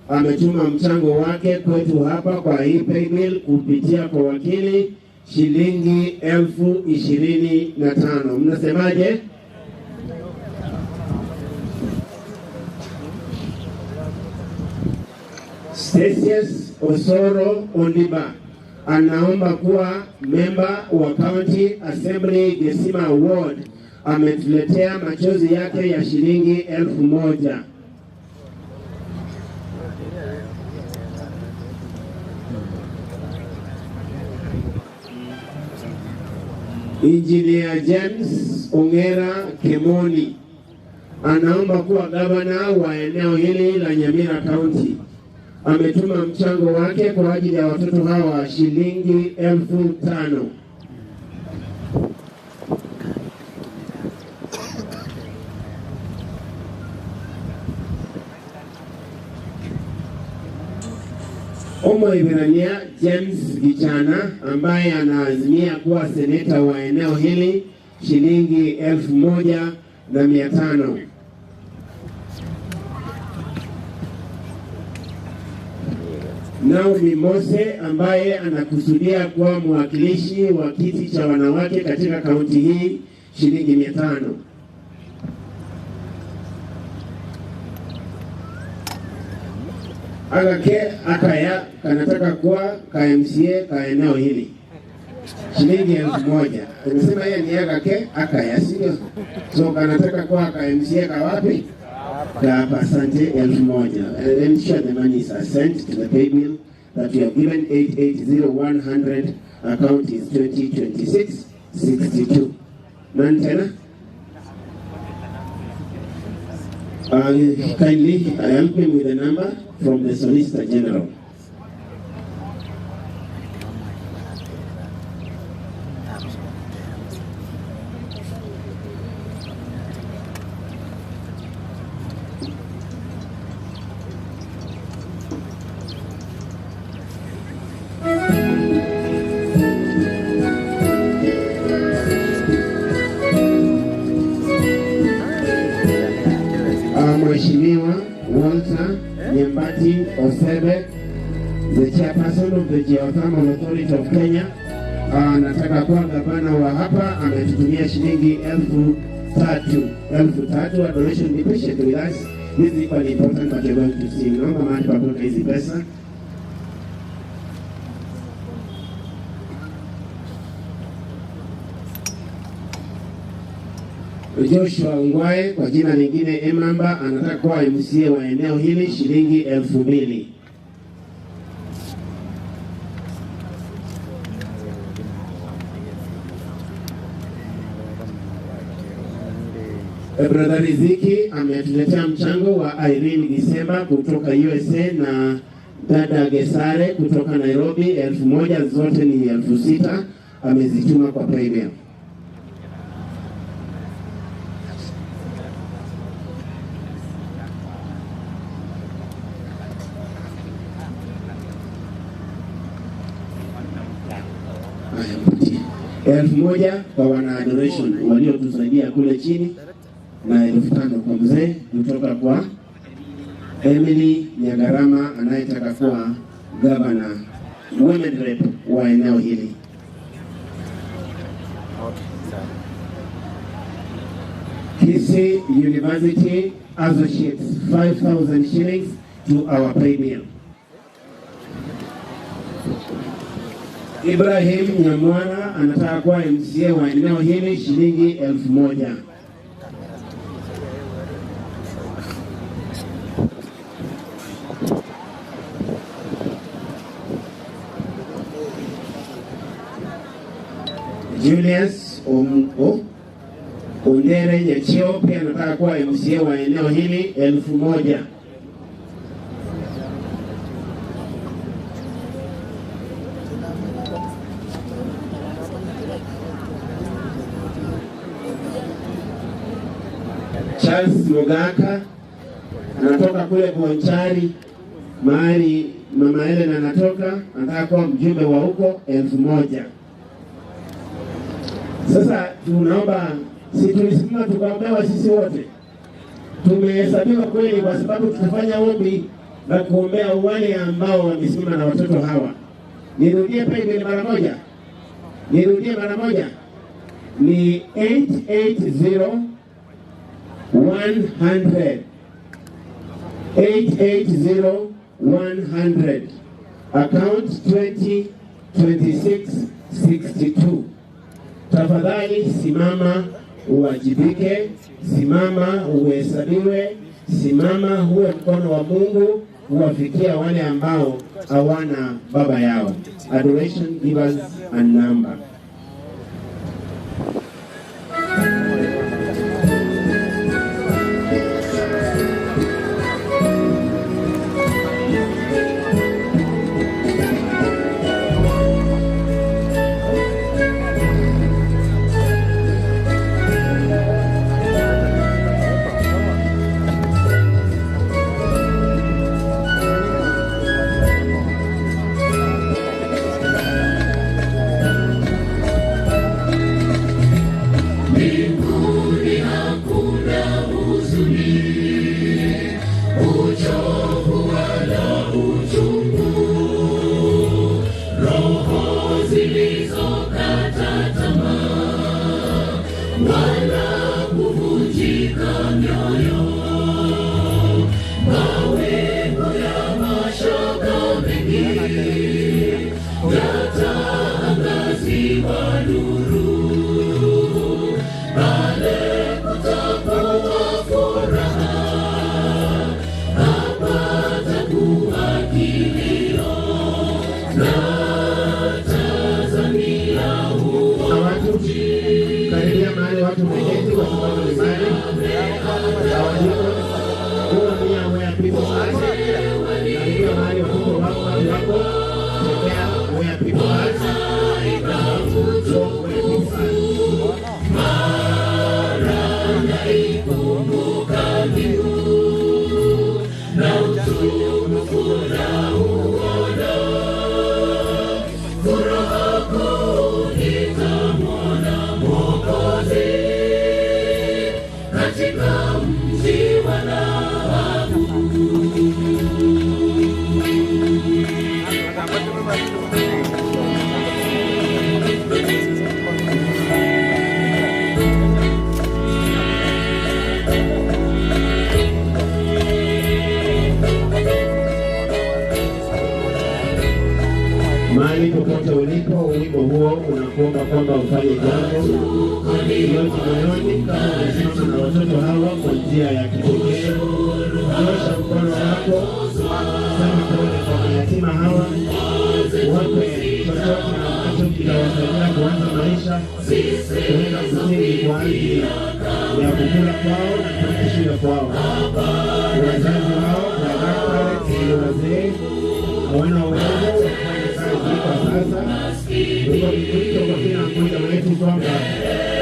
ametuma mchango wake kwetu hapa kwa hii paybill kupitia kwa wakili shilingi 25,000. Mnasemaje? Stasius Osoro Ondiba anaomba kuwa memba wa County Assembly Gesima Ward. Ametuletea machozi yake ya shilingi 1,000. Engineer James Ongera Kemoni anaomba kuwa gavana wa eneo hili la Nyamira County. Ametuma mchango wake kwa ajili ya watoto hawa shilingi 5,000. Omo Ibrania James Gichana ambaye anaazimia kuwa seneta wa eneo hili shilingi 1,500. Naomi Mose ambaye anakusudia kuwa mwakilishi wa kiti cha wanawake katika kaunti hii, shilingi 500. Agake akaya kanataka kuwa ka MCA ka eneo hili, shilingi 1000. Tumesema yeye ni Agake akaya, sio? So kanataka kuwa ka MCA ka wapi? Hapa. Asante, 1000. Ensure the money is sent to the pay bill that you have given 880100. Account is 2026 62. Nani tena? Kindly help me with the number from the Solicitor General. Mheshimiwa Walter Nyambati Osebe, the chairperson of the Geothermal Authority of Kenya, anataka kuwa gavana wa hapa. Ametutumia shilingi 3,000. 3,000. Adoration, be patient with us. This is equally important that you're going to see. Naomba mahali pa kuweka hizi pesa. Joshua Ngwae kwa jina lingine Emamba anataka kuwa MCA wa eneo hili, shilingi 2,000. Brother Riziki ametuletea mchango wa Irene Gisemba kutoka USA na dada Gesare kutoka Nairobi, 1,000, zote ni 6,000, amezituma kwa paybill. Elfu moja kwa wana adoration waliotusaidia kule chini na 5,000 kwa mzee kutoka kwa Emily Nyagarama anayetaka kuwa governor women rep wa eneo hili. Kisii University Associates 5,000 shillings to our paybill. Ibrahim Nyamwara anataka kuwa MCA wa eneo hili, shilingi 1,000. Julius Ondere Nyachio pia anataka kuwa MCA wa eneo hili, 1,000. Charles Mogaka anatoka kule Bonchari mahali Mama Helen anatoka, anataka kuwa mjumbe wa huko, 1,000. Sasa tunaomba, si tulisimama tukaombewa sisi wote, tumehesabiwa kweli, kwa sababu tutafanya ombi la kuombea wale ambao wamesimama na watoto hawa. Nirudie paybill mara moja, nirudie mara moja, ni 880 100, 880 100, account 2026 62. Tafadhali simama uwajibike, simama uhesabiwe, simama uwe mkono wa Mungu uwafikia wale ambao hawana baba yao. Adoration, give us a number. Mbinguni hakuna huzuni, uchovu wala uchungu. people are. Karibia mahali watoto wako watu wako. Tembea where people are. Go where people Mara naikumbuka mbingu na utukufu nauona, furaha kuu nitamwona Mwokozi katika mji wa dhahabu. Mahali popote ulipo, wimbo huo unakuomba kwamba ufanye jambo yote moyoni, kama umesimama na watoto hawa kwa njia ya kipekee, nyosha mkono wako, sema pole kwa mayatima hawa, wape chochote ambacho kitawasaidia kuanza maisha, kuweka msingi kwa ajili ya kukula kwao na kwenda shule kwao. Wazazi wao na grandparents ni wazee, hawana uwezo wa kufanya kazi kwa sasa. Hivyo ni wito kwa kila mmoja wetu kwamba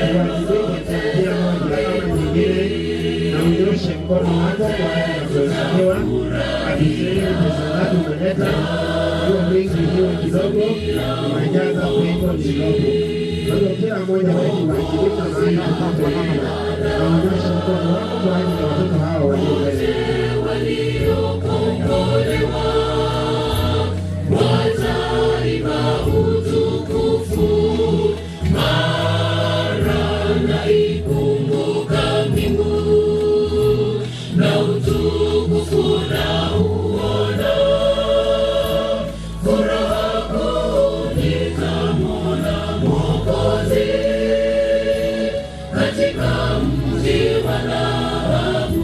tuwajibike kwa njia moja ama nyingine, na unyoshe mkono wako kwa ajili ya kuhesabiwa. Hatusemi pesa ngapi umeleta, hiyo mingi hiyo kidogo, unajaza pengo lililopo. Kwa hiyo kila mmoja wetu wajibika mahali popote ulipo, na unyoshe mkono wako kwa ajili ya watoto hawa walio mbele. Waliokombolewa wataimba utukufu, mara naikumbuka mbingu na utukufu nauona, furaha kuu nitamwona Mwokozi katika mji wa dhahabu.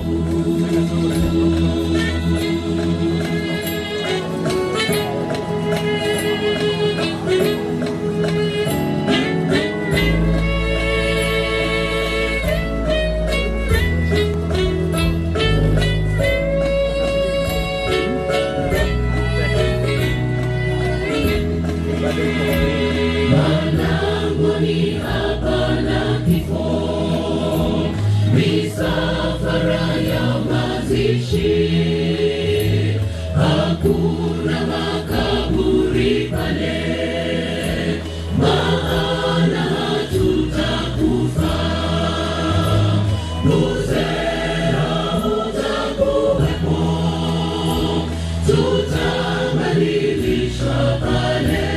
Malangoni hapana kifo, misafara ya mazishi, hakuna makaburi pale, maana hatutakufa. Uzee hautakuwepo, tutabadilishwa pale,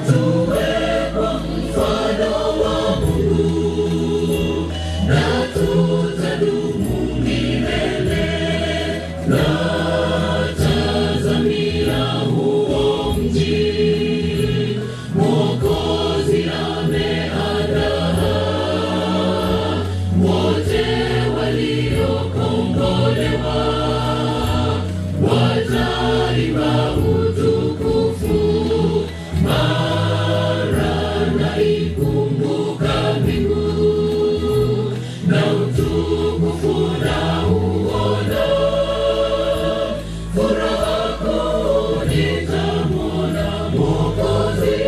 tuwe kwa mfano wa Mungu na tutadumu milele. Natazamia huo mji Mwokozi ameandaa, wote waliokombolewa wataimba utukufu, mara naikumbuka mbingu na utukufu nauona, furaha kuu nitamwona Mwokozi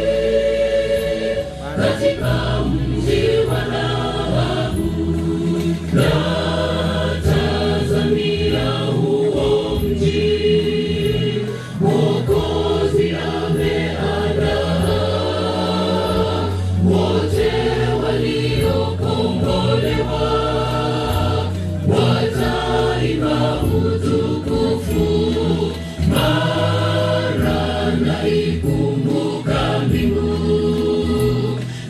katika mji wa dhahabu. Natazamia huo mji Mwokozi ameandaa, wote waliokombolewa wataimba utukufu, mara naikumbuka mbingu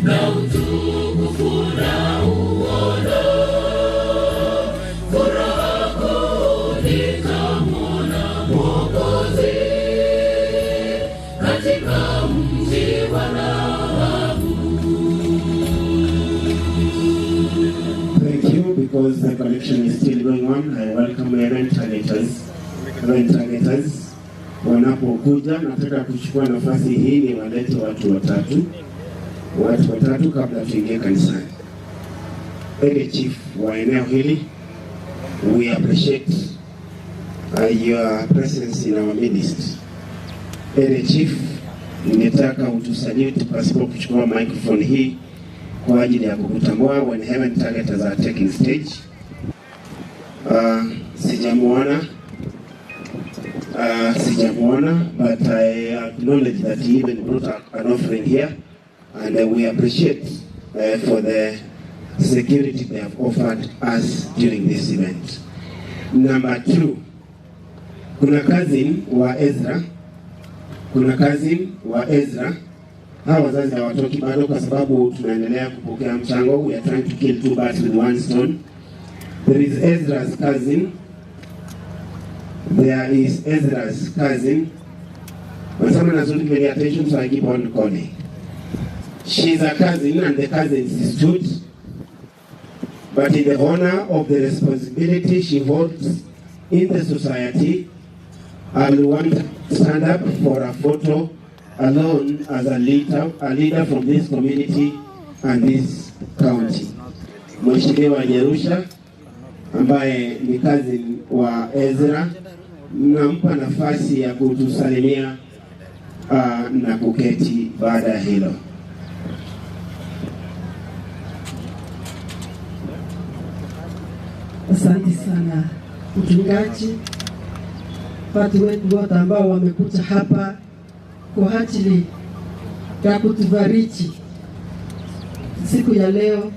na utukufu nauona, furaha kuu nitamwona Mwokozi katika mji wa dhahabu. Thank you. Because the collection is still going on, I welcome rent targeters. Rent targeters wanapokuja, nataka kuchukua nafasi hii ni walete watu watatu kabla tuingie kanisani. Area chief wa eneo hili, we appreciate Your presence in our midst. Area Chief, ningetaka utusalute pasipo kuchukua microphone hii kwa ajili ya kukutambua when Heaven Targeters are taking stage. Sijamuona, but I acknowledge that he even brought an offering here, and we appreciate for the security they have offered us during this event. Number two, kuna cousin wa Ezra, kuna cousin wa Ezra. Hawa wazazi hawatoki bado kwa sababu tunaendelea kupokea mchango. We are trying to kill two birds with one stone. There is Ezra's cousin. There is Ezra's cousin. When someone has not given attention, so I keep on calling. She's a cousin, and the cousin stood. But in the honor of the responsibility she holds in the society, I will want to stand up for a photo alone as a leader from this community and this county. Mheshimiwa Jerusha, ambaye ni cousin wa Ezra, nampa nafasi ya kutusalimia na kuketi baada ya hilo. Asante sana mchungaji, watu wetu wote ambao wamekuja hapa kwa ajili ya kutubariki siku ya leo.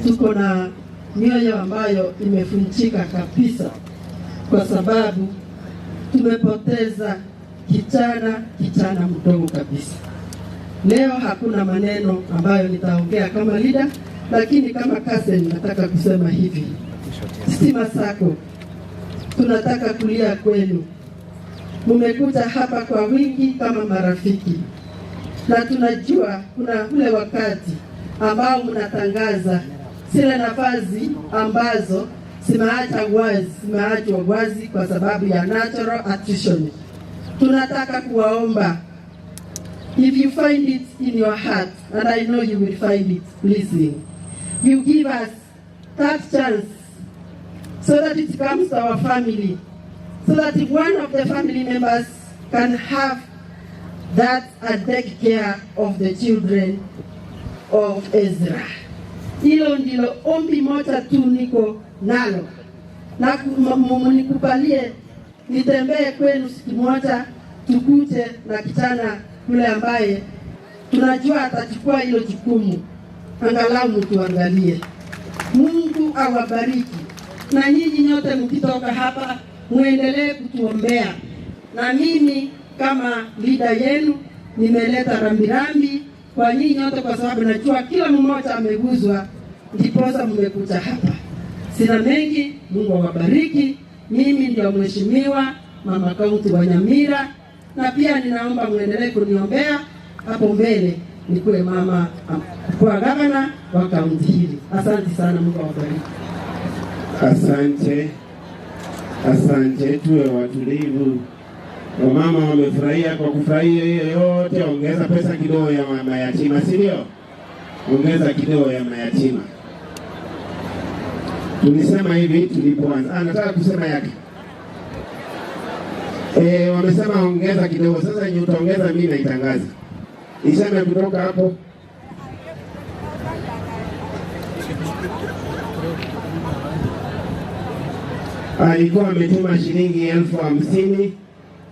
Tuko na mioyo ambayo imefunjika kabisa kwa sababu tumepoteza kijana mdogo kabisa. Leo hakuna maneno ambayo nitaongea kama leader, lakini kama cousin nataka kusema hivi. Stima Sacco, tunataka kulia kwenu. Mmekuja hapa kwa wingi kama marafiki, na tunajua kuna ule wakati ambao mnatangaza zile nafasi ambazo zimeachwa wazi kwa sababu ya natural attrition. Tunataka kuwaomba, if you find it in your heart, and I know you will find it pleasing, you give us that chance so that it comes to our family, so that one of the family members can have that and take care of the children of Ezra. Hilo ndilo ombi moja tu niko nalo, na mnikubalie nitembee kwenu siku moja, tukute na kijana yule ambaye tunajua atachukua hilo jukumu, angalau mtuangalie. Mungu awabariki, na nyinyi nyote mkitoka hapa muendelee kutuombea. Na mimi kama leader yenu nimeleta rambirambi kwa nyinyi nyote, kwa sababu najua kila mmoja ameguzwa, ndiposa mmekuja hapa. Sina mengi, Mungu awabariki. Mimi ndio mheshimiwa mama kaunti wa Nyamira, na pia ninaomba muendelee kuniombea hapo mbele nikuwe mama kwa gavana wa kaunti hili. Asante sana, Mungu awabariki. Asante. Asante, tuwe watulivu. Wamama wamefurahia. Kwa kufurahia hiyo yote, ongeza pesa kidogo ya mayatima, si ndio? Ongeza kidogo ya mayatima. Tulisema hivi tulipoanza. Nataka kusema yake. Wamesema ongeza kidogo. Sasa yenye utaongeza mimi naitangaza. Iseme kutoka hapo. Alikuwa ametuma shilingi 50,000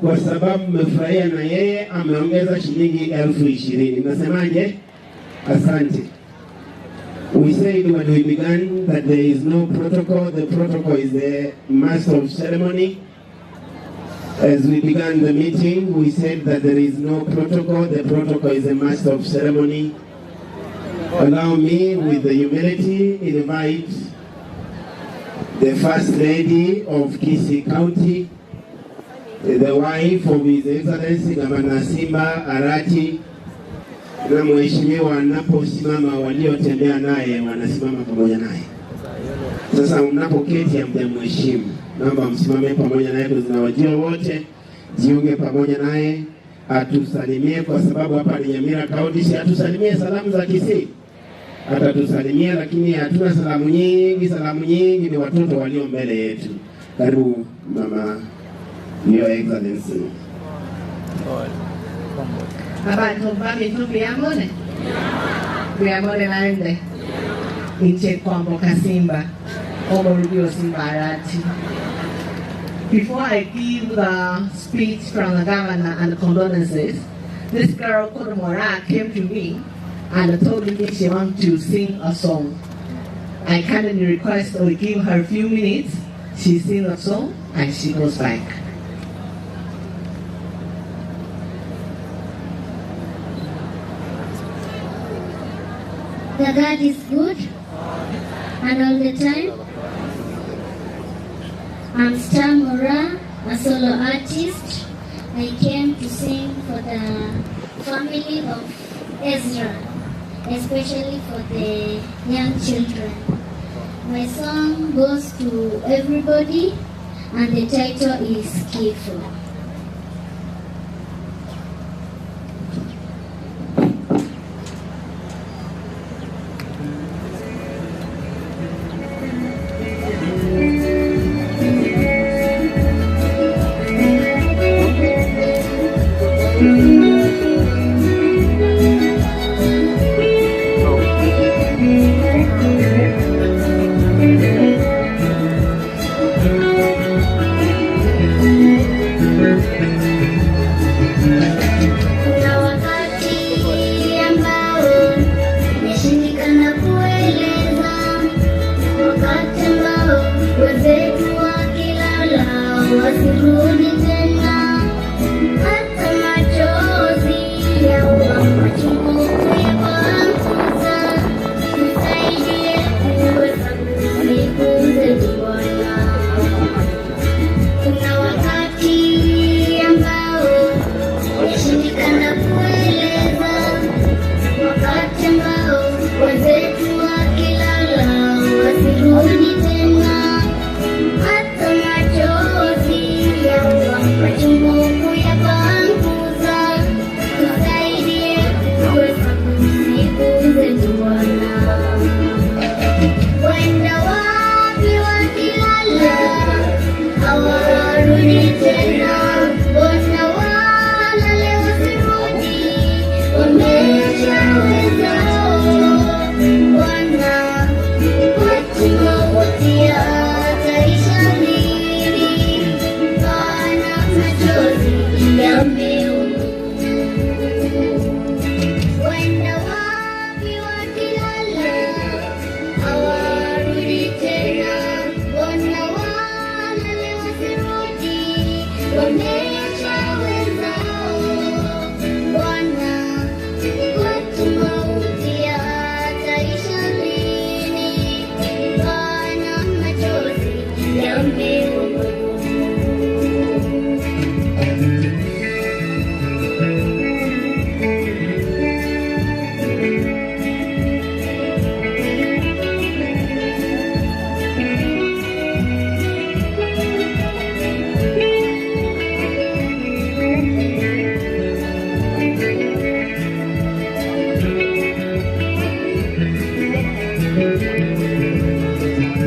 kwa sababu mmefurahia na yeye ameongeza shilingi 20,000. Nasemaje? Asante. We said when we began that there is no protocol. The protocol is the master of ceremony. As we began the meeting, we said that there is no protocol. The protocol is the master of ceremony. Allow me, with the humility, invite the First Lady of Kisii County, the wife of His Excellency Governor Simba Arati, na mheshimiwa anaposimama waliotembea naye wanasimama pamoja naye. Sasa mnapoketi hamjamheshimu, naomba msimame pamoja naye, tunawajua wote, jiunge pamoja naye atusalimie, kwa sababu hapa ni Nyamira County, si atusalimie salamu za Kisii? Atatusalimia, lakini hatuna salamu nyingi. Salamu nyingi ni watoto walio mbele yetu. Karibu mama, Your Excellency. Abantu babitu biyamone biyamone lande inche kwambo kasimba omorubio simba arati. Before I give the speech from the governor and the condolences, this girl called Mora came to me and told me she wants to sing a song. I kindly request we give her a few minutes. She sings a song and she goes back. The God is good and all the time. I'm Star Mora, a solo artist. I came to sing for the family of Ezra, especially for the young children. My song goes to everybody, and the title is Kifo. Kuna wakati ambao nashindikana kueleza, wakati ambao wenzetu wakilala wasirudi tena, hata machozi ya machungu kuyapanguza. Tusaidie kuhesabu siku zetu Bwana. Kuna wakati ambao nashindikana kueleza, wakati ambao wenzetu wakilala wasirudi tena, hata machozi ya machungu kuyapanguza. Tusaidie kuhesabu siku zetu Bwana. Wenda wapi wakilala hawarudi tena, mbona walale wasirudi, wameshaweza Bwana kwetu mauti yataisha lini? Bwana machozi yameuma. Wenda wapi wakilala hawarudi tena, mbona walale wasirudi, wameshaweza Bwana kwetu mauti yataisha lini? Bwana machozi yameuma.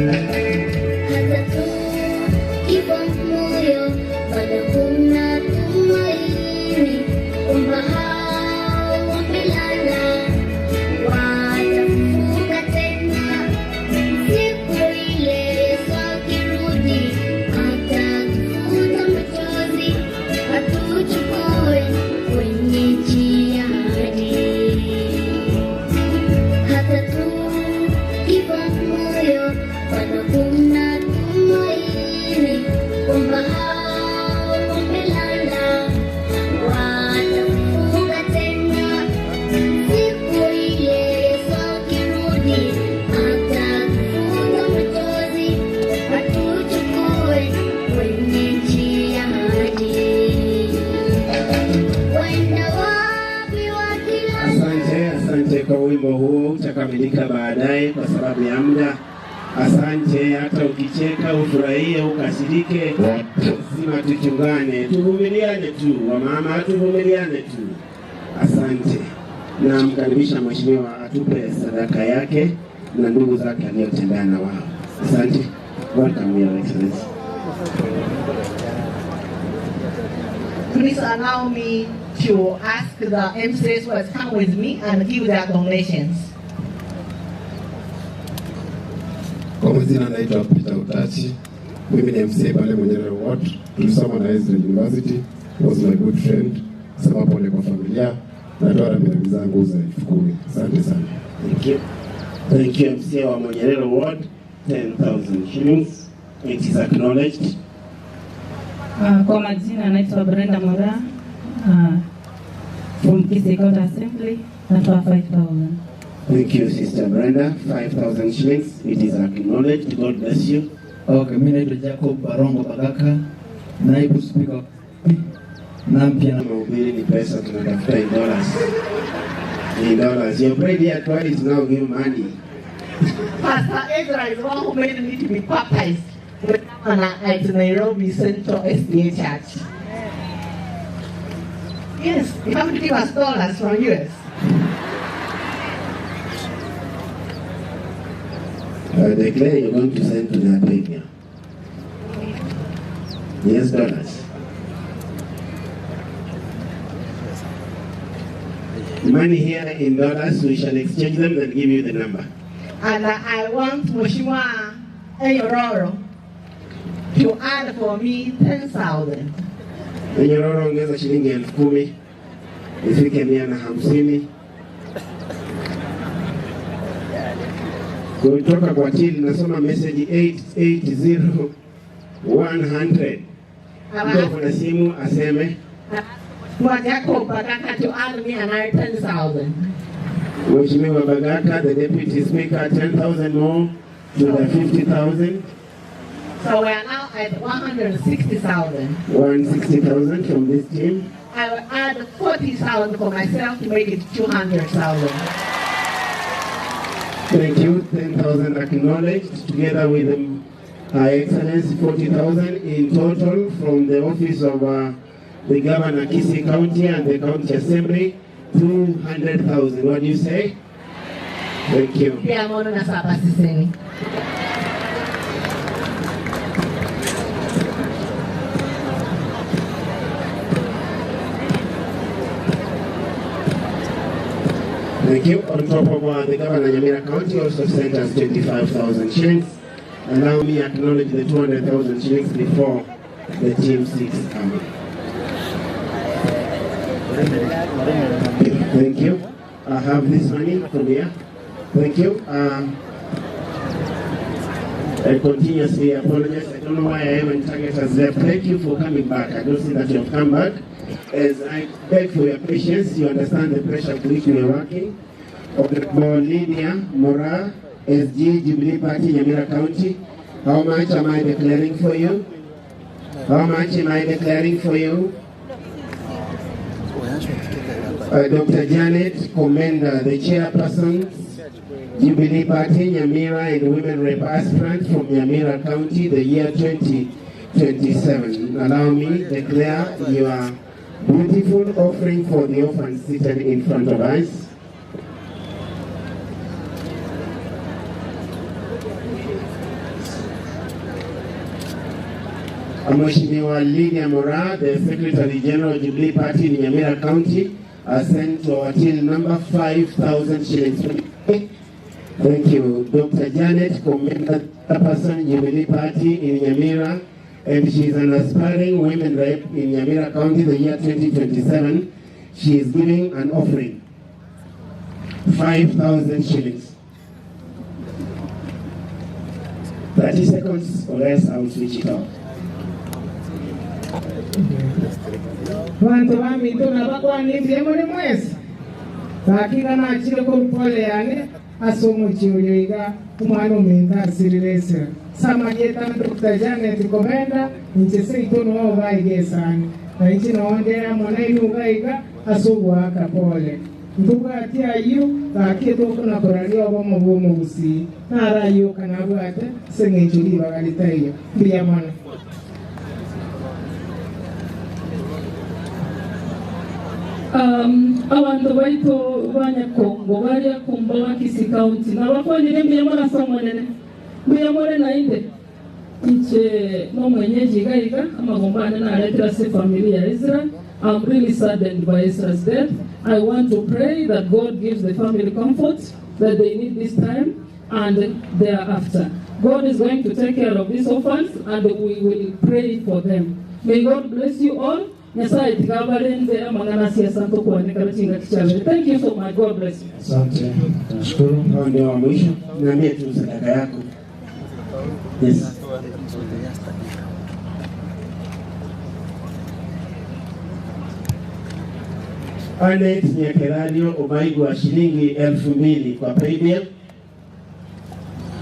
Hata tukifa moyo bado kuna tumaini kwamba hao wamelala watafufuka tena. Siku ile Yesu akirudi atatufuta machozi, atuchukue kwenye nchi ya ahadi. Hata tukifa moyo bado kuna tumaini kwamba hao wamelala watafufuka tena. Siku ile Yesu akirudi atatufuta machozi, atuchukue kwenye nchi ya ahadi. Wenda wapi wakilala. Asante, asante kwa wimbo huo, utakamilika baadaye kwa sababu ya muda. Asante, hata ukicheka ufurahie, ukasirike, lazima tuchungane, tuvumiliane tu, wamama, tuvumiliane tu. Asante. Namkaribisha mheshimiwa atupe sadaka yake na ndugu zake aliyotembea na wao. Asante. Welcome, Your Excellency. Please allow me to ask the MCs who has come with me and give their donations. Kwa majina naitwa Peter Utachi. Mimi ni MCA pale Mwenyere Ward. Tulisoma na Ezra University. He was my good friend. Sema pole kwa familia. Natoa rambirambi zangu za 10,000. Asante sana. Thank you. Thank you, MCA wa Mwenyere Ward. 10,000 shillings. It is acknowledged. Kwa majina naitwa Brenda Mora, from Kisii County Assembly, natoa 5,000. Thank you, Sister Brenda. 5,000 shillings. It is acknowledged. God bless you. Okay, mimi naitwa Jacob Barongo Bagaka, naibu speaker na pia mahubiri ni pesa tunatafuta in dollars. In dollars. Your prayer here twice now give money. Pastor Ezra is the one who made me to be baptized at Nairobi Central SDA Church. Yes, you have to give us dollars from US. I declare you're going to send to the Arabia. Yes, dollars. Money here in dollars, we shall exchange them and give you the number. And I want Mheshimiwa Enyororo to add for me 10,000. Enyororo ongeza shilingi 10,000 ifike 150. Kutoka kwa chini nasoma message 880 100. Mtu kuna simu aseme Jacob Bagaka to add me another 10,000. Mheshimiwa Bagaka, the Deputy Speaker, 10,000 more to the 50,000. So we are now at 160,000. 160,000 from this team. I will add 40,000 for myself to make it 200,000. Thank you. 10,000 acknowledged, together with Her Excellency 40,000 in total from the office of the Governor Kisii County and the County Assembly, 200,000. What do you say? Thank you. Thank you. On top of the Governor Nyamira County also sent us 25,000 shillings. Allow me acknowledge the 200,000 shillings before the team 6 coming. Thank you. I have this money from here. Thank you. I continuously apologize. I don't know why I haven't targeted us left. Thank you for coming back. I don't see that you have come back. As I beg for your patience, you understand the pressure to which we are working. Honorable Lydia Mora, SG Jubilee Party, Nyamira County. How much am I declaring for you? How much am I declaring for you? Dr. Janet Komenda, the chairperson, Jubilee Party, Nyamira and Women Rep aspirant from Nyamira County, the year 2027. Allow me to declare your beautiful offering for the orphans seated in front of us. Mheshimiwa Lydia Mora, the Secretary General of Jubilee Party in Nyamira County, has sent to our till number 5,000 shillings. Thank you. Dr. Janet Komenda, person Jubilee Party in Nyamira, and she is an aspiring women rep in Nyamira County, the year 2027. She is giving an offering, 5,000 shillings. 30 seconds or else I will switch it off. Bantu baminto nabakwanibye muri mwese bakiga nakire ko pole yane asomukiuliga umwana omuntu asiriresera samanyeta Dr. Janet Komenda nchese itono waigesani na ichi naondera mwana inugaiga asogwaka pole ntubwati ayu bakieto kuna koralia obomo bomo busi narayo kanabwate sengechuli bagalitayo ndiya mwana. Abantu baito banyakongo baria kumba wa Kisii County nabakonire mbiyamona somonene mbiyamore nainde iche no mwenyeji gaiga amagombane naretera se familia ya Ezra I'm really saddened by Ezra's death. I want to pray that God gives the family comfort that they need this time and thereafter. God is going to take care of these orphans, and we will pray for them. May God bless you all. Nyasaye tikabalende amangana siasa kuonekana chinga kichawe. Thank you so much. God bless you. Asante. Tunashukuru. Hao ndio wa mwisho. Niambie tu sadaka yako. Yes. Alex Nyakerario Obaigwa shilingi 2000 kwa paybill.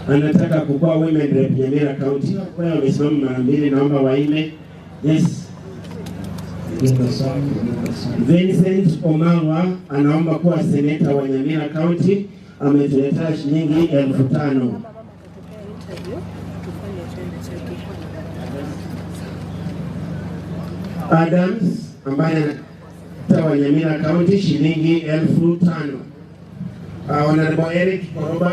Anataka kukuwa women rep Nyamira County. Kwa hiyo wamesimama mara mbili, naomba waime. Yes. Vincent Omawa anaomba kuwa seneta wa Nyamira County, ametuletea shilingi 5000. Adams ambaye wa Nyamira County shilingi 5000. Honorable Eric Koroba,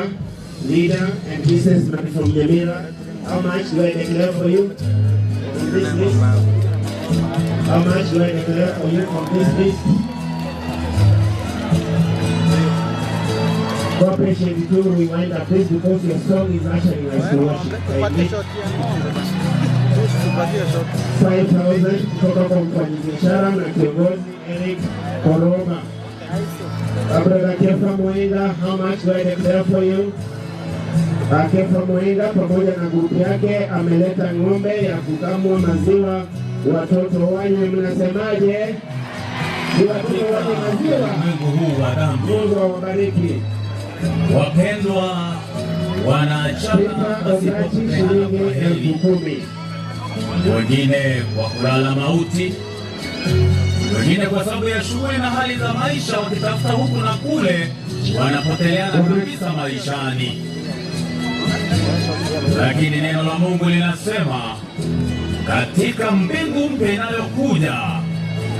leader and businessman from Nyamira, how much do I declare for you from this list? How much do I declare for you from this list? God appreciate you. We wind up this because your song is actually like to worship. 5,000 kutoka kwa mfanyabiashara na kiongozi Eric Koroba. Brother Kefa Mwenga, how much do I declare for you? Kefa Mwenga pamoja na grupu yake ameleta ng'ombe ya kukamua maziwa, watoto wanywe. Mnasemaje? Ni watoto wanywe maziwa. Mungu huu wa dhambi. Mungu awabariki. Wapendwa wanachama pasipo kwa heri, wengine kwa kulala mauti, wengine kwa sababu ya shughuli na hali za maisha, wakitafuta huku na kule, wanapoteleana kabisa maishani. Lakini neno la Mungu linasema katika mbingu mpya inayokuja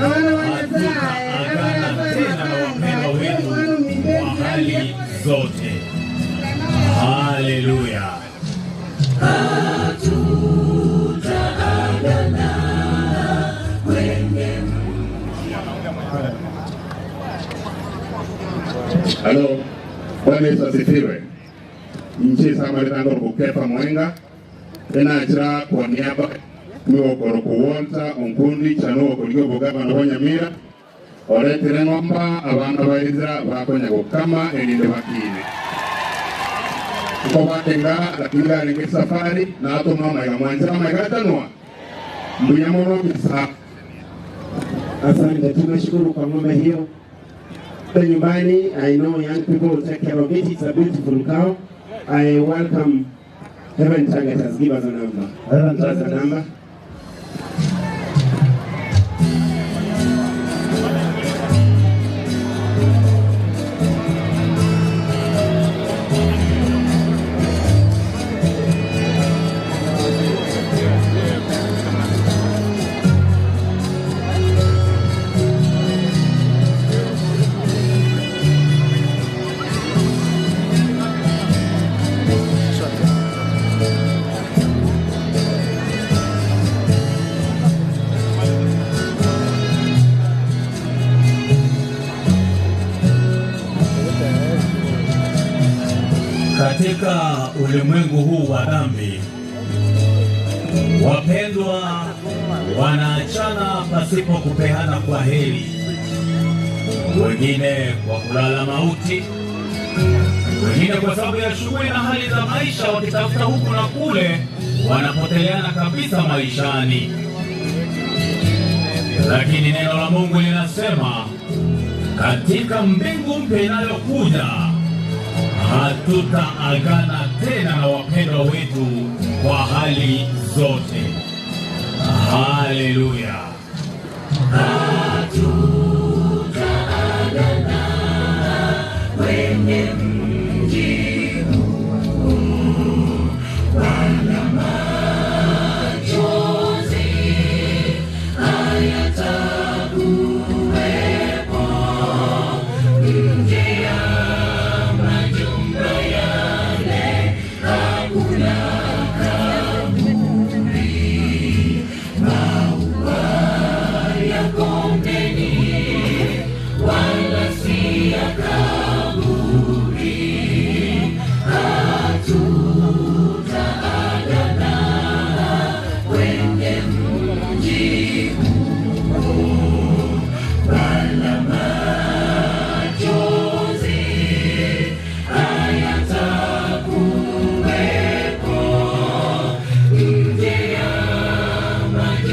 hatutaagana tena na wapendwa wetu kwa hali zote. Haleluya. Hatutaagana kwenye. Halo, Bwana Yesu asifiwe. Nchi samalitando kukefa mwenga enachira kwa niaba miwokoro kuwonta onkundi chano okuligo bugaba na Nyamira oretire ng'omba abana baizira bakonya gukama erinde bakine kubatenga lakini aringe safari na atoma maiga mwanjira maiga tanwa mbuyamono bisa. Asante, tumeshukuru kwa ng'ombe hiyo. Nyumbani, I know young people will take care of it. It's a beautiful cow. I welcome Heaven Targeters. Give us a number. Heaven Targeters, a number. Katika ulimwengu huu wa dhambi, wapendwa wanaachana pasipo kupeana kwa heri, wengine kwa kulala mauti, wengine kwa sababu ya shughuli na hali za maisha, wakitafuta huku na kule, wanapoteleana kabisa maishani. Lakini neno la Mungu linasema katika mbingu mpya inayokuja hatutaagana tena na wapendwa wetu kwa hali zote. Haleluya. Hatutaagana kwenye mji huu, wala machozi hayatakuwepo nje ya majumba yale, hakuna kaburi, maua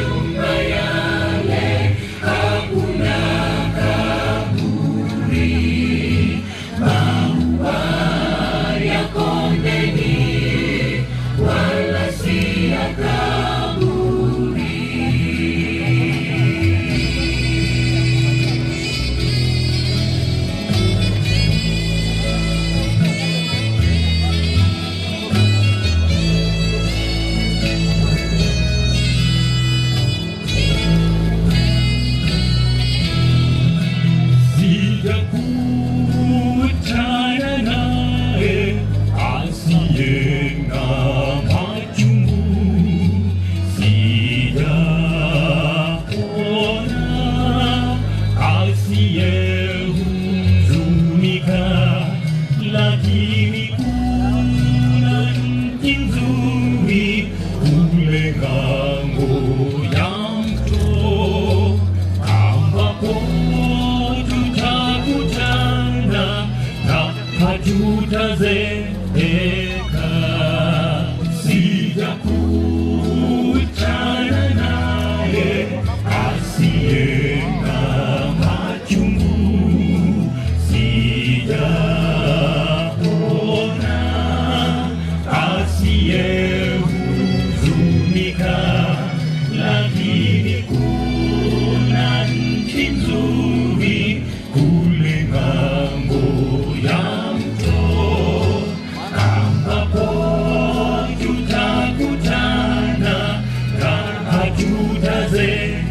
majumba yale hakuna kaburi. Maua ya kondeni wala si ya kaburi. Sijakutana naye asiye na machungu, sijaona asiyehuzunika, lakini kuna nchi nzuri kule ng'ambo ya mto, ambapo tutakutana na hatutazeeka. Sijakutana naye asiye na machungu, sijaona asiyehuzunika, lakini kuna nchi nzuri kule ng'ambo ya mto, ambapo tutakutana na hatutazeeka.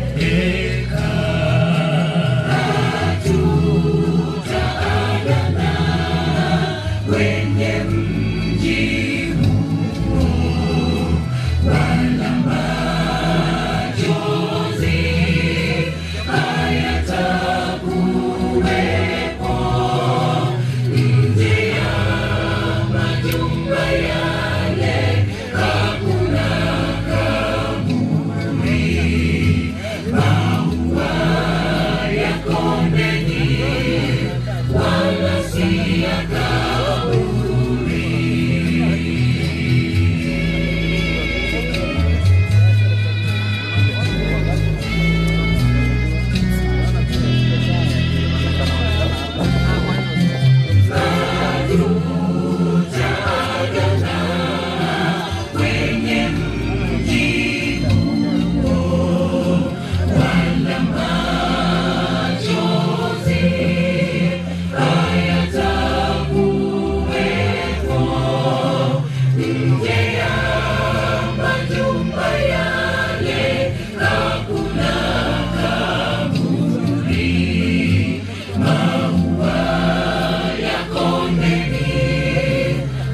Hatutaagana kwenye mji huo, wala machozi hayatakuwepo. Nje ya majumba yale hakuna kaburi. Maua ya kondeni wala si ya kaburi. Hatutaagana kwenye mji huo, wala machozi hayatakuwepo. Nje ya majumba yale hakuna kaburi. Maua ya kondeni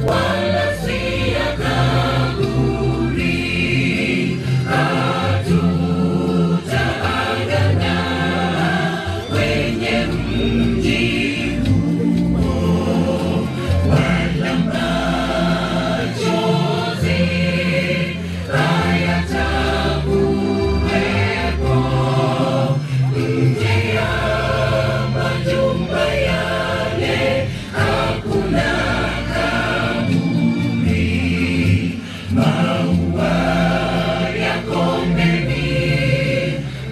wala si ya kaburi. Hatutaagana kwenye mji huo, wala machozi hayatakuwepo. Nje ya majumba yale hakuna kaburi. Maua ya kondeni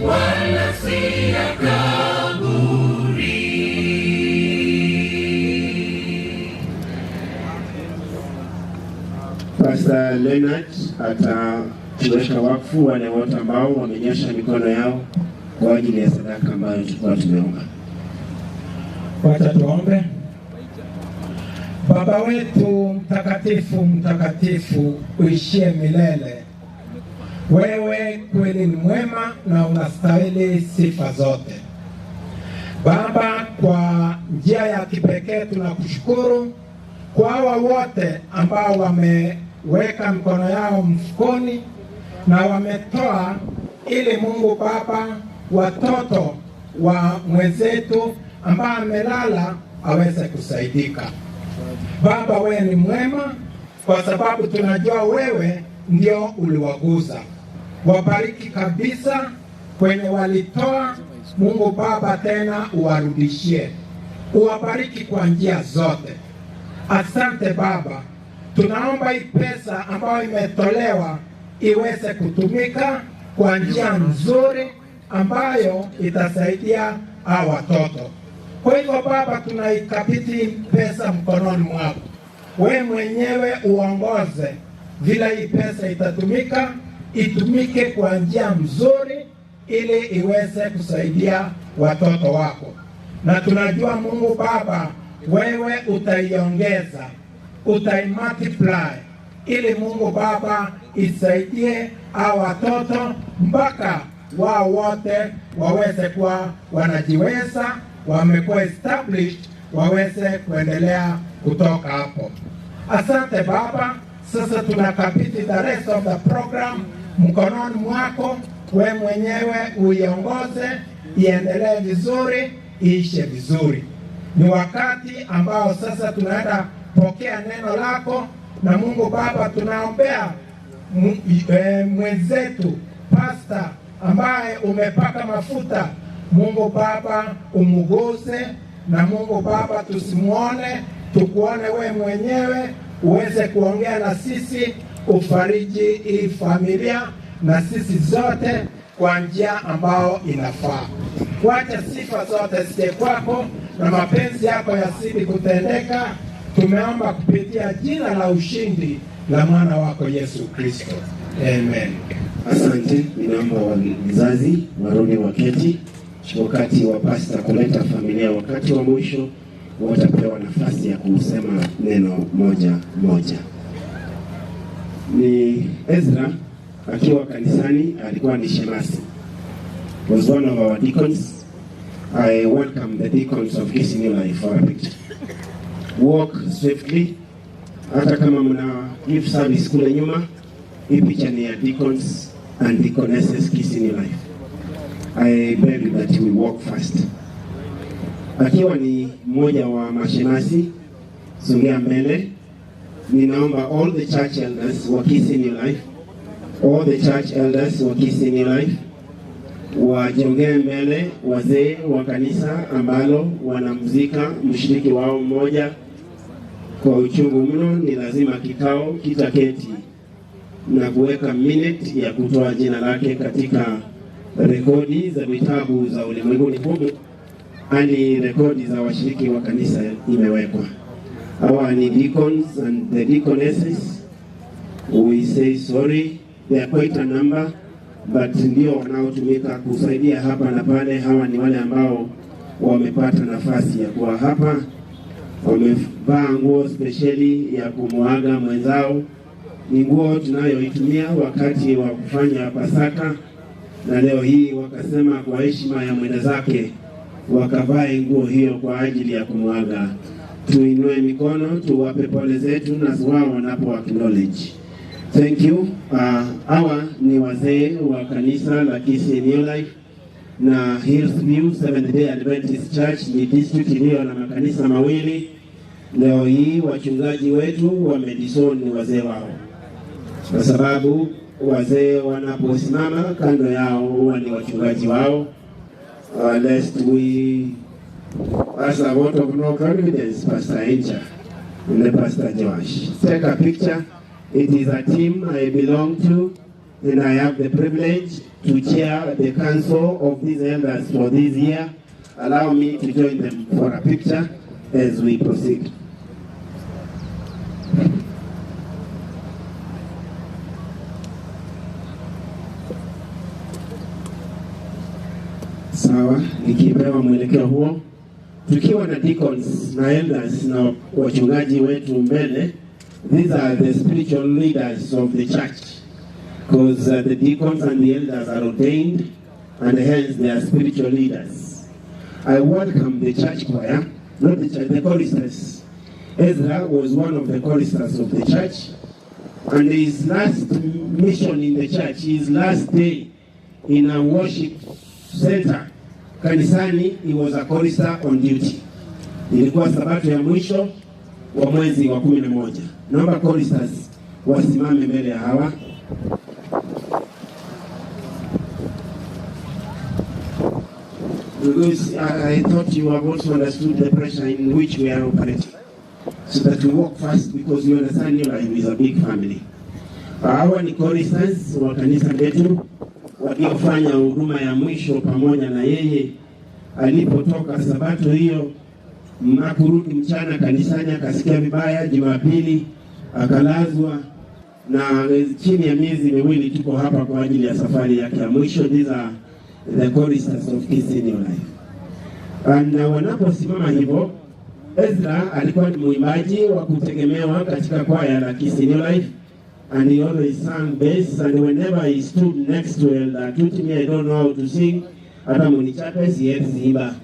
wala si ya kaburi. Pastor Leonard atatuweka wakfu wale wote ambao wamenyosha mikono yao kwa ajili ya sadaka ambayo tulikuwa tumeomba. Wacha tuombe. Baba wetu mtakatifu, mtakatifu uishie milele, wewe kweli ni mwema na unastahili sifa zote. Baba, kwa njia ya kipekee tunakushukuru kwa hawa wote ambao wameweka mikono yao mfukoni na wametoa ili Mungu Baba, watoto wa mwenzetu ambaye amelala aweze kusaidika. Baba, wewe ni mwema, kwa sababu tunajua wewe ndio uliwaguza. Wabariki kabisa kwenye walitoa. Mungu Baba, tena uwarudishie, uwabariki kwa njia zote. Asante Baba, tunaomba hii pesa ambayo imetolewa iweze kutumika kwa njia nzuri ambayo itasaidia hawa watoto. Kwa hivyo Baba, tunaikabidhi pesa mkononi mwako, we mwenyewe uongoze vile hii pesa itatumika, itumike kwa njia mzuri ili iweze kusaidia watoto wako. Na tunajua Mungu Baba, wewe utaiongeza, utaimultiply ili Mungu Baba isaidie hawa watoto mpaka wao wote waweze kuwa wanajiweza, wamekuwa established, waweze kuendelea kutoka hapo. Asante Baba, sasa tunakabidhi the rest of the program mkononi mwako, we mwenyewe uiongoze, iendelee vizuri, iishe vizuri. Ni wakati ambao sasa tunaenda pokea neno lako, na Mungu Baba tunaombea mwenzetu pastor ambaye umepaka mafuta. Mungu Baba umuguse, na Mungu Baba tusimuone, tukuone we mwenyewe, uweze kuongea na sisi, ufariji hii familia na sisi zote kwa njia ambao inafaa. Wacha sifa zote zije kwako na mapenzi yako yazidi kutendeka. Tumeomba kupitia jina la ushindi la mwana wako Yesu Kristo. Amen. Asante. Ninaomba wazazi warudi waketi. Wakati wa pasta kuleta familia wakati wa mwisho, watapewa nafasi ya kusema neno moja moja. Ni Ezra akiwa kanisani alikuwa ni shemasi. Was one of our deacons. I welcome the deacons of Kisii New Life for a picture. Walk swiftly. Hata kama mna give service kule nyuma, hii picha ni ya deacons and deaconesses Kisii New Life. I beg that we walk fast. Akiwa ni mmoja wa mashemasi, songea mbele. Ninaomba all the church elders wa Kisii New Life, all the church elders wa Kisii New Life wajongee mbele, wazee wa kanisa ambalo wanamzika mshiriki wao mmoja kwa uchungu mno. Ni lazima kikao kitaketi na kuweka minute ya kutoa jina lake katika rekodi za vitabu za ulimwenguni humu, ani rekodi za washiriki wa kanisa imewekwa. Hawa ni deacons and the deaconesses. We say sorry, they are quite a number, but ndio wanaotumika kusaidia hapa na pale. Hawa ni wale ambao wamepata nafasi ya kuwa hapa, wamevaa nguo spesheli ya kumuaga mwenzao. Ni nguo tunayoitumia wakati wa kufanya Pasaka, na leo hii wakasema kwa heshima ya mwenda zake wakavae nguo hiyo kwa ajili ya kumuaga. Tuinue mikono tuwape pole zetu na wao wanapo acknowledge. Thank you. Hawa ni wazee wa kanisa la Kisii New Life na Hillsview Seventh Day Adventist Church. Ni district iliyo na makanisa mawili. Leo hii wachungaji wetu wamedison ni wazee wao, kwa sababu wazee wanaposimama kando yao huwa ni wachungaji wao. Lest we as a vote of no confidence, Pastor Encha and the Pastor Josh. Take a picture. It is a team I belong to, and I have the privilege to chair the council of these elders for this year. Allow me to join them for a picture as we proceed. Sawa, nikipewa mwelekeo huo, tukiwa na deacons na elders na wachungaji wetu mbele. These are the spiritual leaders of the church, because the deacons and the elders are ordained, and hence they are spiritual leaders. I welcome the church choir, not the church, the choristers. Ezra was one of the choristers of the church, and his last mission in the church, his last day in a worship center, kanisani, he was a chorister on duty. Ilikuwa sabato ya mwisho wa mwezi wa 11. Naomba choristers wasimame mbele ya hawa. Because I thought you have also understood the pressure in which we are operating, so that we work fast, because you understand your life is a big family. Hawa ni choristers wa kanisa letu. waliofanya huduma ya mwisho pamoja na yeye. Alipotoka Sabato hiyo hakurudi mchana kanisani, akasikia vibaya. Jumapili akalazwa, na chini ya miezi miwili tuko hapa kwa ajili ya safari yake ya mwisho. These are the choristers of Kisii New Life. Na wanaposimama hivyo, Ezra alikuwa ni mwimbaji wa kutegemewa katika kwaya la Kisii New Life, and he always sang bass, and whenever he stood next to Elder Tuti, me I don't know how to sing, hata munichape siwezi imba,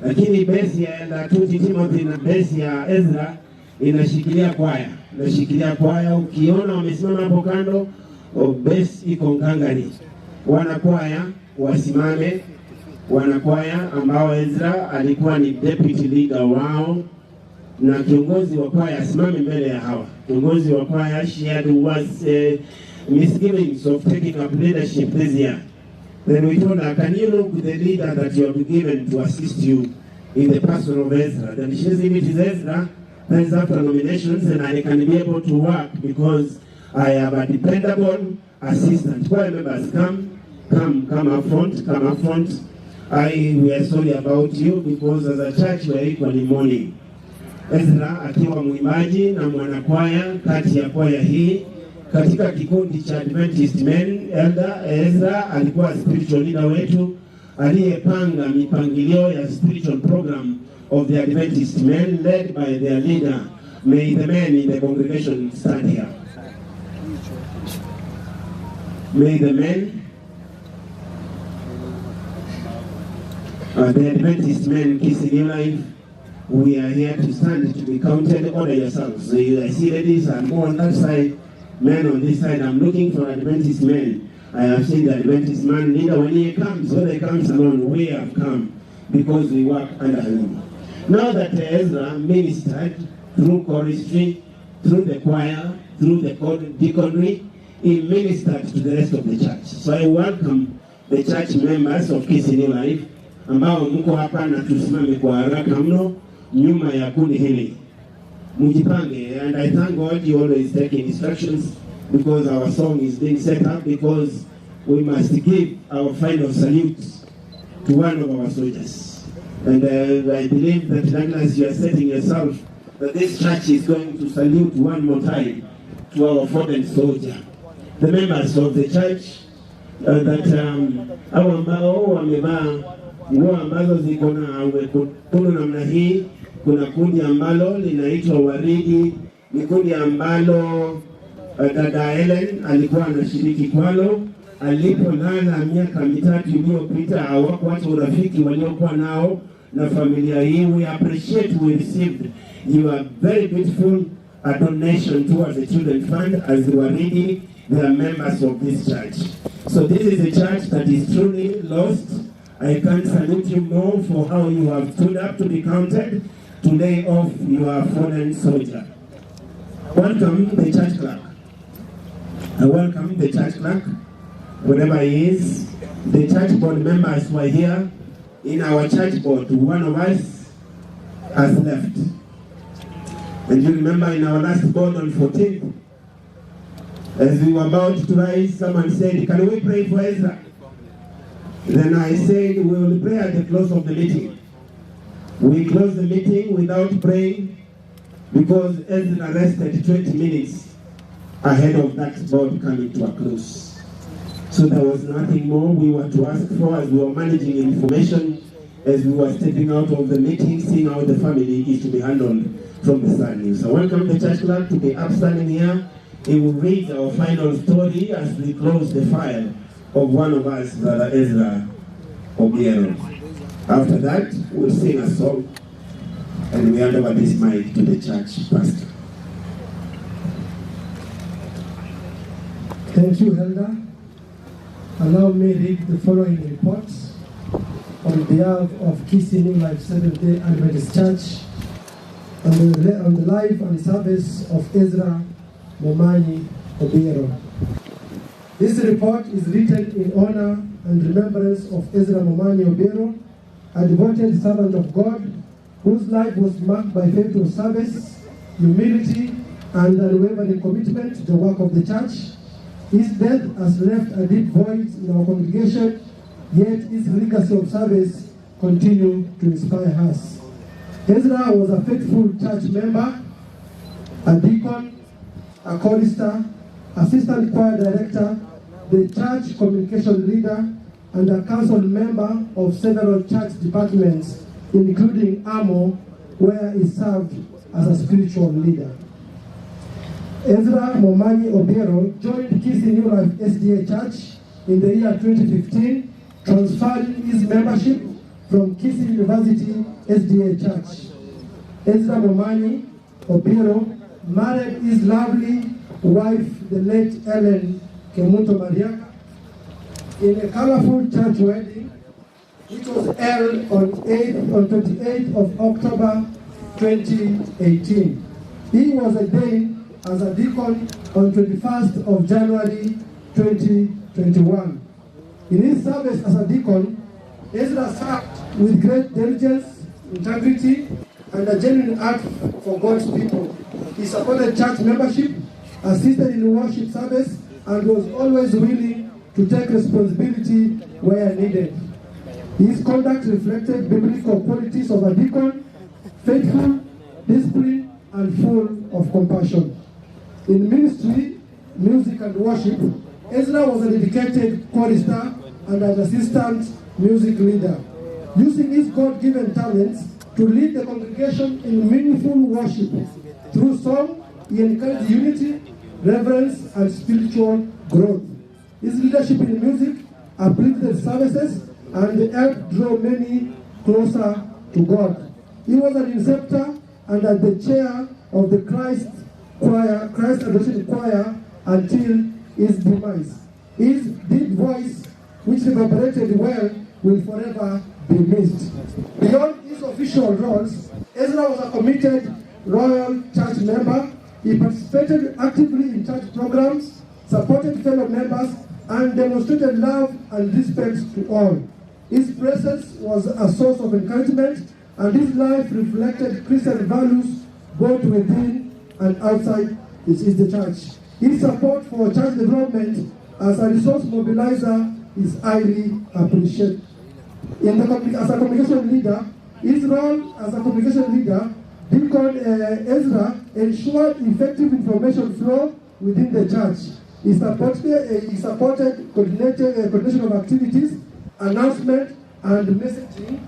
lakini bass ya Elder Tuti Timothy na bass ya Ezra inashikilia kwaya, inashikilia kwaya. Ukiona wamesimama hapo kando, bass iko ngangari. Wanakwaya wasimame, wanakwaya ambao Ezra alikuwa ni deputy leader wao, na kiongozi wa kwaya asimame mbele ya hawa. Kiongozi wa kwaya, she had was misgivings of taking up leadership this year. Then we told her, can you look with the leader that you have given to assist you in the person of Ezra? Then she says, if it is Ezra, then it's after nominations and I can be able to work because I have a dependable assistant. Choir members, come up front, come up front. We are sorry about you because as a church we are equally mourning. Ezra akiwa mwimbaji na mwanakwaya kati ya kwaya hii katika kikundi cha Adventist Men, Elder Ezra alikuwa spiritual leader wetu aliyepanga mipangilio ya spiritual program of the Adventist Men led by their leader. May the men in the congregation stand here. May the men, the Adventist Men Kisii New Life, we are here to stand to be counted. Order yourselves. So I see ladies and more on that side, men on this side. I'm looking for Adventist men. I have seen the Adventist man leader when he comes, when he comes alone, we have come because we work under him. Now that Ezra ministered through choristry, through the choir, through the deaconry, he ministered to the rest of the church. So I welcome the church members of Kisii New Life ambao mko hapa na tusimame kwa haraka mno nyuma ya kundi hili. Mjipange, and I thank God you always take instructions because our song is being set up, because we must give our final salute to one of our soldiers. And I believe that Douglas, you are setting yourself that this church is going to salute one more time to our fallen soldier. The members of the church that hao ambao wamevaa nguo ambazo ziko na wekundu namna hii, kuna kundi ambalo linaitwa Waridi, ni kundi ambalo dada Ellen alikuwa anashiriki kwalo. Alipolala miaka mitatu iliyopita, hawakuacha urafiki waliokuwa nao na familia hii. We appreciate we received your very beautiful donation towards the Children Fund as Waridi. They are members of this church. So this is a church that is truly lost. I can't salute you more for how you have stood up to be counted to lay off your fallen soldier. Welcome the church clerk. I welcome the church clerk, wherever he is. The church board members who are here. In our church board, one of us has left. And you remember in our last board on 14th, as we were about to rise, someone said, can we pray for Ezra? Then I said, we will pray at the close of the meeting. We closed the meeting without praying because Ezra rested 20 minutes ahead of that board coming to a close. So there was nothing more we were to ask for as we were managing information, as we were stepping out of the meeting, seeing how the family is to be handled from the sad news. I welcome the church clerk to be upstanding here. He will read our final story as we close the file of one of us, Brother Ezra Obiero. After that, we'll sing a song and we hand over this mic to the church pastor. Thank you, Elder. Allow me read the following reports on behalf of Kisii New Life Seventh-day Adventist Church on the life and service of Ezra Momanyi Obiero. This report is written in honor and remembrance of Ezra Momanyi Obiero, a devoted servant of God whose life was marked by faithful service, humility, and unwavering commitment to the work of the church. His death has left a deep void in our congregation, yet his legacy of service continues to inspire us. Ezra was a faithful church member, a deacon, a chorister, assistant choir director, the church communication leader, and a council member of several church departments, including AMO, where he served as a spiritual leader. Ezra Momanyi Obiero joined Kisii New Life SDA Church in the year 2015, transferring his membership from Kisii University SDA Church. Ezra Momanyi Obiero married his lovely wife, the late Ellen Kemunto Mariaka, in a colorful church wedding, which was held on 28th of October 2018. He was ordained as a deacon on 21st of January 2021. In his service as a deacon, Ezra served with great diligence, integrity, and a genuine heart for God's people. He supported church membership, assisted in worship service, and was always willing to take responsibility where needed. His conduct reflected biblical qualities of a deacon, faithful, disciplined, and full of compassion. In ministry, music, and worship, Ezra was a dedicated chorister and an assistant music leader, using his God-given talents to lead the congregation in meaningful worship. Through song, he encouraged unity, reverence, and spiritual growth. His leadership in music uplifted services and helped draw many closer to God. He was an inceptor and at the chair of the Christ Adoration Choir until his demise. His deep voice, which reverberated well, will forever be missed. Beyond his official roles, Ezra was a committed Royal Church member. He participated actively in church programs, supported fellow members, and demonstrated love and respect to all. His presence was a source of encouragement, and his life reflected Christian values both within and outside the church. His support for church development as a resource mobilizer is highly appreciated. As a communication leader, his role as a communication leader, Deacon Ezra ensured effective information flow within the church. He supported coordination of activities, announcement, and messaging,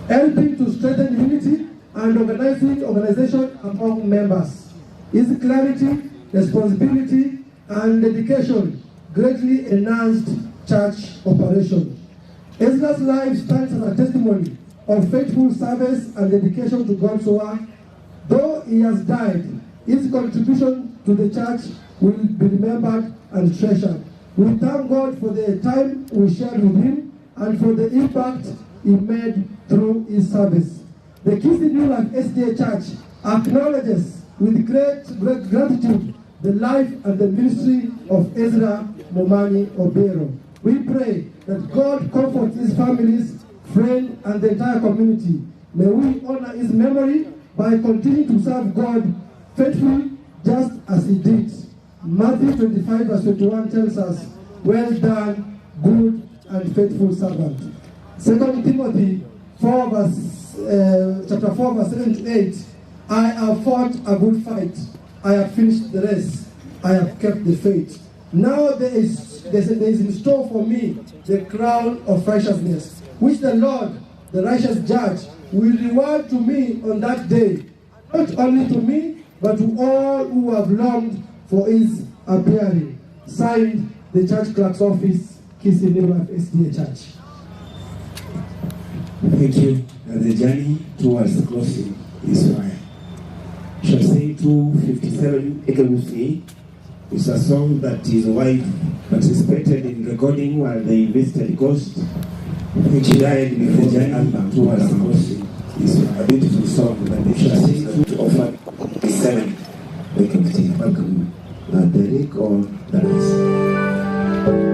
helping to strengthen unity and organizing organization among members. His clarity, responsibility, and dedication greatly enhanced church operation. Ezra's life stands as a testimony of faithful service and dedication to God's work. Though he has died, his contribution to the church will be remembered and treasured. We thank God for the time we shared with him and for the impact he made through his service. The Kisii New Life SDA Church acknowledges with great, great gratitude the life and the ministry of Ezra Momanyi Obiero. We pray that God comforts his families, friends, and the entire community. May we honor his memory by continuing to serve God faithfully, just as he did. Matthew 25 verse 21 tells us, "Well done, good and faithful servant." 2 Timothy 4 verse, chapter 4 verse 7 to 8, "I have fought a good fight. I have finished the race. I have kept the faith. Now there is in store for me the crown of righteousness, which the Lord, the righteous judge, will reward to me on that day, not only to me, but to all who have longed for his appearing." Signed, the Church Clerk's Office, Kisii New Life SDA Church. Thank you. The journey towards closing is fine. Shall sing 257 Ekegusii. It's a song that his wife participated in recording while they visited Coast. She died before the album towards closing. It's a beautiful song that they shall sing to offer 7. Welcome, Derek or Daris. Thank you.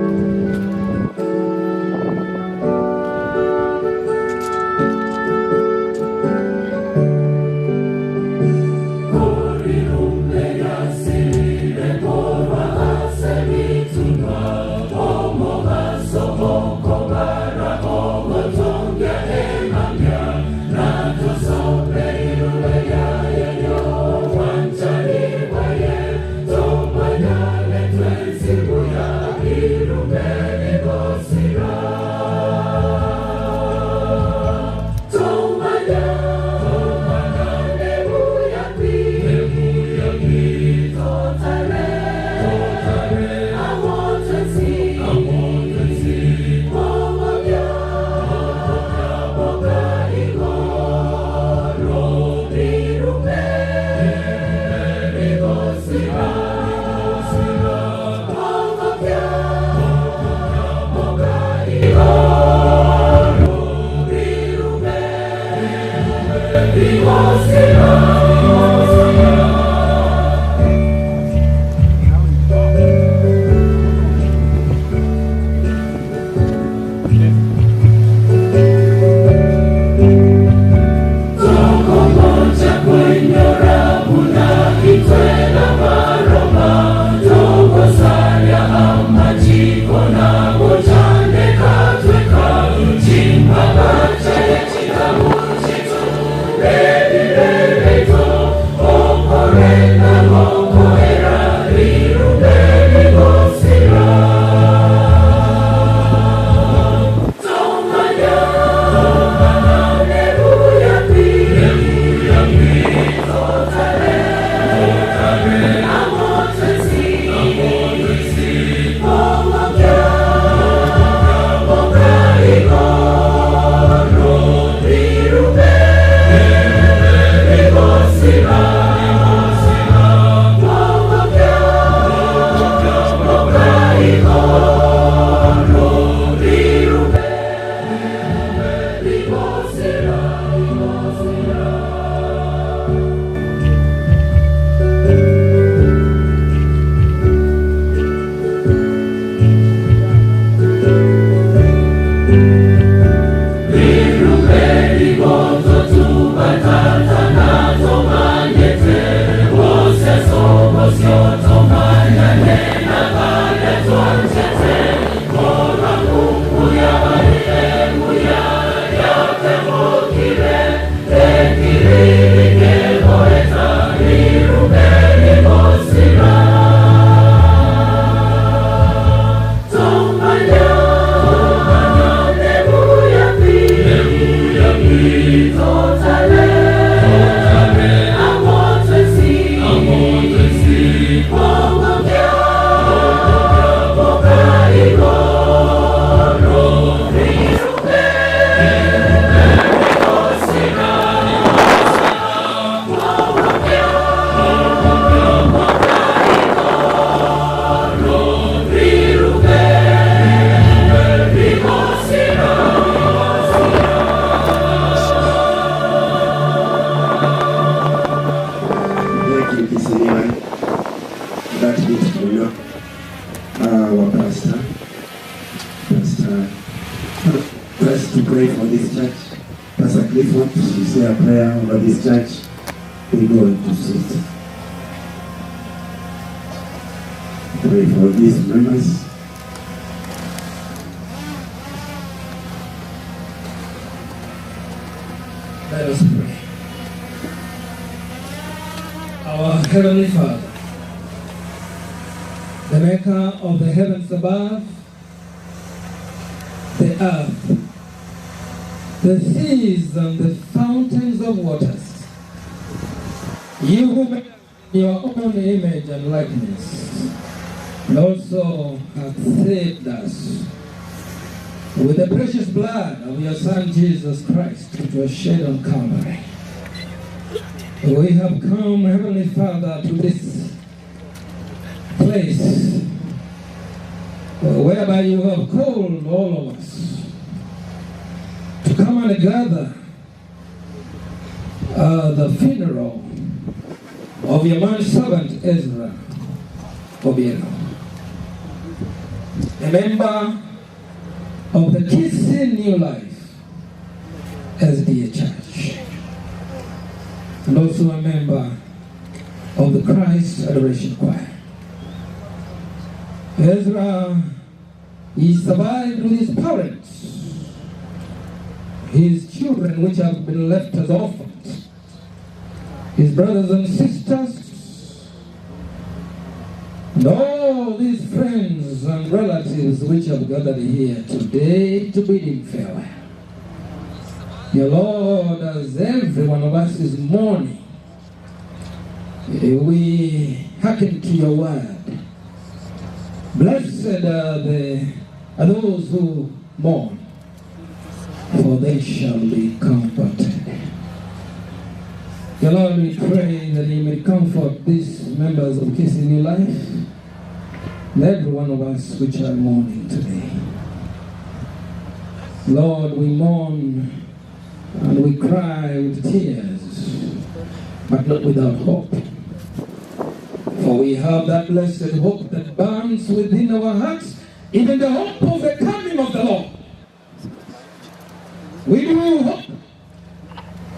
Our pastor, Pastor, to pray for this church. Pastor Clifford, you say a prayer over this church. We go into sit. Pray for these members. Let us pray. Our Heavenly Father, the maker of the heavens above, the earth, the seas and the fountains of waters, you who made us in your own image and likeness, and also have saved us with the precious blood of your Son Jesus Christ, which was shed on Calvary. We have come, Heavenly Father, to this place whereby you have called all of us to come and gather the funeral of your man servant Ezra Obiero, a member of the Kisii New Life SDA Church, and also a member of the Christ Adoration Choir. Ezra, he survived with his parents, his children which have been left as orphans, his brothers and sisters, and all these friends and relatives which have gathered here today to bid him farewell. Dear Lord, as every one of us is mourning, we hearken to your word. Blessed are those who mourn, for they shall be comforted. Dear Lord, we pray that you may comfort these members of Kisii New Life and every one of us which are mourning today. Lord, we mourn and we cry with tears But not without hope. For we have that blessed hope that burns within our hearts, even the hope of the coming of the Lord. We do hope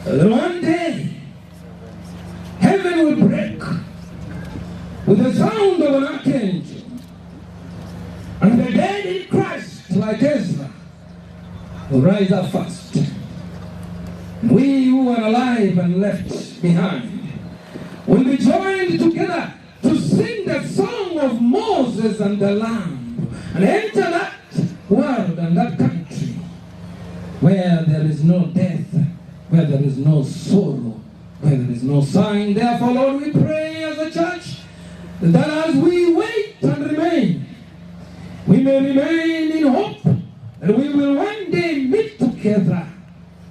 that one day heaven will break with the sound of an archangel, and the dead in Christ, like Ezra, will rise up first. We who are alive and left behind will be joined together to sing the song of Moses and the Lamb, and enter that world and that country where there is no death, where there is no sorrow, where there is no sign. Therefore, Lord, we pray as a church that as we wait and remain, we may remain in hope that we will one day meet together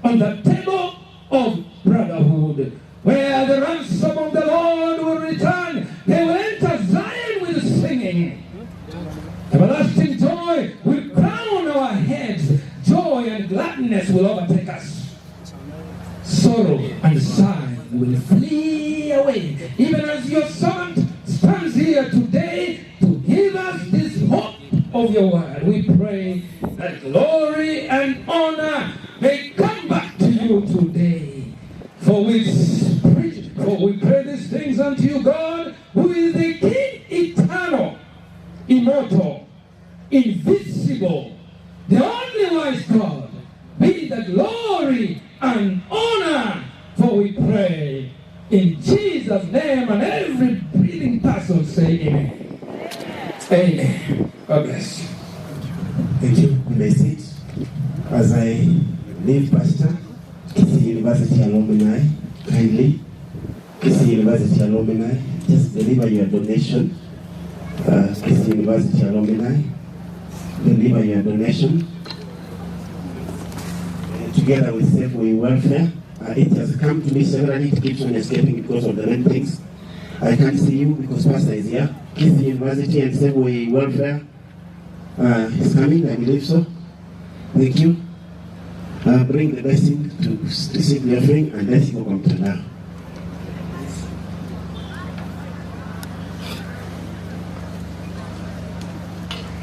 on the table of brotherhood, where the ransom of the Lord will return. They will enter Zion with singing. Everlasting joy will crown our heads. Joy and gladness will overtake us. Sorrow and sigh will flee away, even as your servant stands here today to give us this hope of your word. We pray that glory and honor may come back to you today. For we pray these things unto you, God, who is the King eternal, immortal, invisible, the only wise God, be the glory and honor. For we pray in Jesus' name, and every breathing person say amen. Amen. God bless you. Thank you. You may sit. As I leave, Pastor, Kisii University alumni, kindly, Kisii University alumni, just deliver your donation. Kisii University alumni, deliver your donation. Together with Safeway Welfare. It has come to me severally. It keeps on escaping because of the many things. I can't see you because Pastor is here. Kisii University and Safeway Welfare is coming, I believe so. Thank you. Bring the blessing to receive the offering, and let's go on to now.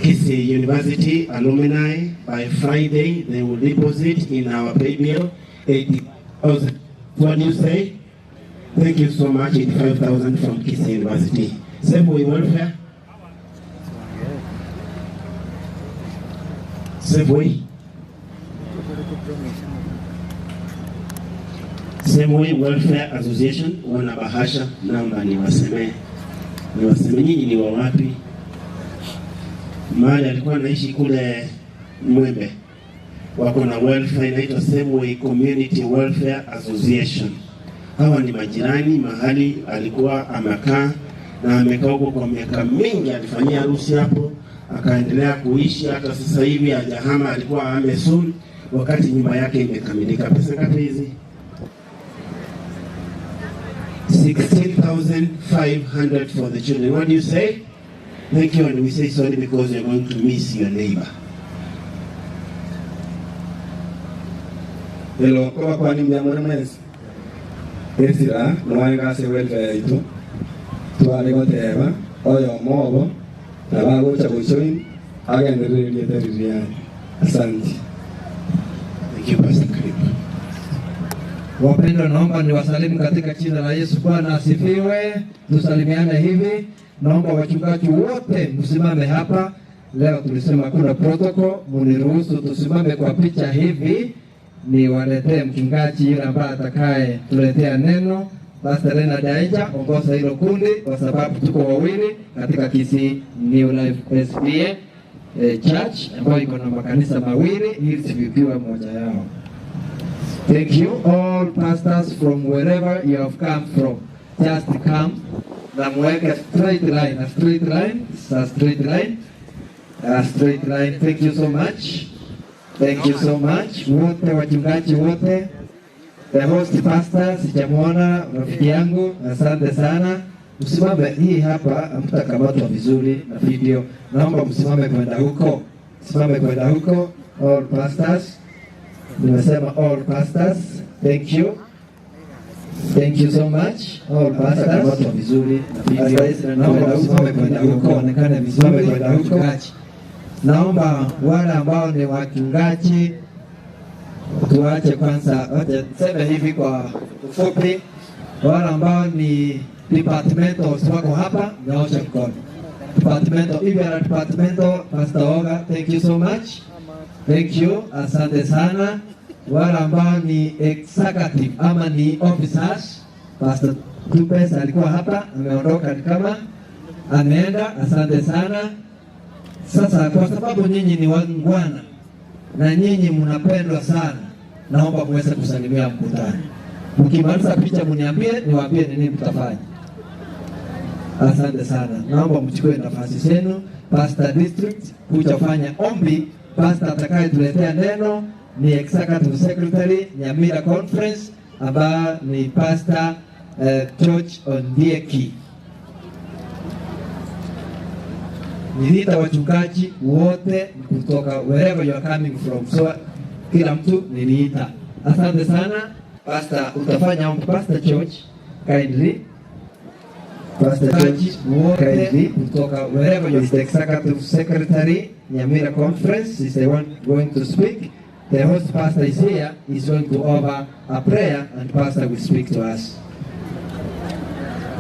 Kisii University alumni, by Friday, they will deposit in our pay bill 80,000. What do you say? Thank you so much. 85,000 from Kisii University. Safeway Welfare. Safeway. Safeway Welfare Association, wana bahasha namba ni waseme. Ni waseme nyinyi ni wa wapi? Mahali alikuwa anaishi kule Mwembe. Wako na welfare inaitwa Safeway Community Welfare Association. Hawa ni majirani mahali alikuwa amekaa, na amekaa huko kwa miaka mingi. Alifanyia harusi hapo, akaendelea kuishi hata sasa hivi hajahama. Alikuwa ahame soon wakati nyumba yake imekamilika. Pesa ngapi hizi? 16,500 for the children. What do you say? Thank you, and we say sorry because you're going to miss your neighbor. Hello, kwa kwani mnyamwene mwezi Ezra nwaengase welfare yaitu tware goteba oyo mobo na bagocha gochoin agendererie teririani. Asante. Thank you, Pastor. Karibu. Wapendwa, naomba niwasalimu katika jina la Yesu. Bwana asifiwe. Tusalimiane hivi. Naomba wachungaji wote msimame hapa. Leo tulisema kuna protocol, muniruhusu tusimame kwa picha hivi. Niwaletee mchungaji yule ambaye atakaye tuletea neno. Pastor Leonard Aija, ongoza hilo kundi kwa sababu tuko wawili katika Kisii New Life SPA Church ambayo iko na makanisa mawili, Hillsview moja yao. Thank you all pastors from wherever you have come from. Just come na muweke straight line, a straight line, a straight line, a straight line. Thank you so much. Thank you so much. Wote wachungaji wote, the host pastor, sijamuona rafiki yangu, asante sana. Msimame hii hapa, mtakamatwa vizuri na video. Naomba msimame kwenda huko. Msimame kwenda huko, all pastors. Nimesema all pastors. Thank you. Thank you so much all pastors. Kamatwa vizuri. Pastor Ezra, Naomba usimame kwenda huko, onekane vizuri. kwenda huko. Mchungaji. Naomba wale ambao ni wachungaji tuache kwanza, wacha niseme hivi kwa ufupi, wale ambao ni departmentals wako hapa, nyoosha mkono. Departmental, if you are a departmental, Pastor Oga, thank you so much. Thank you, asante sana. Wale ambao ni executive ama ni officers, Pastor Tupes alikuwa hapa, ameondoka ni kama ameenda, asante sana. Sasa kwa sababu nyinyi ni wangwana na nyinyi mnapendwa sana, naomba muweze kusalimia mkutano. Mkimaliza picha mniambie, niwaambie ni nini mtafanya. Asante sana, naomba mchukue nafasi zenu. Pastor District kuja fanya ombi. Pastor atakayetuletea neno ni Executive Secretary Nyamira Conference ambaye ni Pastor George Ondieki. Niliita wachungaji wote kutoka wherever you are coming from, so kila mtu niliita. Asante sana Pastor, utafanya ombi. Pastor George, kindly. Pastor George, kindly, kutoka wherever you are. The Executive Secretary Nyamira Conference is the one going to speak. The host pastor is here, is going to offer a prayer and pastor will speak to us.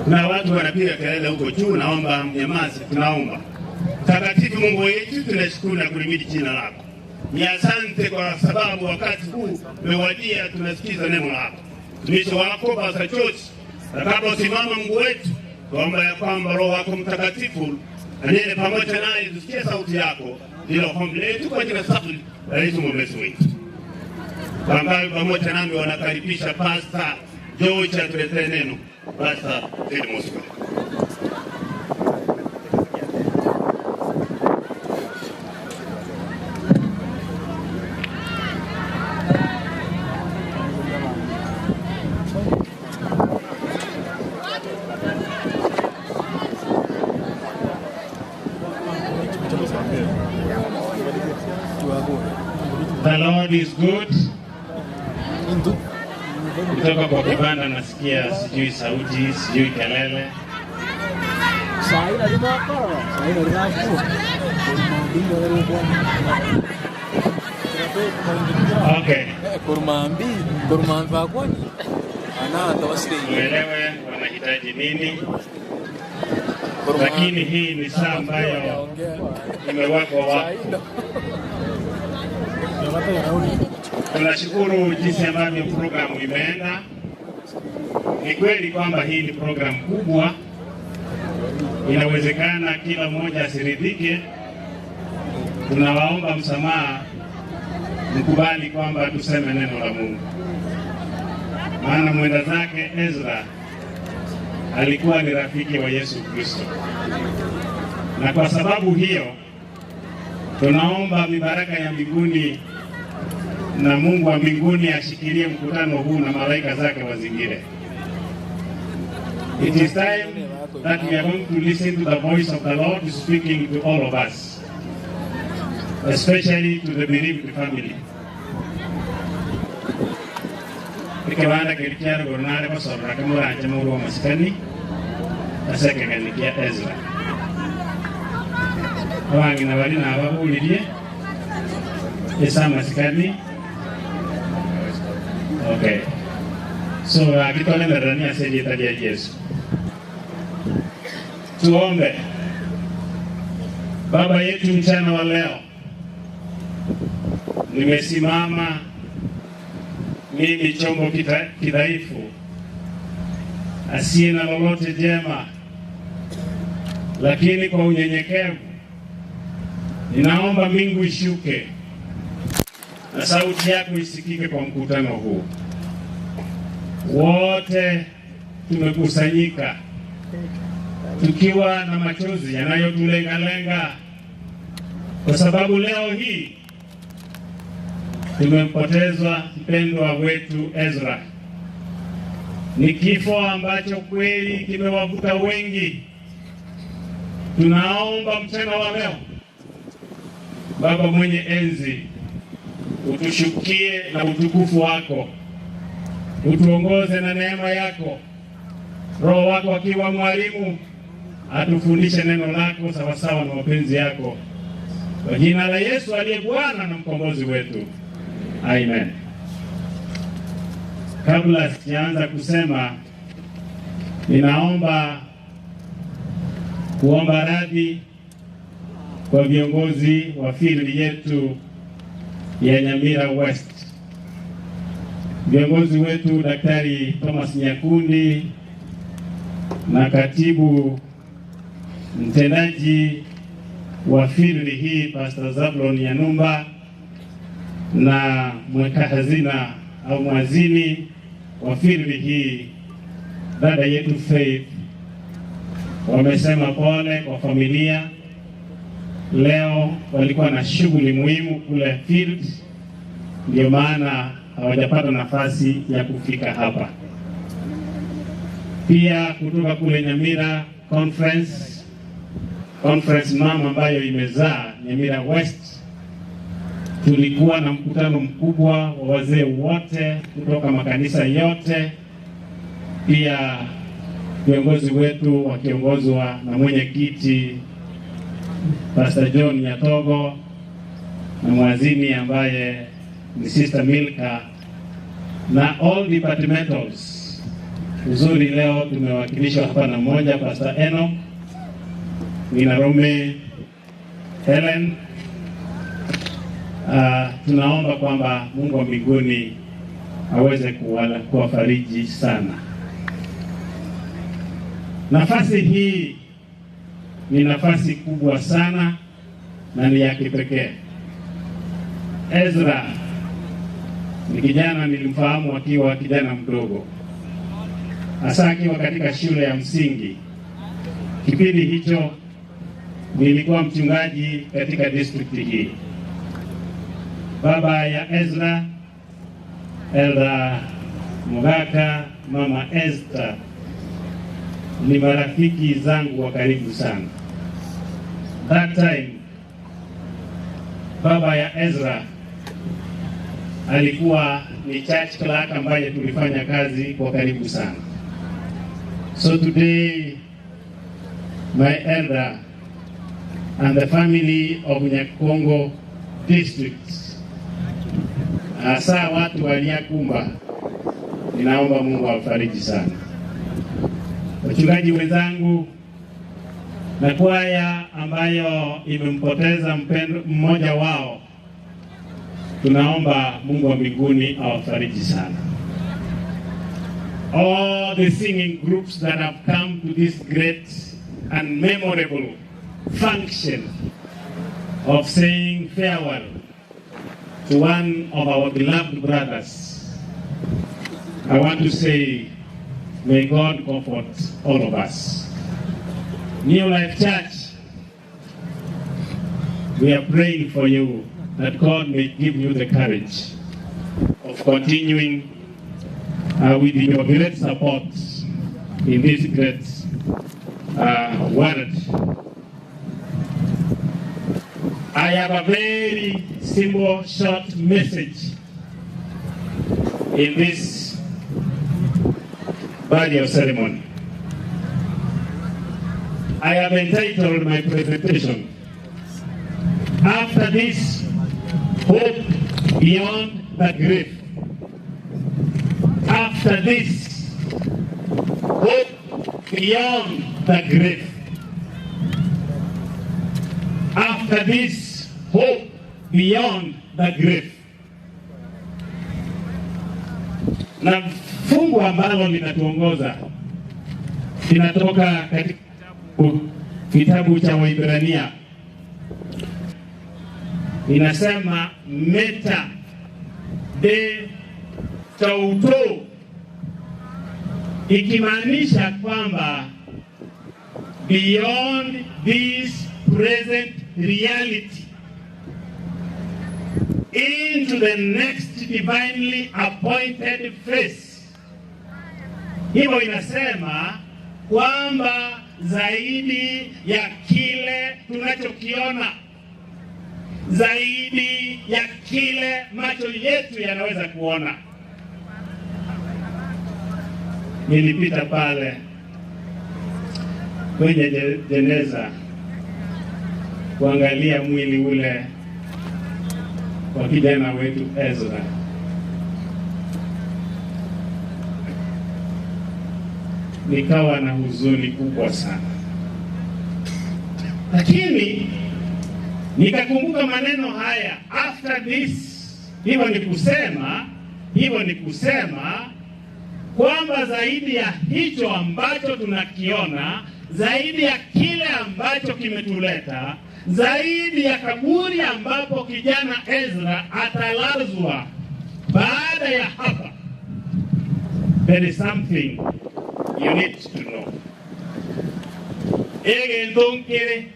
Na watu wanapiga kelele huko juu, naomba mnyamaze, tunaomba. Mtakatifu Mungu wetu, tunashukuru na kuhimidi jina lako. Ni asante kwa sababu wakati huu umewadia, tunasikiza neno lako. Mtumishi wako Pastor George atakaposimama, Mungu wetu, tuomba ya kwamba Roho wako Mtakatifu anene pamoja naye, tusikie sauti yako. Ndilo ombi letu kwa jina safi la Yesu Mwokozi wetu. Wangapi pamoja nami wanakaribisha Pastor George atuletee neno? Pastor Ted Mosco. The Lord is good. Kutoka kwa kibanda nasikia sijui sauti, sijui kelele. Okay. Uelewe wanahitaji nini, lakini hii ni saa ambayo imewekwa wakfu. Tunashukuru jinsi ambavyo programu imeenda. Ni kweli kwamba hii ni programu kubwa, inawezekana kila mmoja asiridhike. Tunawaomba msamaha, mkubali kwamba tuseme neno la Mungu, maana mwenda zake Ezra alikuwa ni rafiki wa Yesu Kristo, na kwa sababu hiyo tunaomba mibaraka ya mbinguni na Mungu wa mbinguni ashikilie mkutano huu na malaika zake wazingire. It is time that we are going to listen to the voice of the Lord speaking to all of us, especially to the bereaved family. Ikibanda kilicharo gornare basorora kamuranje muru wa masikani asekeganikia Ezra. Abangina bali nababulirie esa masikani. Okay. So akitole merani asije tabia Yesu. Tuombe. Baba yetu, mchana wa leo nimesimama mimi chombo kidhaifu, asiye na lolote jema, lakini kwa unyenyekevu ninaomba mbingu ishuke na sauti yako isikike kwa mkutano huu. Wote tumekusanyika tukiwa na machozi yanayotulenga-lenga, kwa sababu leo hii tumempoteza mpendwa wetu Ezra. Ni kifo ambacho kweli kimewavuta wengi. Tunaomba mchana wa leo, Baba mwenye enzi, utushukie na utukufu wako, Utuongoze na neema yako, Roho wako akiwa mwalimu atufundishe neno lako sawasawa na mapenzi yako, kwa jina la Yesu aliye Bwana na mkombozi wetu, amen. Kabla sijaanza kusema, ninaomba kuomba radhi kwa viongozi wa field yetu ya Nyamira West. Viongozi wetu Daktari Thomas Nyakundi na katibu mtendaji wa field hii Pastor Zablon Yanumba na mweka hazina au mwazini wa field hii dada yetu Faith, wamesema pole kwa familia. Leo walikuwa na shughuli muhimu kule field, ndio maana hawajapata nafasi ya kufika hapa. Pia kutoka kule Nyamira Conference mama ambayo imezaa Nyamira West, tulikuwa na mkutano mkubwa wa wazee wote kutoka makanisa yote, pia viongozi wetu wakiongozwa na mwenyekiti Pastor John Nyatogo na mwazini ambaye ni Sister Milka na all departmentals. Uzuri leo tumewakilishwa hapa na mmoja Pastor Enoch, Nina Rome, Helen. Tunaomba kwamba Mungu wa mbinguni aweze kuwafariji sana. Nafasi hii ni nafasi kubwa sana na ni ya kipekee. Ezra ni kijana nilimfahamu akiwa kijana mdogo, hasa akiwa katika shule ya msingi. Kipindi hicho nilikuwa mchungaji katika district hii. Baba ya Ezra, Elda Mugaka, Mama Esther ni marafiki zangu wa karibu sana. That time baba ya Ezra alikuwa ni church clerk ambaye tulifanya kazi kwa karibu sana. So today my elder and the family of Nyakongo district, hasa watu wa Nyakumba, ninaomba Mungu awafariji sana. Wachungaji wenzangu na kwaya ambayo imempoteza mpendo mmoja wao, tunaomba Mungu wa mbinguni awafariji sana. All the singing groups that have come to this great and memorable function of saying farewell to one of our beloved brothers, I want to say, may God comfort all of us. New Life Church, we are praying for you that God may give you the courage of continuing with your great support in this great world. I have a very simple, short message in this burial ceremony. I have entitled my presentation, "After This, Hope Beyond the Grave." After this, hope beyond the grave. After this, hope beyond the grave. Na fungu ambalo linatuongoza linatoka katika kitabu cha Waebrania. Inasema meta de touto, ikimaanisha kwamba beyond this present reality into the next divinely appointed phase. Hivyo inasema kwamba zaidi ya kile tunachokiona, zaidi ya kile macho yetu yanaweza kuona. Nilipita pale kwenye jeneza kuangalia mwili ule wa kijana wetu Ezra. Nikawa na huzuni kubwa sana, lakini nikakumbuka maneno haya, after this. Hivyo ni kusema kwamba zaidi ya hicho ambacho tunakiona, zaidi ya kile ambacho kimetuleta, zaidi ya kaburi ambapo kijana Ezra atalazwa baada ya hapa, there is something you need to know. Ege ndonkere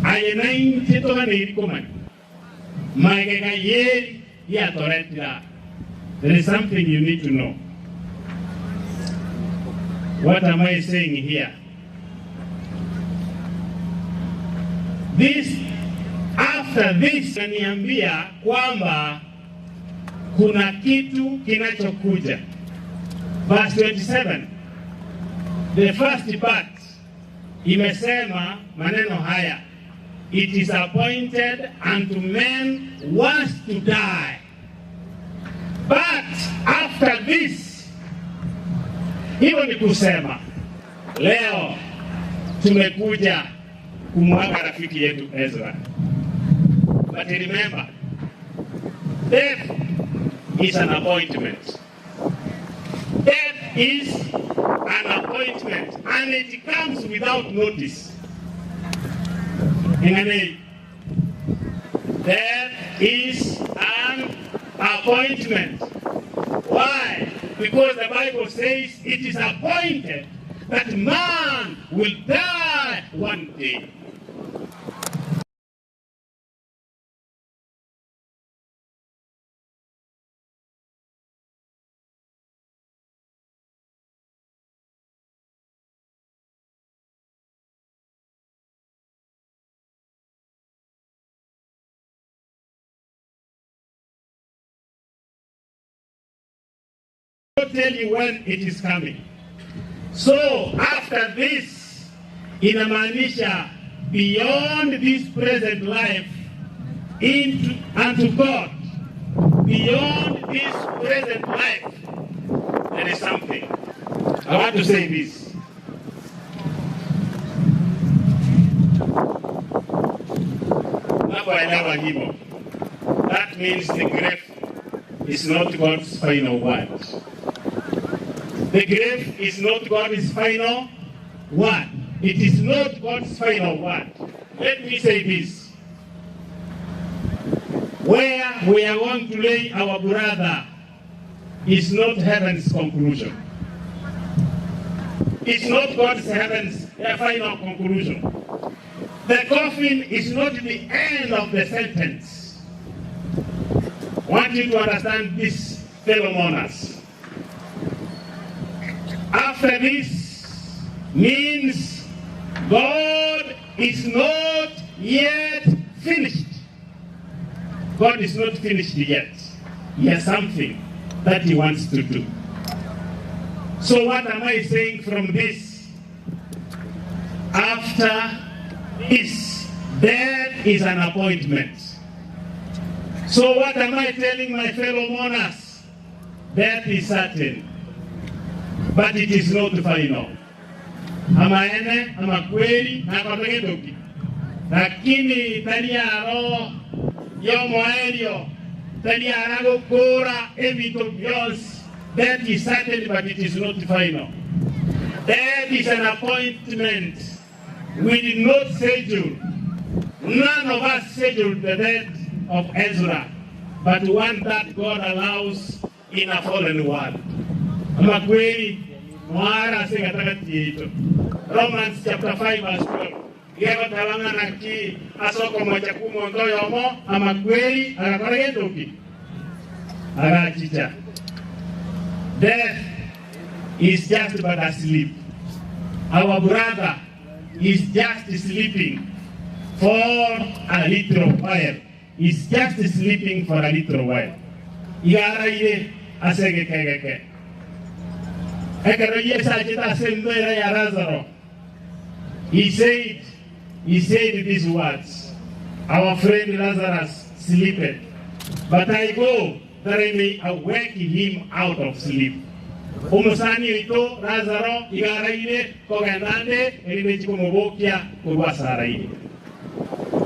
aye nainche toganeri komanya maegega yeri yatoretira. There is something you need to know. What am I saying here? This, after this, naniambia kwamba kuna kitu kinachokuja. Verse 27, the first part, imesema maneno haya, it is appointed unto men once to die, but after this. Hivyo ni kusema leo tumekuja kumwaga rafiki yetu Ezra. But remember, death is an appointment. Death is an appointment, and it comes without notice. Death is an appointment. Why? Because the Bible says it is appointed that man will die one day. Tell you when it is coming. So after this, inamaanisha beyond this present life into unto God. Beyond this present life, there is something. I want to say this. That means the grave is not God's final word. The grave is not God's final word. It is not God's final word. Let me say this. Where we are going to lay our brother is not heaven's conclusion. It's not God's heaven's final conclusion. The coffin is not the end of the sentence. I want you to understand this, fellow mourners. After this means God is not yet finished. God is not finished yet. He has something that he wants to do. So what am I saying from this? After this, there is an appointment. So what am I telling my fellow mourners? Death is certain, but it is not final. Ama ene, ama kweli, na kotoke. Lakini taliaro yomo taliara gokora ebito byonsi. Death is certain, but it is not final. Death is an appointment. We did not schedule. None of us scheduled the death of Ezra, but one that God allows in a fallen world. Amakweli, mwara singatakatito. Romans chapter 5 verse 12. Yego talanga naki asoko moja kumonto yomo amakweli akakoregetuki. Agachicha. Death is just but asleep. Our brother is just sleeping for a little while. Is just sleeping for a little while. Yara ye asege kegeke. Ekero Yesu achita asembera ya Lazaro, he said these words, our friend Lazarus sleepeth, but I go that I may awake him out of sleep. Omusani oito Lazaro igaraire kogendande erine korwa saraire.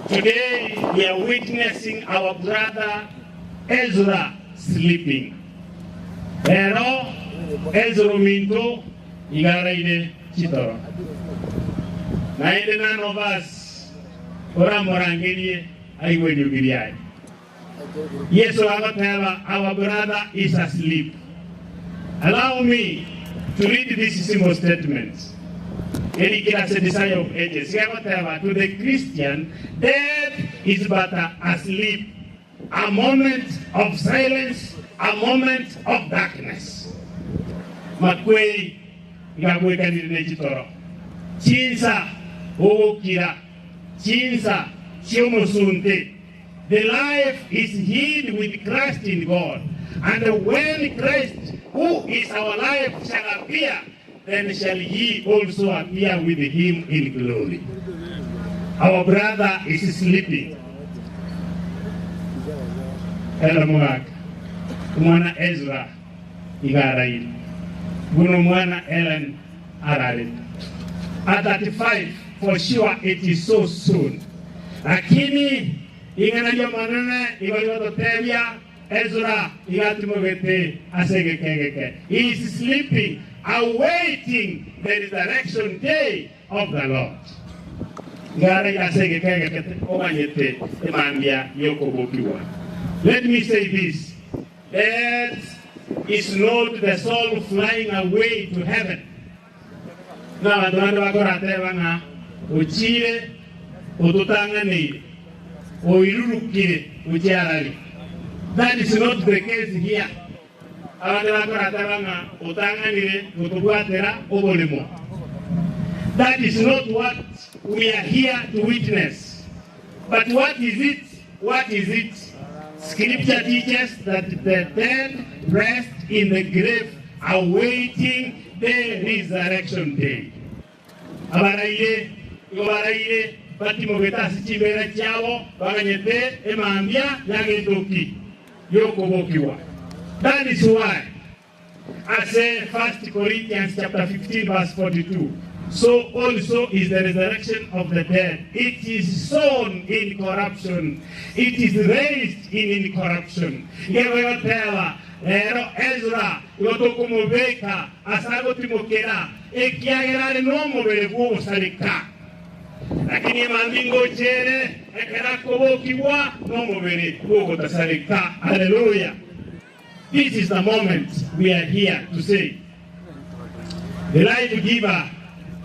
Today we are witnessing our brother Ezra sleeping. Pero Ezra minto igaraire chitoro. Naende none of us oramorangerie aiwenyugiriai. Yesu agoteba our brother is asleep. Allow me to read this simple statement. Eric desire of ages. To the Christian, death is but asleep, a moment of silence, a moment of darkness. Makwei igagwekanire chitoro. Chinsa ogokira, chinsa chiomosunte. The life is hid with Christ in God. And when Christ, who is our life, shall appear, then shall ye also appear with him in glory. Our brother is sleeping. Ela mwana Ezra igaraire. Guno mwana Ellen arare. At 35, for sure it is so soon. Lakini ingana manene igolototebia Ezra igatimogete asegekegeke. He is sleeping, awaiting the resurrection day of the Lord. Ngare asegekegeke omanyete emambia yokobokiwa. Let me say this. Death is not the soul flying away to heaven. Na bantu bande bakorate banga uchire otutanganire oirurukire uchiarari. That is not the case here. That is not what we are here to witness. But what is it? What is it? Scripture teaches that the dead rest in the grave awaiting the resurrection day. Abaraire, abaraire, batimogeta sichibera chao, baganyete emambia yagetoki. Yokobokiwa. That is why I say 1 Corinthians chapter 15 verse 42. So also is the resurrection of the dead. It is sown in corruption. It is raised in incorruption. Ezra, Asago Ekiagerare nomo bereguo sarika. Lakini mandingo chere ekerakobokiwa nomo bereguo tasarika. Hallelujah. This is the moment we are here to say the life giver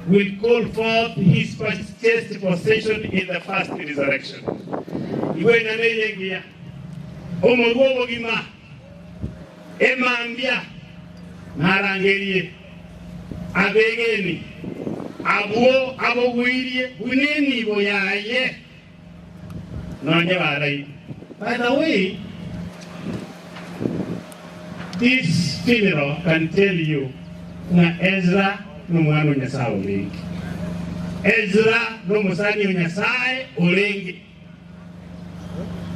will call forth his purchased possession in the first resurrection. Iwe naneyegia omogobo gima emambia narangerie abegeni abo abogwirie buneni boyaye nonye barai. By the way, this funeral can tell you na Ezra no mwana Nyasaye olengi. Ezra no musani Nyasaye olengi.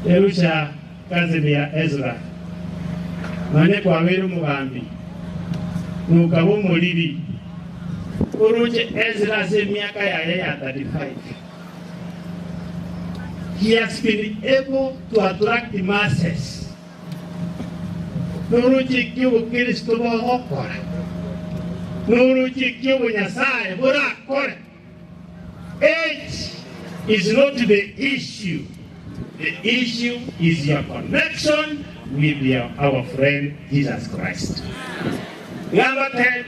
Erusha kazi ya Ezra. Mane kwa weru mugambi. Nukabo moliri. Uruche Ezra se miaka ya 35. He has been able to attract the masses. Nuruche kiu Kristo bohokora. Nuruche kiu Nyasaye borakora. Age is not the issue. The issue is your connection with our friend Jesus Christ. Ngambate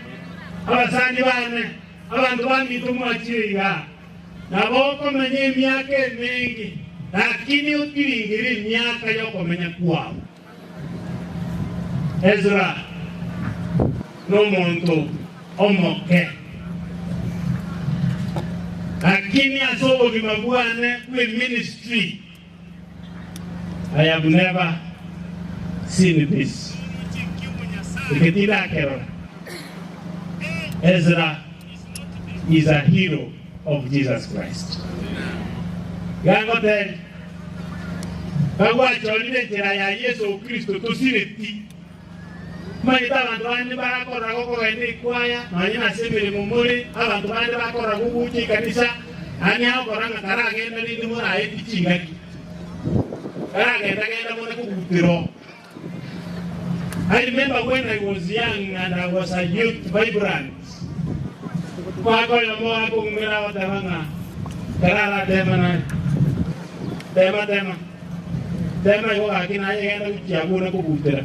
abasani bane abantu bamitumwachiriga naboko menye miaka mingi lakini utiringiri miaka yokomenya kwao. Ezra no muntu omoke lakini asobo kimabwane kwe ministry. I have never seen this. Ezra is a hero of Jesus Christ. Gagote bagwacholire njira ya Yesu Kristo tusireti manyita abantu bandi barakora gokogenda ikwaya manya nasemire mumuri abantu bandi bakora guguchi kanisa ani akora ngakaragenda rindi muraye tichingaki karagenda genda mone kugutiro. I remember when I was young and I was a youth vibrant. Mwakoyo mwako ngumira watabanga karara tema na tema tema tema yo akina yegenda kuchiaguna kugutira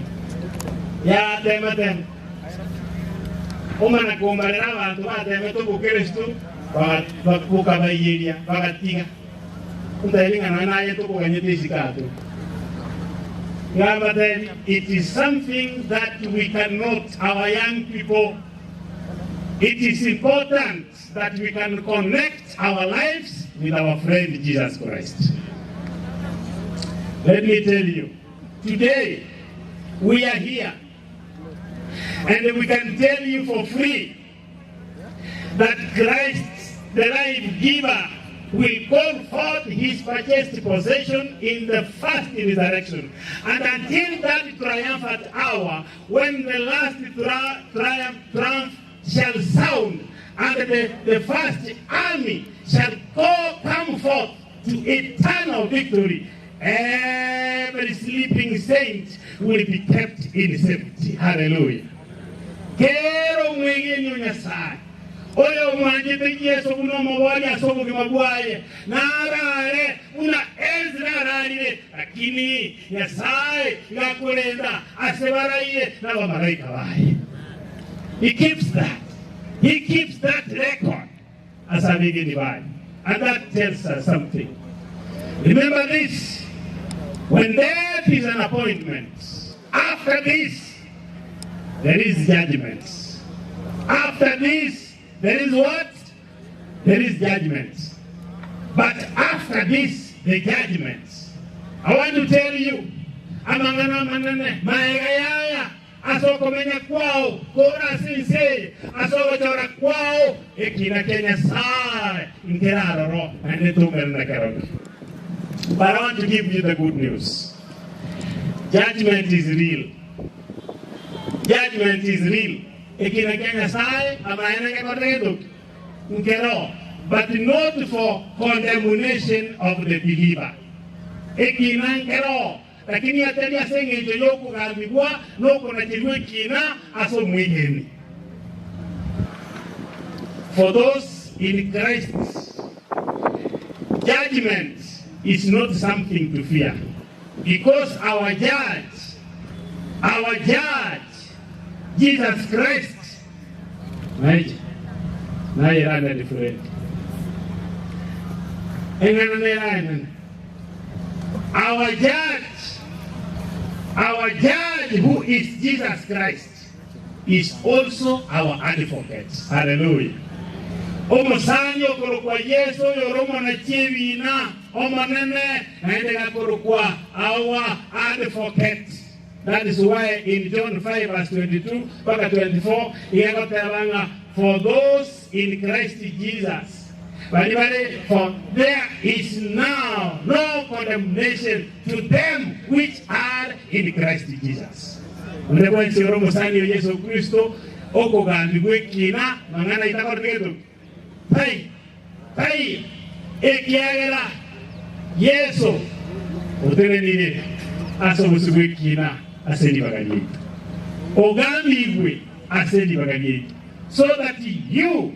ya tema tema omana kumbalira abantu bateme tukukristu bakukabayiria bagatiga undailingana naye tukuganyete isikato. But then it is something that we cannot, our young people, it is important that we can connect our lives with our friend Jesus Christ. Let me tell you, today we are here and we can tell you for free that Christ, the life giver, will call forth his purchased possession in the first resurrection. And until that triumphant hour, when the last triumph shall sound, and the first army shall come forth to eternal victory, every sleeping saint will be kept in safety. Hallelujah. Kero mwenye Nyasaye oyo mwanjete Yesu kuno mabwali asomo kimabwaye narare una Ezra ararire lakini Nyasaye ngakulenda asebaraiye na bamalaika baye. He keeps that. He keeps that record as a beginning by. And that tells us something. Remember this, when death is an appointment, after this there is judgment. After this there is what? There is judgment. But after this, the judgment. I want to tell you, amangana manene, maegayaya, asoko menya kwao, kora sinse, asoko chora kwao, ekina Kenya sai, nkeraroro, and tumel na. But I want to give you the good news. Judgment is real. Judgment is real. Ekina Kenya sai, amaena ke korredo, nkero, but not for condemnation of the believer. Ekina nkero, lakini ateli asenge yoku gamigwa, noko na chilwe kina aso mwigeni. For those in Christ, judgment is not something to fear, because our judge, Jesus Christ, right? Our judge who is Jesus Christ is also our advocate. Hallelujah. Omosanyo korokwa Yesu yoromo na chewina omanene naendega korokwa our advocate. That is why in John 5 verse 22 mpaka 24 iyakotelanga for those in Christ Jesus, for there is now no condemnation to them which are in Christ Jesus. Ndebwensi oromo Yesu Kristo okogambigwe kina mangana itakorgedo tai tai ekiagera Yesu otenenire asobusigwe kina aseni baganye ogambigwe aseni baganye, so that you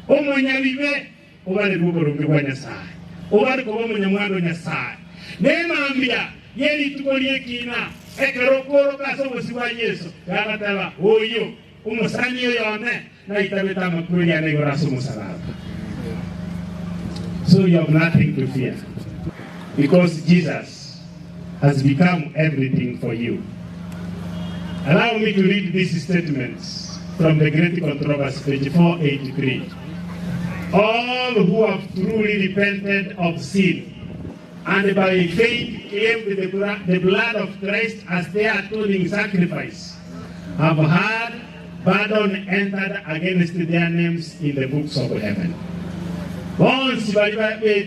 omonyabibe obale ruboronge bwa Nyasaye obale kuba munyamwando Nyasaye nemambia yeli tukolie kina ekerokoro kasobusigwa Yesu yagataba oyo umusanyo yone na itabeta makuru ya negora musalaba. So you have nothing to fear, because Jesus has become everything for you. Allow me to read these statements from the Great Controversy, page 483. All who have truly repented of sin and by faith claimed the blood of Christ as their atoning sacrifice have had pardon entered against their names in the books of heaven. Bonsi bali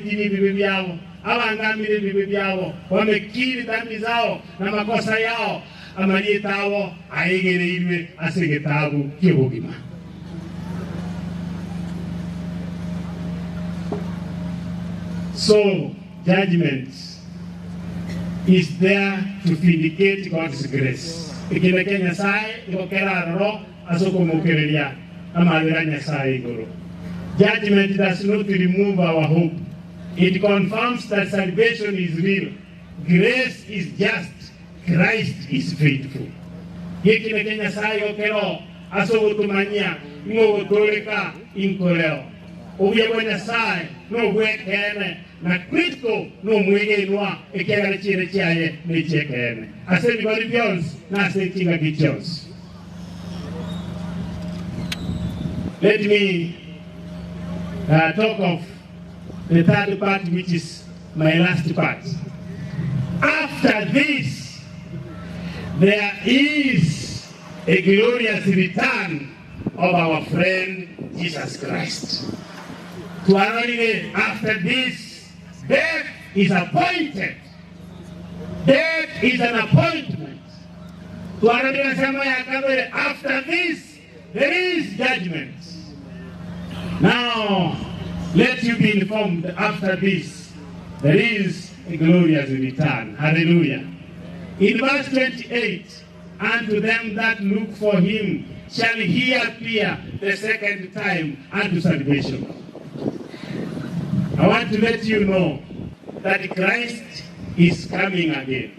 bibi byao, abangamire bibi byao, wamekiri dhambi zao na makosa yao, amalietao aigereirwe asegetabu kyobugima. So judgment is there to vindicate God's grace. Ikine Nyasaye ikokera roro asokomokereria amalira Nyasaye igoro. Judgment does not remove our hope. It confirms that salvation is real. Grace is just. Christ is faithful. Ikine Nyasaye okero asogotumanya ingogotoleka inkoleo. Obuya Nyasaye no gwekene na Kristo no mwegenwa ekiagala chire chiaye nechekene. Ase bigori byonsi na ase kinga gichonsi. Let me talk of the third part, which is my last part. After this, there is a glorious return of our friend Jesus Christ. After this, death is appointed. Death is an appointment. After this, there is judgment. Now, let you be informed, after this, there is a glorious return. Hallelujah. In verse 28, unto them that look for him shall he appear the second time unto salvation. I want to let you know that Christ is coming again.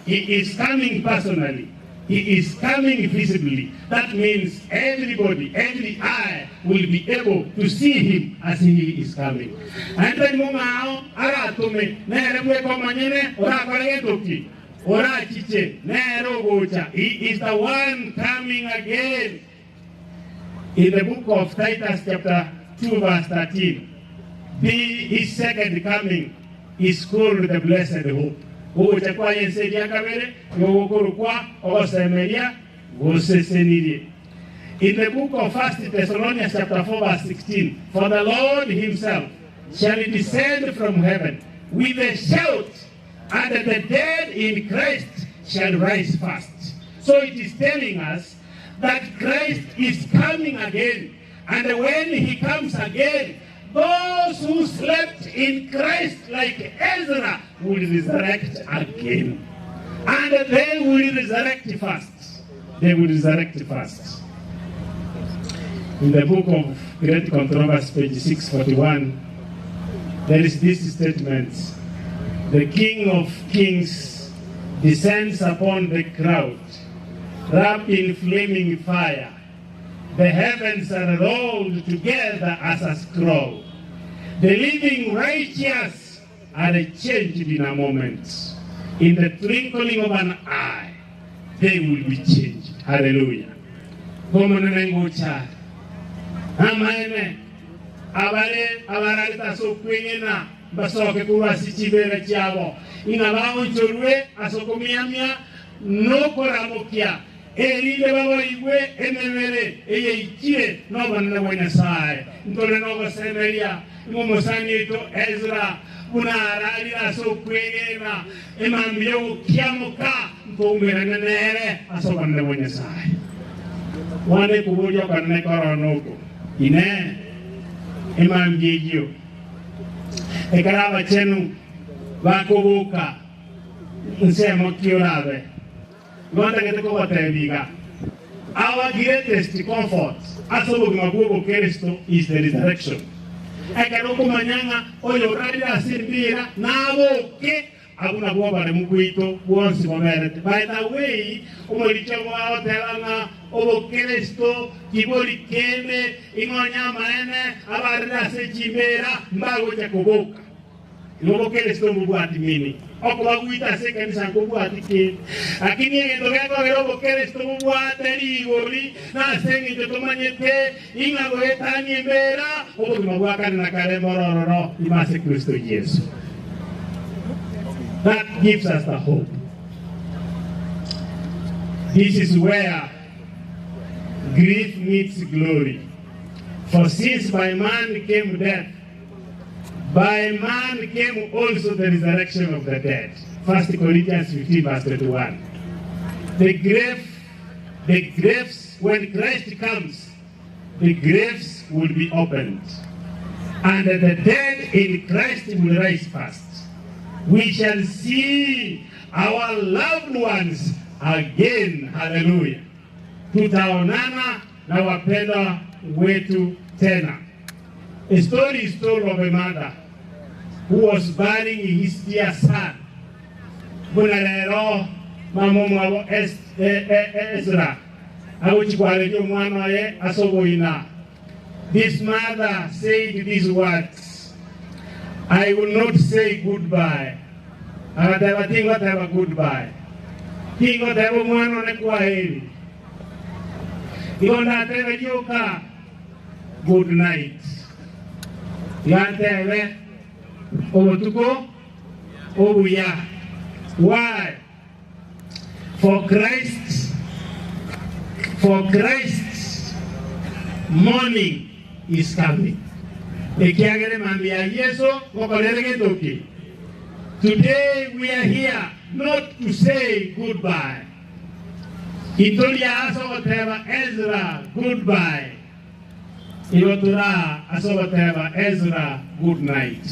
He is coming personally. He is coming visibly. That means everybody, every eye will be able to see him as he is coming. And then mungao aratume nere komanyene ora koregetoki ora chiche nero gocha. He is the one coming again. In the book of Titus chapter 2 verse 13, his second coming is called the blessed hope. In the book of 1 Thessalonians chapter 4 verse 16, for the Lord himself shall descend from heaven with a shout, and the dead in Christ shall rise first. So it is telling us that Christ is coming again, and when he comes again, those who slept in Christ like Ezra will resurrect again. And they will resurrect first. They will resurrect first. In the book of Great Controversy, page 641, there is this statement. The King of Kings descends upon the crowd, wrapped in flaming fire. The heavens are rolled together as a scroll. The living righteous are changed in a moment. In the twinkling of an eye, they will be changed. Hallelujah. Erinde baba igwe ememere eye ichire no banana bwa Nyasaye ntole no gosemeria ngomosani to Ezra bunaralira so kwegena emambio kiamuka ntomerana nere aso banana bwa Nyasaye wane kuburia kanne koronoko ine emambio ekaraba chenu bakobuka nsemo kiorabe. Our greatest comfort is the resurrection. By the way, Okubagwita se kanisa nkobwatike lakini egento gekogera obokeresto bobwate rigori nase eng'encho tomanyete ing'a goetania embera obogima bwa kare na kare morororo imase Kristo Yesu. That gives us the hope. This is where Grief meets glory. For since by man came death, by man came also the resurrection of the dead. 1 Corinthians 15 verse 21. The graves, when Christ comes, the graves will be opened, and the dead in Christ will rise first. We shall see our loved ones again. Hallelujah. Tutaonana na wapendwa wetu tena. A story is told of a mother who was burying his dear son. Buna lero mama mwabo Ezra awuchikwalejo mwana ye asoboina. This mother said these words, I will not say goodbye. Akateba tingoteba goodbye. Tingoteba mwana ne kwaheri. Igondatebe joka good night. Yatebe obutuko obuya. Why? For Christ morning is coming. Ekiagere mambia Yesu kokolere getoki. Today we are here not to say goodbye. Itolia asogoteba Ezra goodbye. Iyotura asogoteba Ezra good night.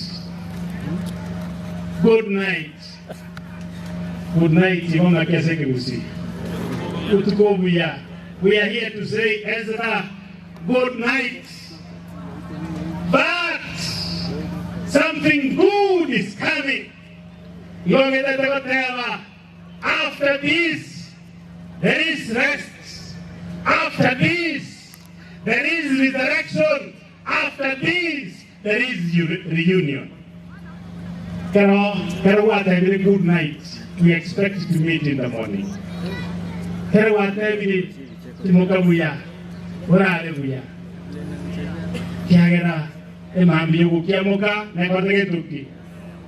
Good night. Good night. Ibonga kiasi kigusi. Utukobuya. We are here to say Ezra good night. But something good is coming. After this, there is rest. After this, there is resurrection. After this, there is reunion. Pero what a very good night. We expect to meet in the morning. Pero what a very timokabuya. Oralebuya. Kiagera emambi gukiamoka na kotegetuki.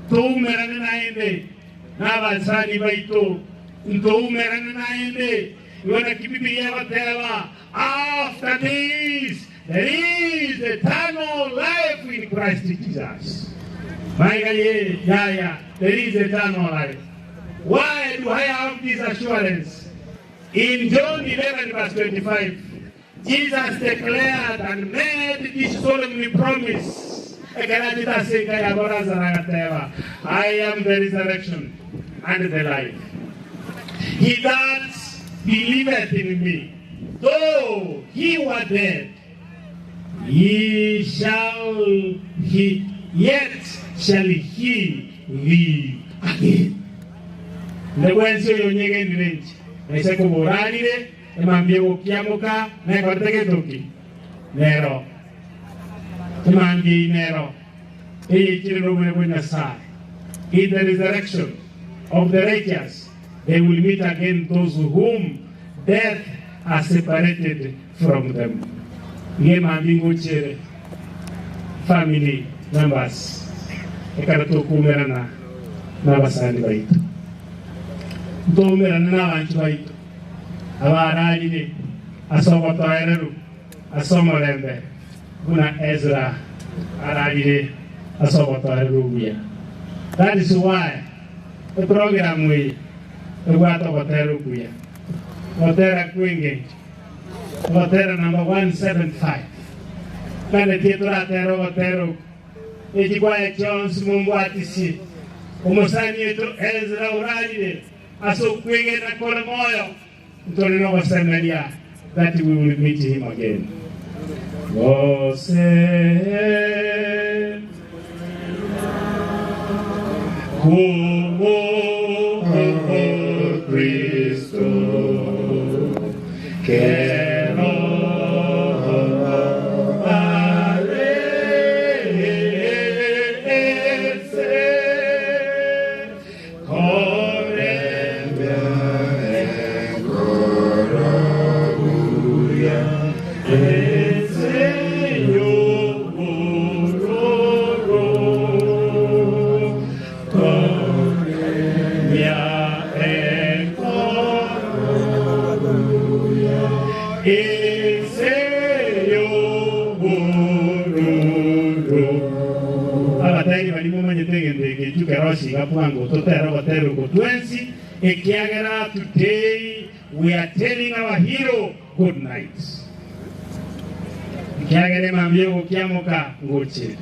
Tuumerane naende n'abasani baitu. Tuumerane naende. Iwana kibibilia goteba. After this, there is eternal life in Christ Jesus. There is eternal life. Why do I have this assurance? In John 11 verse 25, Jesus declared and made this solemn promise. I am the resurrection and the life. He that believeth in me, though he were dead, yet shall he live again. Ndekwensi oyo nyegendire nti ese kuburalire emambie gukiamuka nekotegetoki nero emambie nero eyikire n'obure bwa Nyasaye. In the resurrection of the righteous, they will meet again those whom death has separated from them. Ngemambi nguchere family members ekara tukumerana n'abasani baitu ntumerana n'abantu baitu abaralire asobotoereru asomolembe buna Ezra aralire asobotoereru buya. That is why the program we egwatoboteru buya gotera kwingi gotera number 175 kane tieturatero gotero ekikwaya Jones mumbwatisi omusani yetu Ezra uralire asokwegena kole moyo ntolino gosemeria that we will meet him again. Gose como Cristo que no parece con el Abatari balimo manyetengende chukeroshi gapwango totera batero kotwensi ekiagera. Today we are telling our hero good night. Kiagere mambio kiamoka ngoche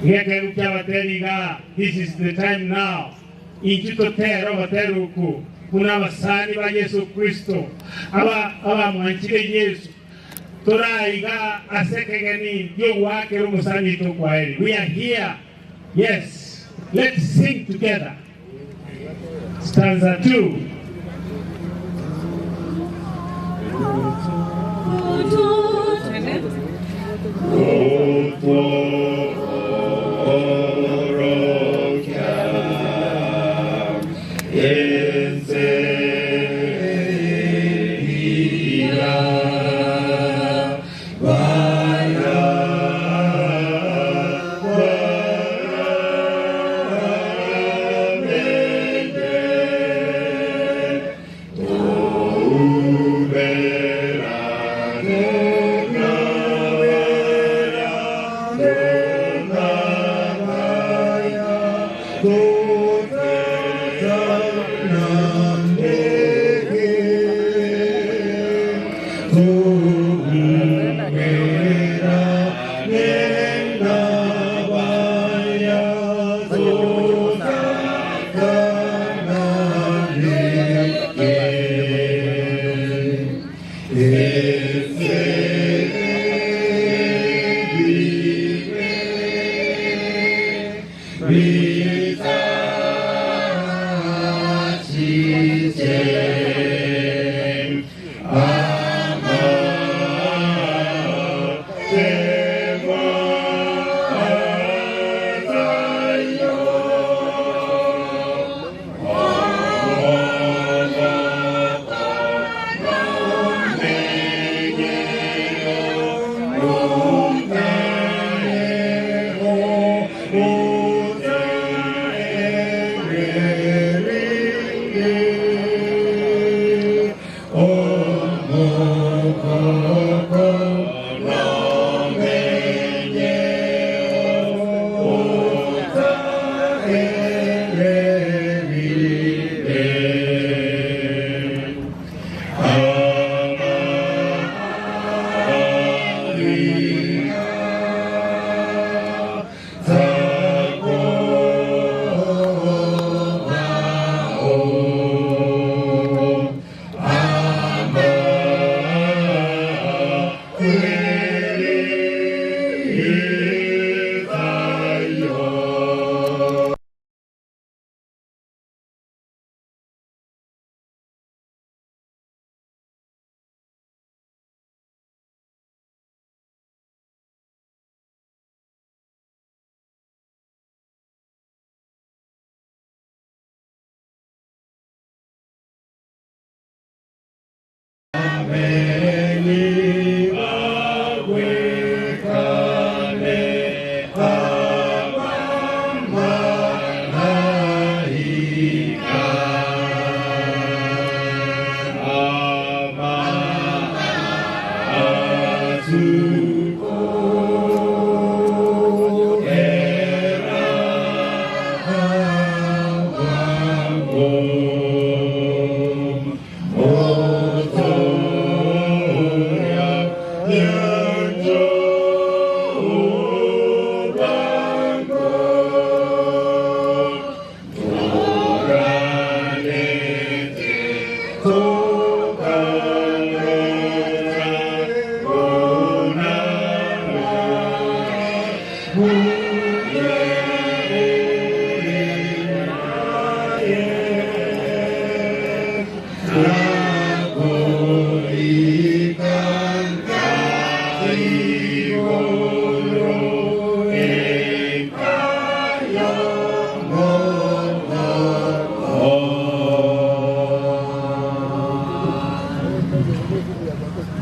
ngeke kyabateriga. This is the time now inchitotera bateruku kuna basani ba Yesu Kristo aba abamwanchire Yesu toraiga asekegeni yo wake rumusani to kwaeli. We are here. Yes, let's sing together stanza 2.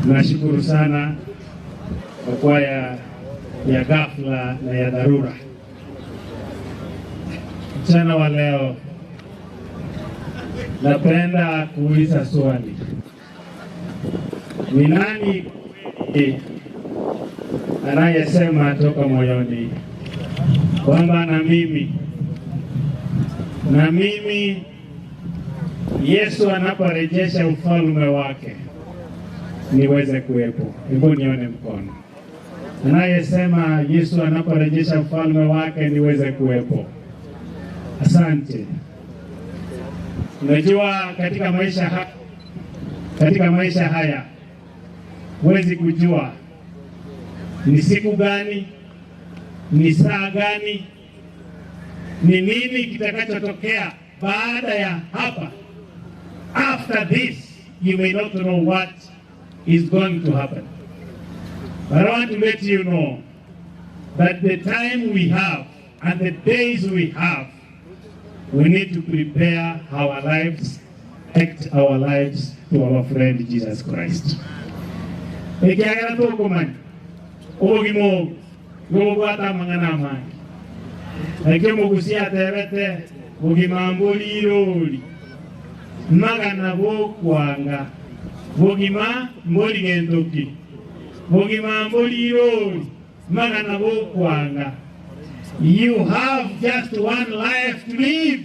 Nashukuru sana kwa kwaya ya ghafla na ya dharura. Mchana wa leo napenda kuuliza swali. Ni nani Anayesema toka moyoni kwamba na mimi Yesu anaporejesha ufalme wake niweze kuwepo. Hebu nione mkono. Anayesema Yesu anaporejesha ufalme wake niweze kuwepo. Asante. Unajua katika maisha haya huwezi kujua ni siku gani, ni saa gani, ni nini kitakachotokea baada ya hapa. After this, you may not know what is going to happen. But I want to let you know that the time we have and the days we have, we need to prepare our lives, act our lives to our friend Jesus Christ. Ekiagera tokomanya obogima obo nobobwate amang'ana amange, lakini omogusia atebete bogima mbolirori magana bokwanga bogima mboli gentoki bogima mbolirori magana bokwanga. You have just one life to live.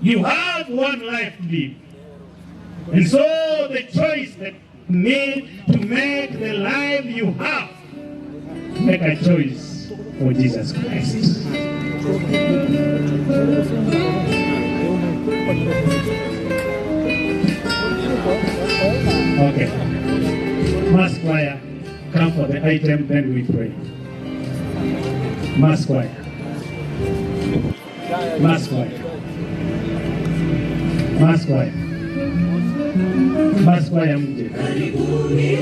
You have one life to live. And so the choice that you need to make the life you have, make a choice for Jesus Christ. Okay. Mass choir, come for the item, then we pray. Mass choir. Mass choir. Mass choir. Mass choir mje.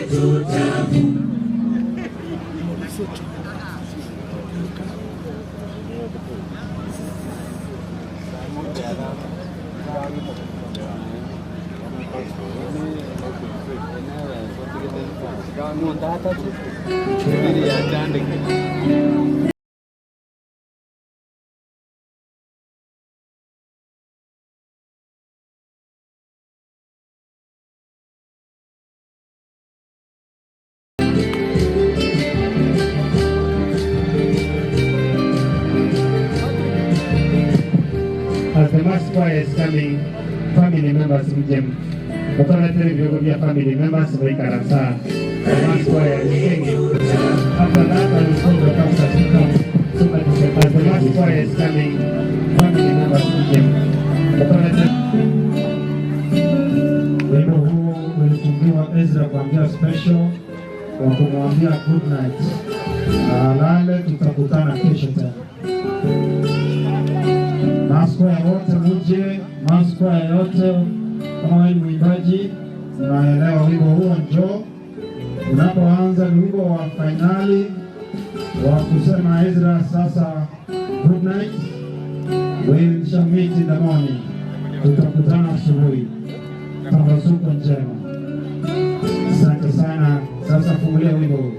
As the mass choir is coming, family members mje. Authority vya family members waikarasa. The mass choir is singing. After that, I will call the pastor to come. So that as the mass choir is coming, family members mje. Authority. Wimbo huu ulitungiwa Ezra kwa njia special wa kumwambia good night. Alale, tutakutana kesho tena. Mass choir wote muje, mass choir yote. Kama wewe ni mwimbaji unaelewa wimbo huo, njoo. Unapoanza ni wimbo wa finali wa kusema Ezra sasa good night, we shall meet in the morning. Tutakutana asubuhi. Pambazuko njema. Asante sana. Sasa fungulia wimbo huu.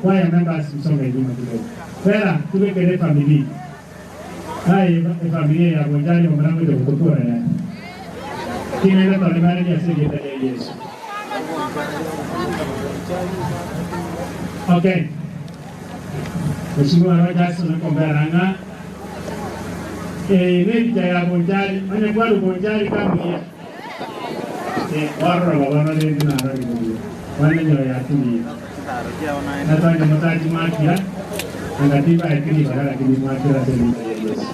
Choir members msonge nyuma kidogo. Fela tuwekele familia. Hai familia ya Bonjari mwanangu ndio kutukura ya. Kinaenda talimani ya sisi ya Yesu. Okay. Mheshimiwa Rogers unakomberanga. Nebi ya Bonjari, mwenye kwa Bonjari kama hiya. Warra baba na ndio na radi ndio. Wana nyo ya tini. Nataka mtaji makia. Angatiba akili badala kini makia la sisi ya Yesu.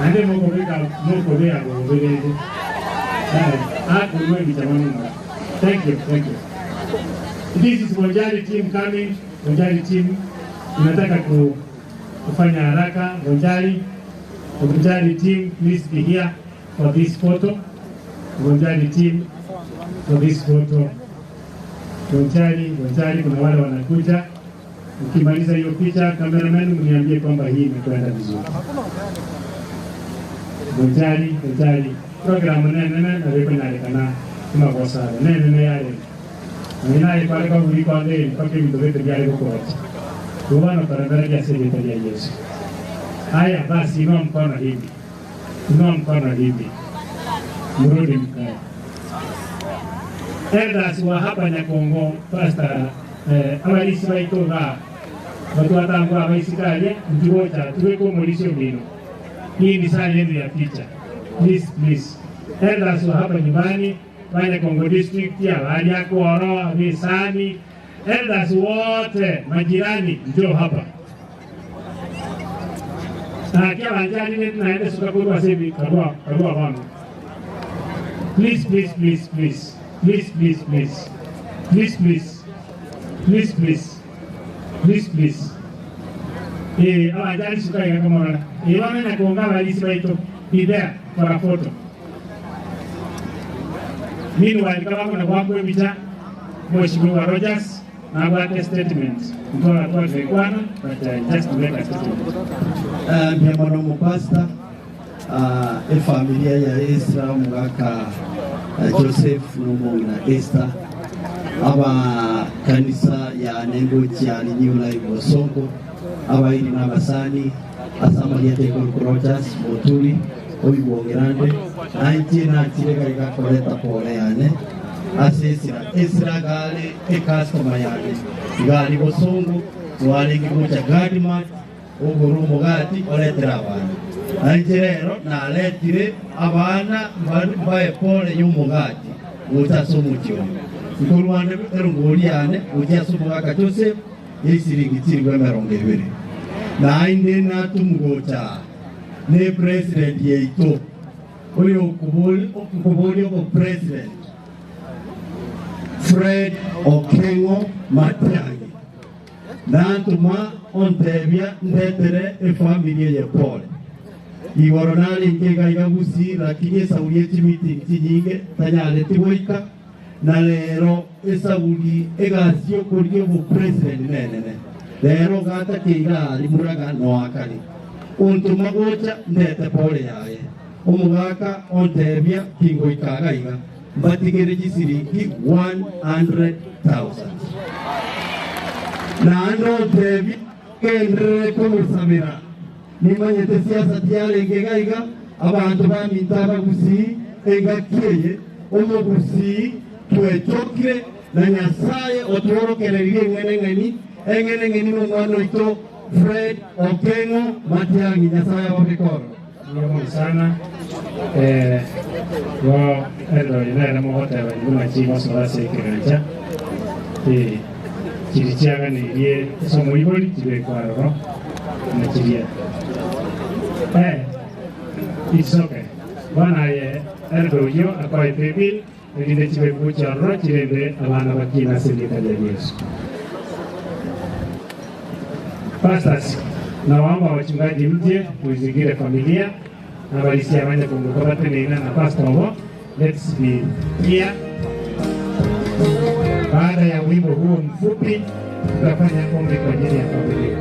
Ande moko beka go bele. Thank you, thank you. This is Bonjari team coming. Bonjari team tunataka kufanya haraka. Bonjari team, please be here for this photo. Bonjari team for this photo. Bonjari, kuna wale wanakuja. Ukimaliza hiyo picha, cameraman mniambie kwamba hii imekwenda vizuri. Bonjari. Program nene na wewe na kuma kosa nene yale. Nina ipale kwa wili kwa ndeni kwa kitu vyote vya leo kwa. Bwana barabara ya sisi ya Yesu. Haya basi inua mkono hivi. Inua mkono hivi. Mrudi mkae. Elders wa hapa Nyakongo pastor abalisi baitoga watu watangu abaisikaje ntiwocha tuweko mulisho mino. Hii ni saa yenu ya picha. Please please. Elders wa hapa nyumbani Nyakongo district ya Waliakoro, Visani, elders wote majirani njoo hapa. Na kia wanjani ni tunaenda suka kwa sebi karua bwana. Please please please please. Please please please. Please please. Please please. Please please. Wanjani suka ya kama wana. Wana na kuonga walisi baito. Be there for a photo. Meanwhile, kama kuna wangu mbicha Mheshimiwa Rogers na wate statement. Mtoa kwa kwana but just to make a statement. Mwana mupasta familia ya Ezra mugaka Joseph Numonga Esther aba kanisa ya Nengo Chiali New Life Bosongo aba ili na basani asamalia teko Rogers Motuli oyibongerande anti na chireka ikakoleta pole yane asesira Ezra gale e customer yane gali Bosongo wale kikucha gadima ogoro mugati oletera abana anti rero naletire abana mbaye pole y'umugati utasomukiwe nkurwande erungoli yane ujasumugaka Joseph yisiringi tsirwe 20 na inde natumgocha ne president yeito uli okubuli obo president Fred Okengo Matiang'i nantuma ontebia ndetere efamilia ye pole igoro nalinge igagusi lakini esauri echimeeting chinyinge tanyale tigoika na lero esauri egasio kuria obo president nenene lero gata keira limuraga no akali untuma gocha ndete pole yaye omugaka ontebia kingoikaga iga batigere jisiringi 100,000 na ando ontebia kendere kumusamira nimanyete siasa tiarenge gaiga abantu baminta bagusi engakieye omugusi twechokire na Nyasaye otworokererie eng'eneng'eni eng'eneng'eni n'omwana oito Fred Okengo Matiang'i. Nyasaye ababikoro Ndio sana wa endo ina mohote wa nyuma chimo sola sekerecha chirichaga ni rie somo iboli chibe kwa ro na chiria it's okay bwana ye endo yo akwa pebil rinde chibe kucha ro chirebe abana bakina selita ya Yesu. Pastors, nawaomba wachungaji mje tuizingire familia na walisia wanje kumbuka tena na pastor wao. Let's be here. Baada ya wimbo huo mfupi tutafanya ombi kwa ajili ya familia.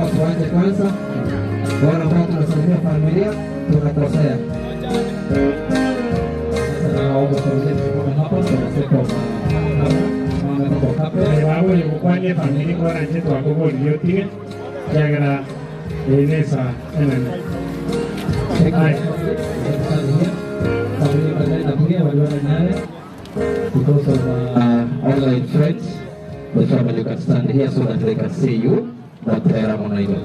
Naomba tuanze kwanza. Wale ambao tunasalimia familia tunakosea. Sasa naomba familia tusimame hapa tunasema Bawe gukwanie family kora nche twakũbũririe ũtige kĩagera ĩnesa enene. Familia baadaye nakuja waliona naye because of online friends. The family can stand here so that they can see you. But Ramonaido.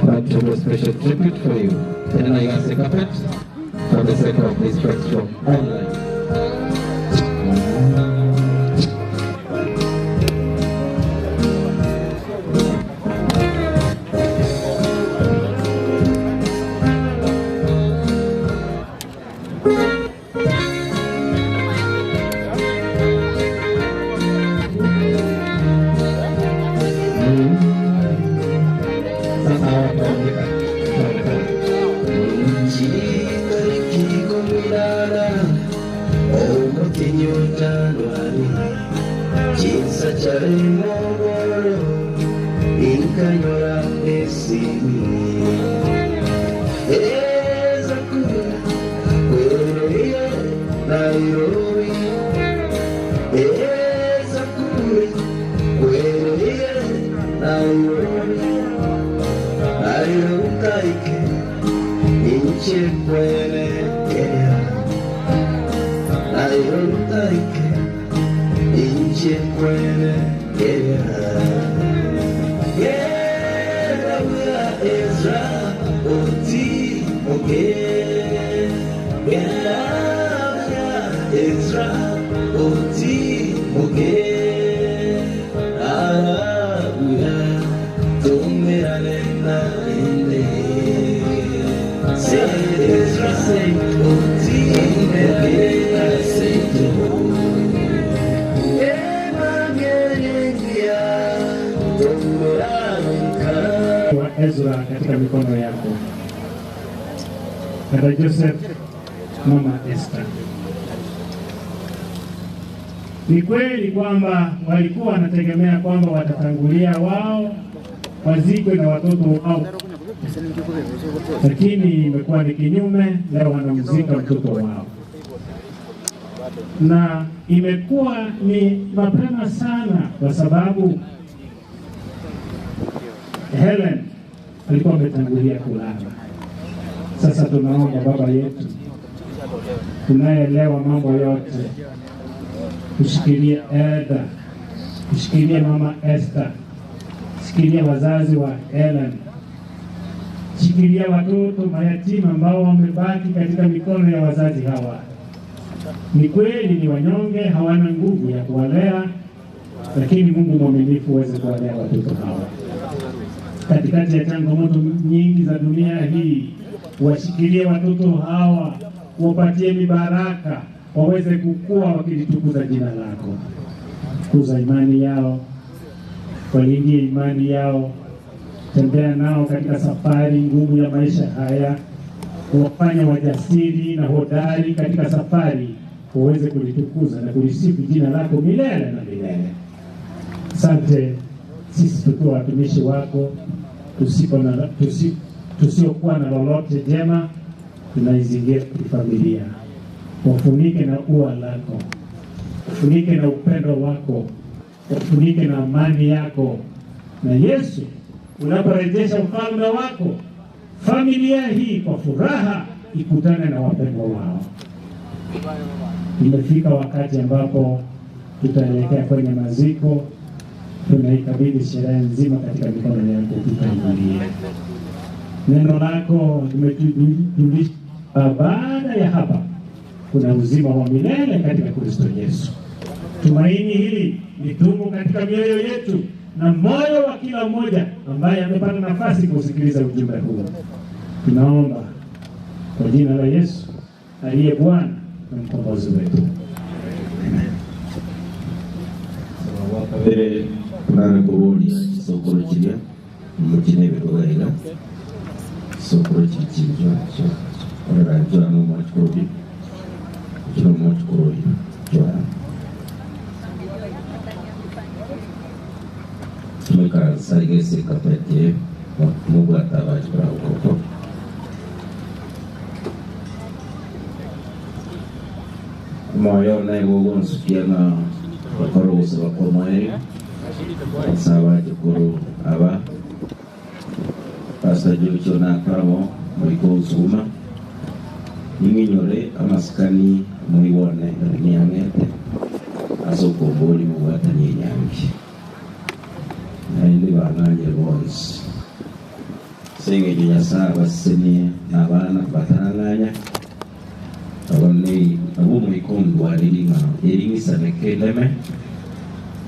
But to do a special tribute for you. Then I ask the carpet for the sake of these friends from online. Ezra katika mikono yako, Dada Joseph, Mama Esther. Ni kweli kwamba walikuwa wanategemea kwamba watatangulia wao wazikwe na watoto wao, lakini imekuwa ni kinyume. Leo wanamzika mtoto wao, na imekuwa ni mapema sana, kwa sababu Helen alikuwa ametangulia kulala. Sasa tunaomba Baba yetu tunayeelewa mambo yote, ushikilie Eda, ushikilie Mama Esther, shikilia wazazi wa Helen, shikilia watoto mayatima ambao wamebaki katika mikono ya wazazi hawa. Ni kweli ni wanyonge, hawana nguvu ya kuwalea, lakini Mungu mwaminifu uweze kuwalea watoto hawa katikati ya changamoto nyingi za dunia hii. Washikilie watoto hawa, wapatie mibaraka, waweze kukua wakilitukuza jina lako. Kuza imani yao, walindie imani yao, tembea nao katika safari ngumu ya maisha haya, wafanye wajasiri na hodari katika safari, waweze kulitukuza na kulisifu jina lako milele na milele. Asante. Sisi tukiwa watumishi wako tusiokuwa na lolote jema, tunaizingira familia. Wafunike na ua lako, wafunike na upendo wako, wafunike na amani yako. Na Yesu, unaporejesha ufalme wako, familia hii kwa furaha ikutane na wapendwa wao. Imefika wakati ambapo tutaelekea kwenye maziko. Tunaikabidhi sherehe nzima katika mikono yako, tukaimarie. Neno lako limetujulisha baada ya hapa kuna uzima wa milele katika Kristo Yesu. Tumaini hili litumu katika mioyo yetu na moyo wa kila mmoja ambaye amepata nafasi kusikiliza ujumbe huu. Tunaomba kwa jina la Yesu aliye Bwana na mkombozi wetu. Amen. Tunara kubolia sokoro chilia mukine birogaira sokoro chichijwa ora jwa no machkorobi jwa machkorobi jwa Mwikaransa igese kapete mubwata bajura ukoko. Moyo naye gogonsukia na bakoro bose bakomoye saba jukuru aba Pastor Jocho na karabo muri kozuma ninginyore amaskani muiwone niangete asokomboli mubwatanye nyangi naende bananye bonse senge Nyasaye basenie n'abana bataranganya abone abo muikondwa liringa eringisane keleme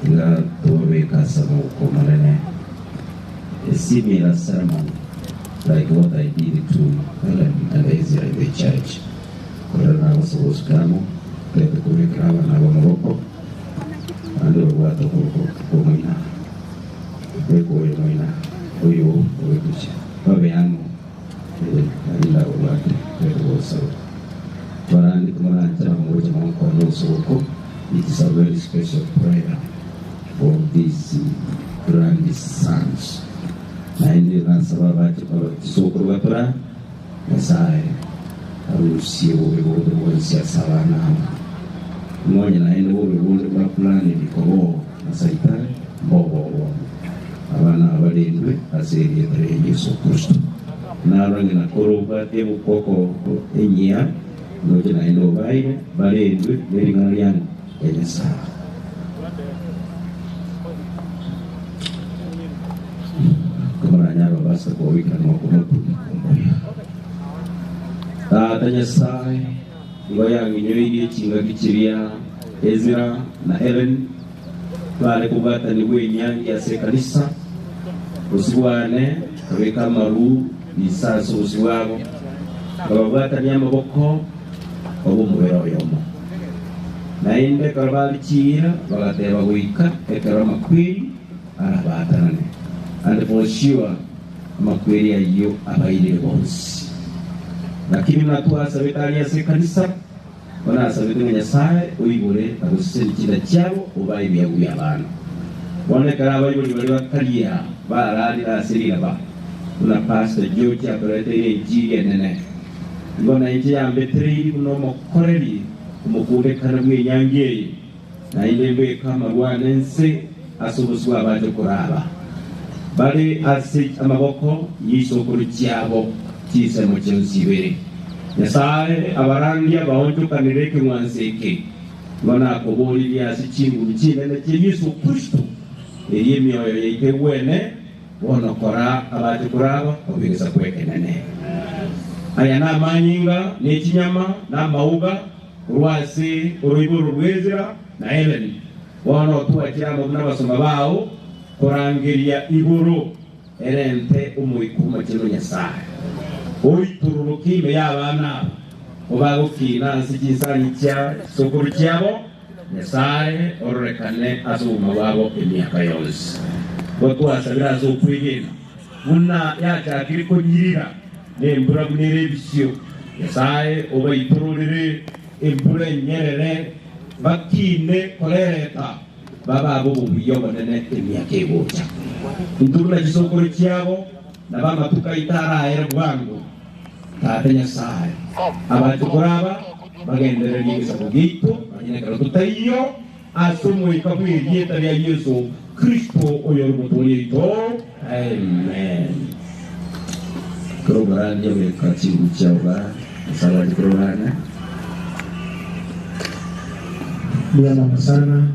nga tobeka samo komarene a similar sermon like what I did to Helen and Ezra in the church. Korana wasoskano tete kubekaba na bomoko ando wato ko moina weko moina oyo wekucha babeano alinda watu weko so barandi kumaranja mmoja mwanko no. It is a very special prayer for these grandsons. Naende nasaba sokuru batura Nyasaye arusie wobe wobe wonsi asabana mmoja naende wobe wobe bwa plani bikobo na saitani bobo abana abalindwe aseriye tere Yesu Kristo narange na koroba tebo koko enyia ngoje naende obaire balindwe neringana lyangu ya Nyasaye. Basa kuwika na Tata Nyasaye ngoya nginyoirie chinga kichiria Ezra na Helen bale kubata ni bwenyangi ya sekanisa usibwane kabeka maru isaso usiwabo babata ni amaboko obo mubera oyomo nainde karabali chira bagateba goika ekero makwiri arabatanane and for sure makwiri ayo abaire bonsi lakini mnatuasabitalia se kanisa wanasabita Nyasaye uibure agusirikira cyabo ubaye byaguye abana bonekara abayiburi bari bakalia bararira asirira ba una pastor George akorete injiri nene ngona inji ya mbetri no mokoreri umukure kana mwenyangiye na inembe kama rwanense asubuswa abaje kuraba bari asi amaboko yisokuru cyabo cyisemo cyonsibere Nyasaye abarangia baonjokanire kimwanseke ngona akobori byasi chingu chinene cya Yesu Kristo eri emyoyo yeitegwene bonokora abaje kuraba obigesa kwekenene aya namanyinga nechinyama namauga rwasi uruiburu rwezira na Helen bono tuwakiramo n'abasoma bawo kurangiria iguru erente umuikuma kino Nyasaye oitururukime y'abana obagukina nsikisanyi kya sokuru kyabo Nyasaye ororekane azuma wabo emyaka yonse bwatwasabira azokwigena buna yachakiri konyirira nembura bunere ebisio Nyasaye obaitururire embura enyerere bakine korereta baba abo bubiyo bonene emyaka ebocha nturula gisokoro kyabo nabamatuka itara bwangu Tata Nyasaye abantu kuraba bagenderera igisabo gitu banyine tutaiyo asumwe kabwiriye tabia Yesu Kristo oyo mutolito amen. Krobaranya wekachibu chawa sala krobana Bwana sana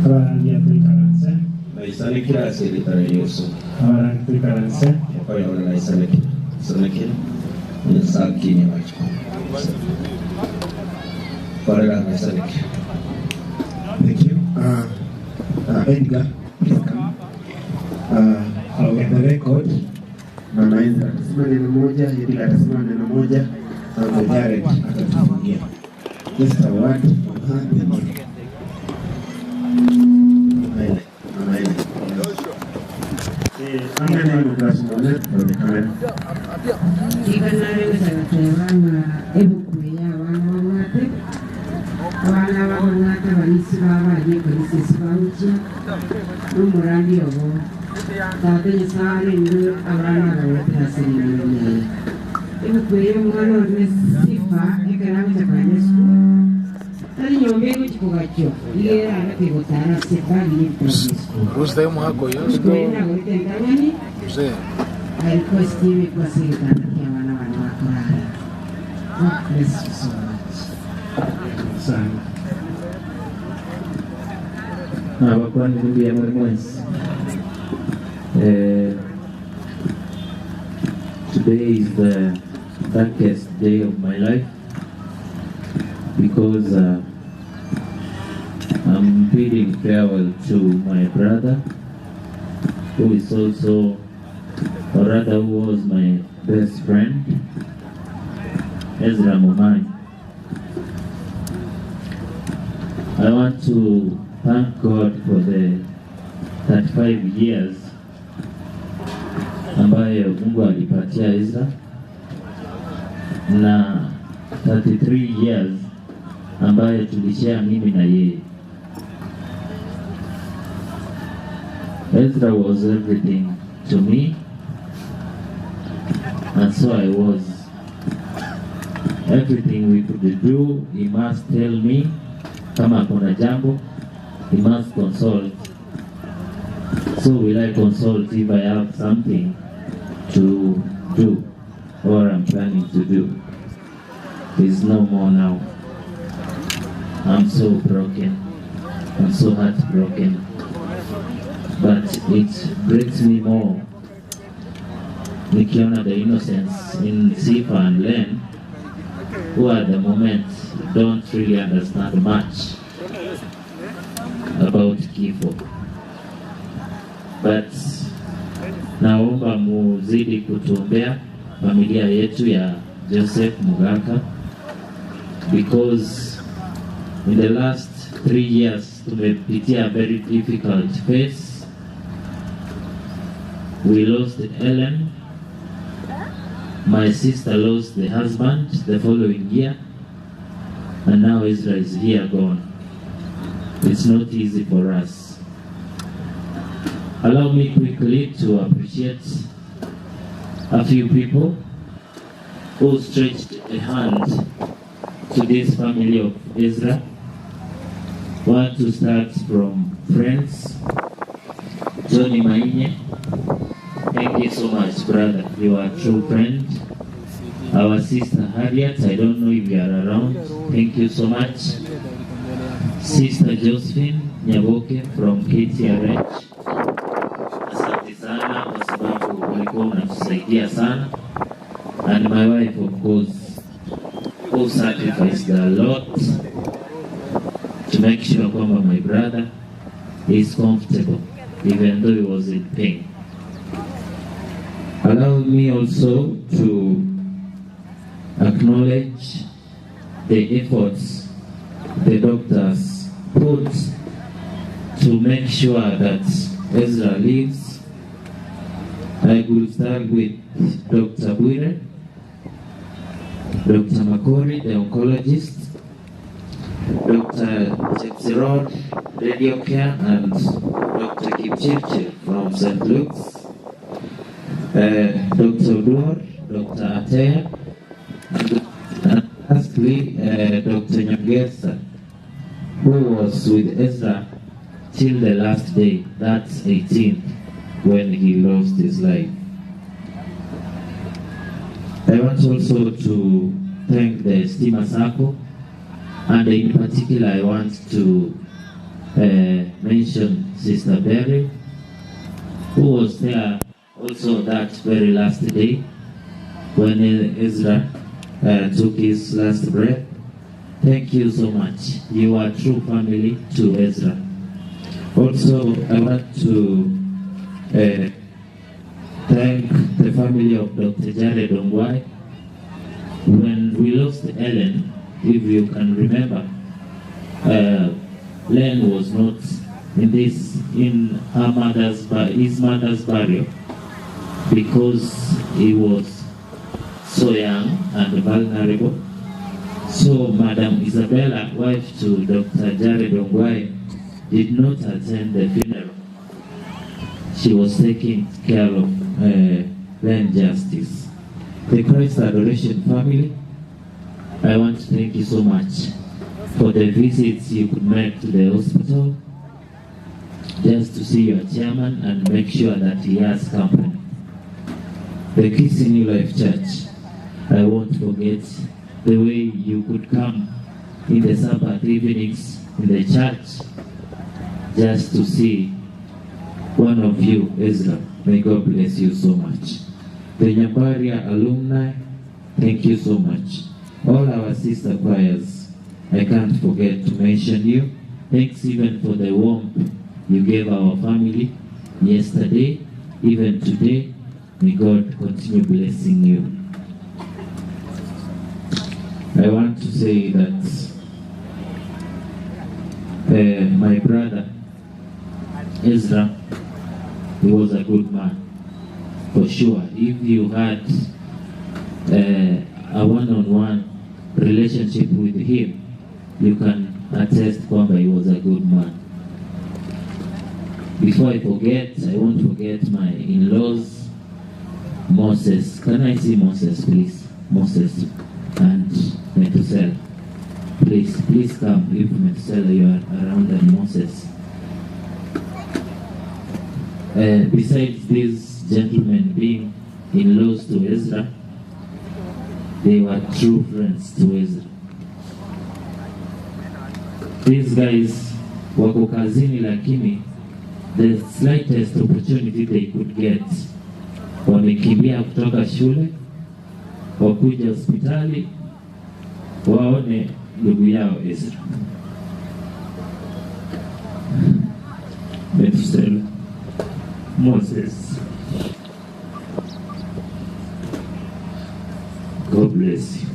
abarangiye tuikaranse naisanikira seritara Yesu abarangiye tuikaranse oyo naisanikira sanikira nisakini wachiko parega naisanikira. Thank you. Edgar, please come. For the record, Mama Ezra atasema neno moja, Edgar atasema neno moja, Uncle Jared atatufungia. Just a word from her. Thank you. Mama Ellen. For the camera. Abana b'amangata balisi baba ye kalisi sibaucha N'omurandi obo tata nyasaye ndu abana baweterasirimiremeye ebikwiye omwana orine sifa ekeramu kyakanya esukuru tari nyomba egukikugakyo igerana tigutara sifa nibitabu I request you wana wana wakurara. God bless you so much. Sana. Abakwani mbuya muri mwese. Today is the darkest day of my life because I'm bidding farewell to my brother, who is also, or rather who was my best friend, Ezra Momanyi. I want to thank God for the 35 years ambayo Mungu alipatia Ezra na 33 years ambayo tulishare mimi na yeye. Ezra was everything to me, and so I was. Everything we could do, he must tell me. Kama kuna jambo, he must consult. So will I consult if I have something to do or I'm planning to do. He's no more now. I'm so broken. I'm so heartbroken. But it breaks me more nikiona the innocence in Sifa and Len, who at the moment don't really understand much about kifo. But naomba muzidi kutuombea familia yetu ya Joseph Mugaka, because in the last 3 years tumepitia a very difficult phase. We lost Ellen. My sister lost the husband the following year, and now Ezra is here gone. It's not easy for us. Allow me quickly to appreciate a few people who stretched a hand to this family of Ezra. Want to start from friends. Johnny Mainye, thank you so much, brother. You are a true friend. Our sister Harriet, I don't know if you are around. Thank you so much. Sister Josephine Nyaboke from KTRH, asante sana kwa sababu walikuwa mnatusaidia sana. And my wife, of course, who sacrificed a lot to make sure kwamba my brother is comfortable, even though he was in pain. Allow me also to acknowledge the efforts the doctors put to make sure that Ezra lives. I will start with Dr. Bwire, Dr. Makori, the oncologist, Dr. Chepsirod, Radio Care, and Dr. Kipchirchir from St. Luke's, Dr. Duor, Dr. Atea, and lastly, Dr. Nyongesa, who was with Ezra till the last day, that's 18th, when he lost his life. I want also to thank the Stima Sacco, and in particular I want to mention Sister Berry, who was there also that very last day when Ezra took his last breath. Thank you so much. You are true family to Ezra. Also, I want to thank the family of Dr. Jared Ongwae. When we lost Ellen, if you can remember, Len was not in this, in her mother's, his mother's burial, because he was so young and vulnerable. So Madam Isabella, wife to Dr. Jared Ongwae, did not attend the funeral. She was taking care of Len Justice. The Christ Adoration family, I want to thank you so much for the visits you could make to the hospital, just to see your chairman and make sure that he has company. The Kisii New Life Church, I won't forget the way you could come in the Sabbath evenings in the church just to see one of you, Ezra. May God bless you so much. The Nyambaria alumni, thank you so much. All our sister choirs, I can't forget to mention you. Thanks even for the warmth you gave our family yesterday, even today. May God continue blessing you. I want to say that my brother Ezra, he was a good man, for sure. If you had a one-on-one relationship with him, you can attest kwamba he was a good man. Before I forget, I won't forget my in-laws, Moses. Can I see Moses, please? Moses and Methuselah. Please, please come if Methuselah you are around, and Moses. Besides these gentlemen being in-laws to Ezra, they were true friends to Ezra. These guys wako kazini, lakini the slightest opportunity they could get, wamekimbia kutoka shule wakuja hospitali waone ndugu yao Ezra. Methuselah, Moses, God bless you.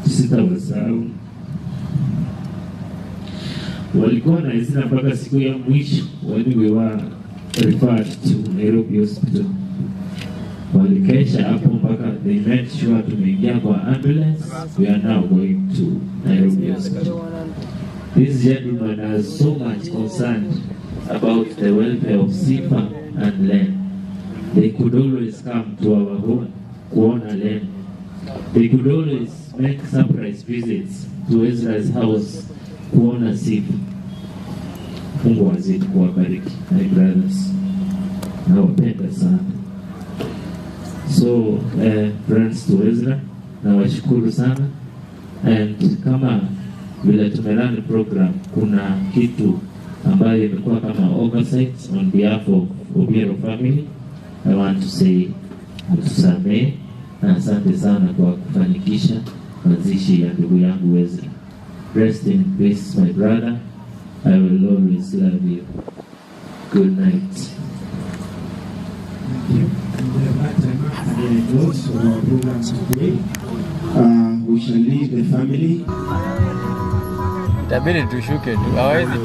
Sitawasahau. Walikuwa na Ezra mpaka siku ya mwisho when we were referred to Nairobi Hospital. Walikesha hapo mpaka they made sure tumeingia kwa ambulance. We are now going to Nairobi Hospital. This gentleman has so much concern about the welfare of Sifa and Len. They could always come to our home kuona Len. They could always make surprise visits to Ezra's house kuona Sifa. Mungu azidi kuwabariki my brothers. Nawapenda sana. So friends to Ezra, nawashukuru sana. And kama vile tumerun program, kuna kitu ambayo imekuwa kama oversight on behalf of Obiero family, I want to say mtusamee na asante sana kwa kufanikisha mazishi ya ndugu yangu Ezra. Rest in peace my brother. I will always love you. Good night. Thank you. And that marks the close of our program today. We shall leave the family. Itabidi tushuke tu. Hawezi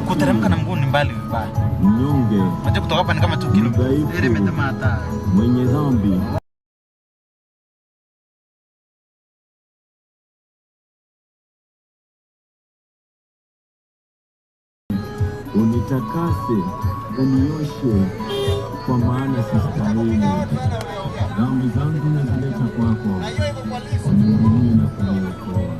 kuteremka na mguu ni mbali vibaya. Mnyonge. Unajua kutoka hapa ni kama 2 kilomita. Ile hata. Mwenye dhambi. Unitakase, unioshe, kwa maana sistahili. Dhambi zangu nazileta kwako, unihurumie na kuniokoa.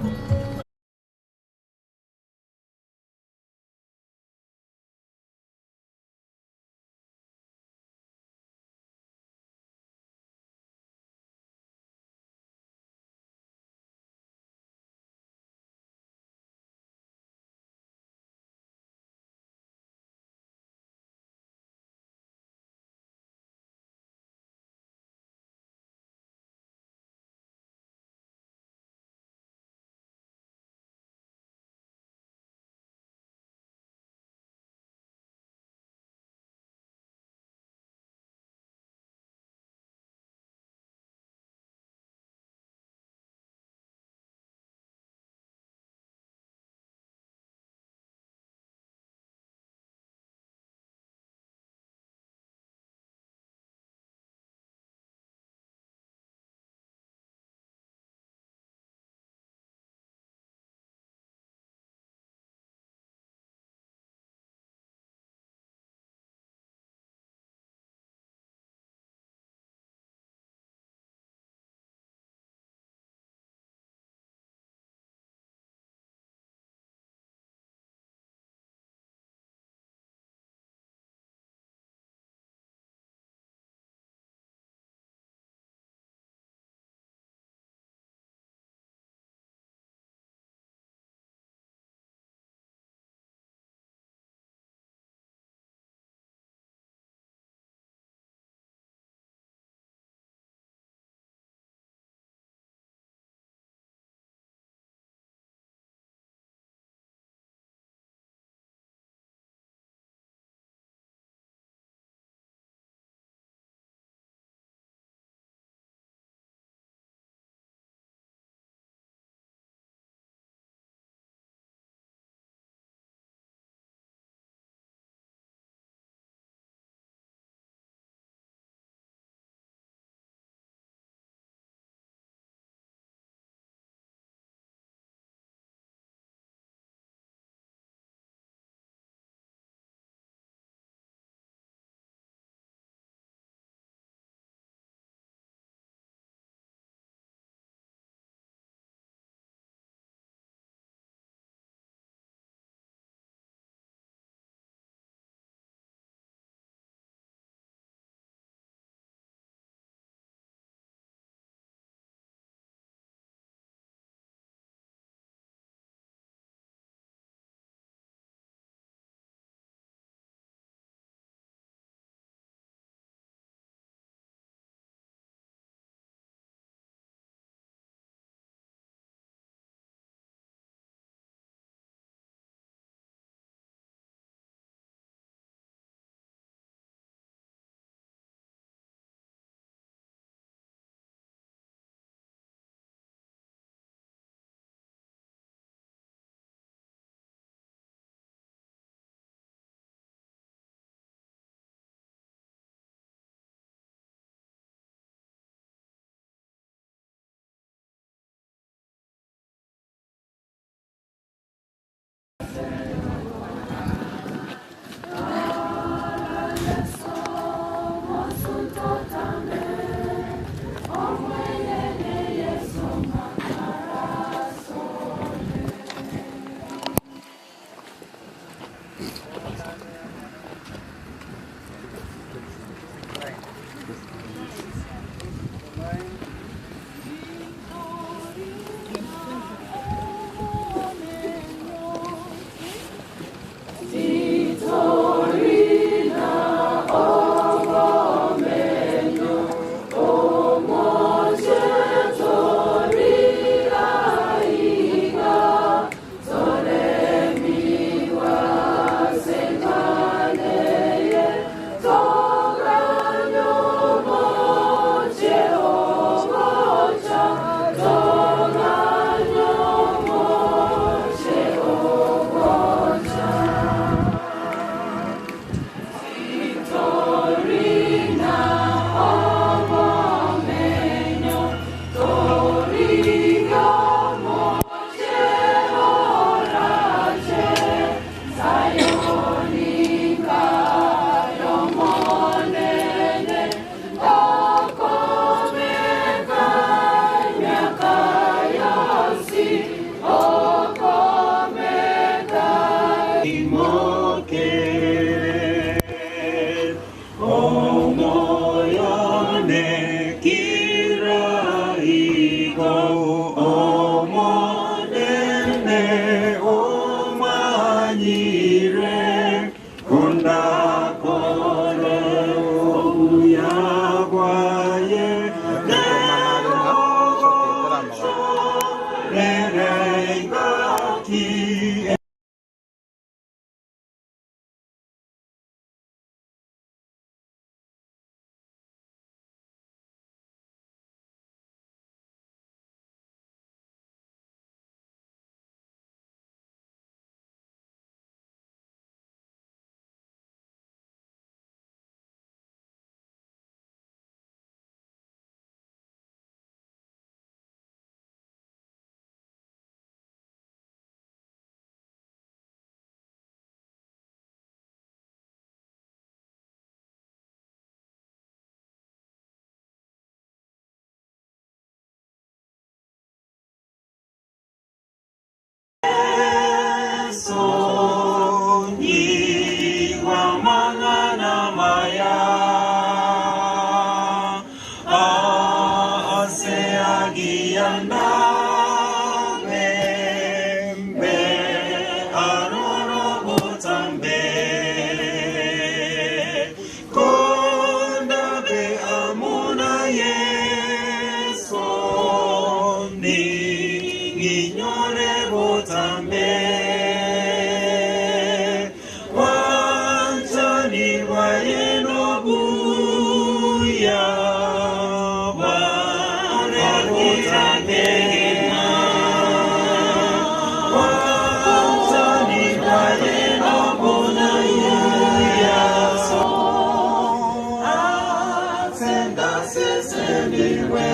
aseseniwe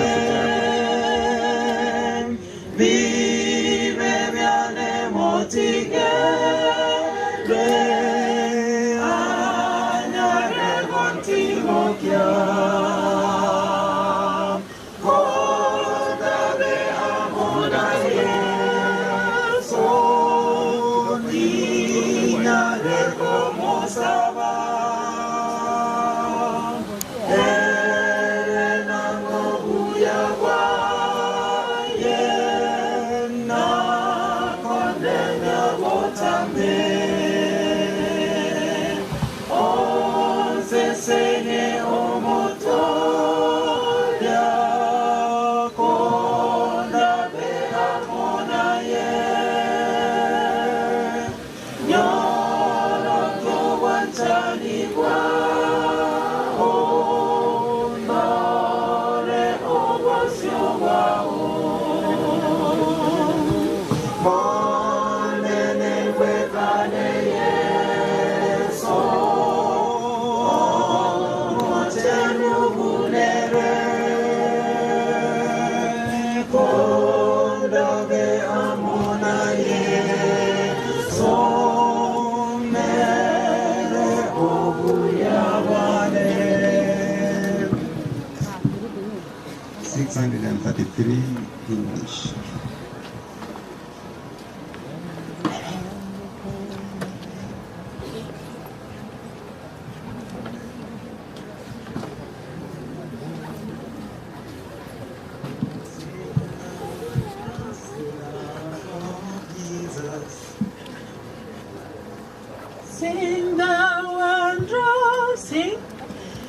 Vive byane motigere Anyare gontigokia Kondabe amona Yesu Ninyare komosaba $633 English. Sing the wondrous, sing,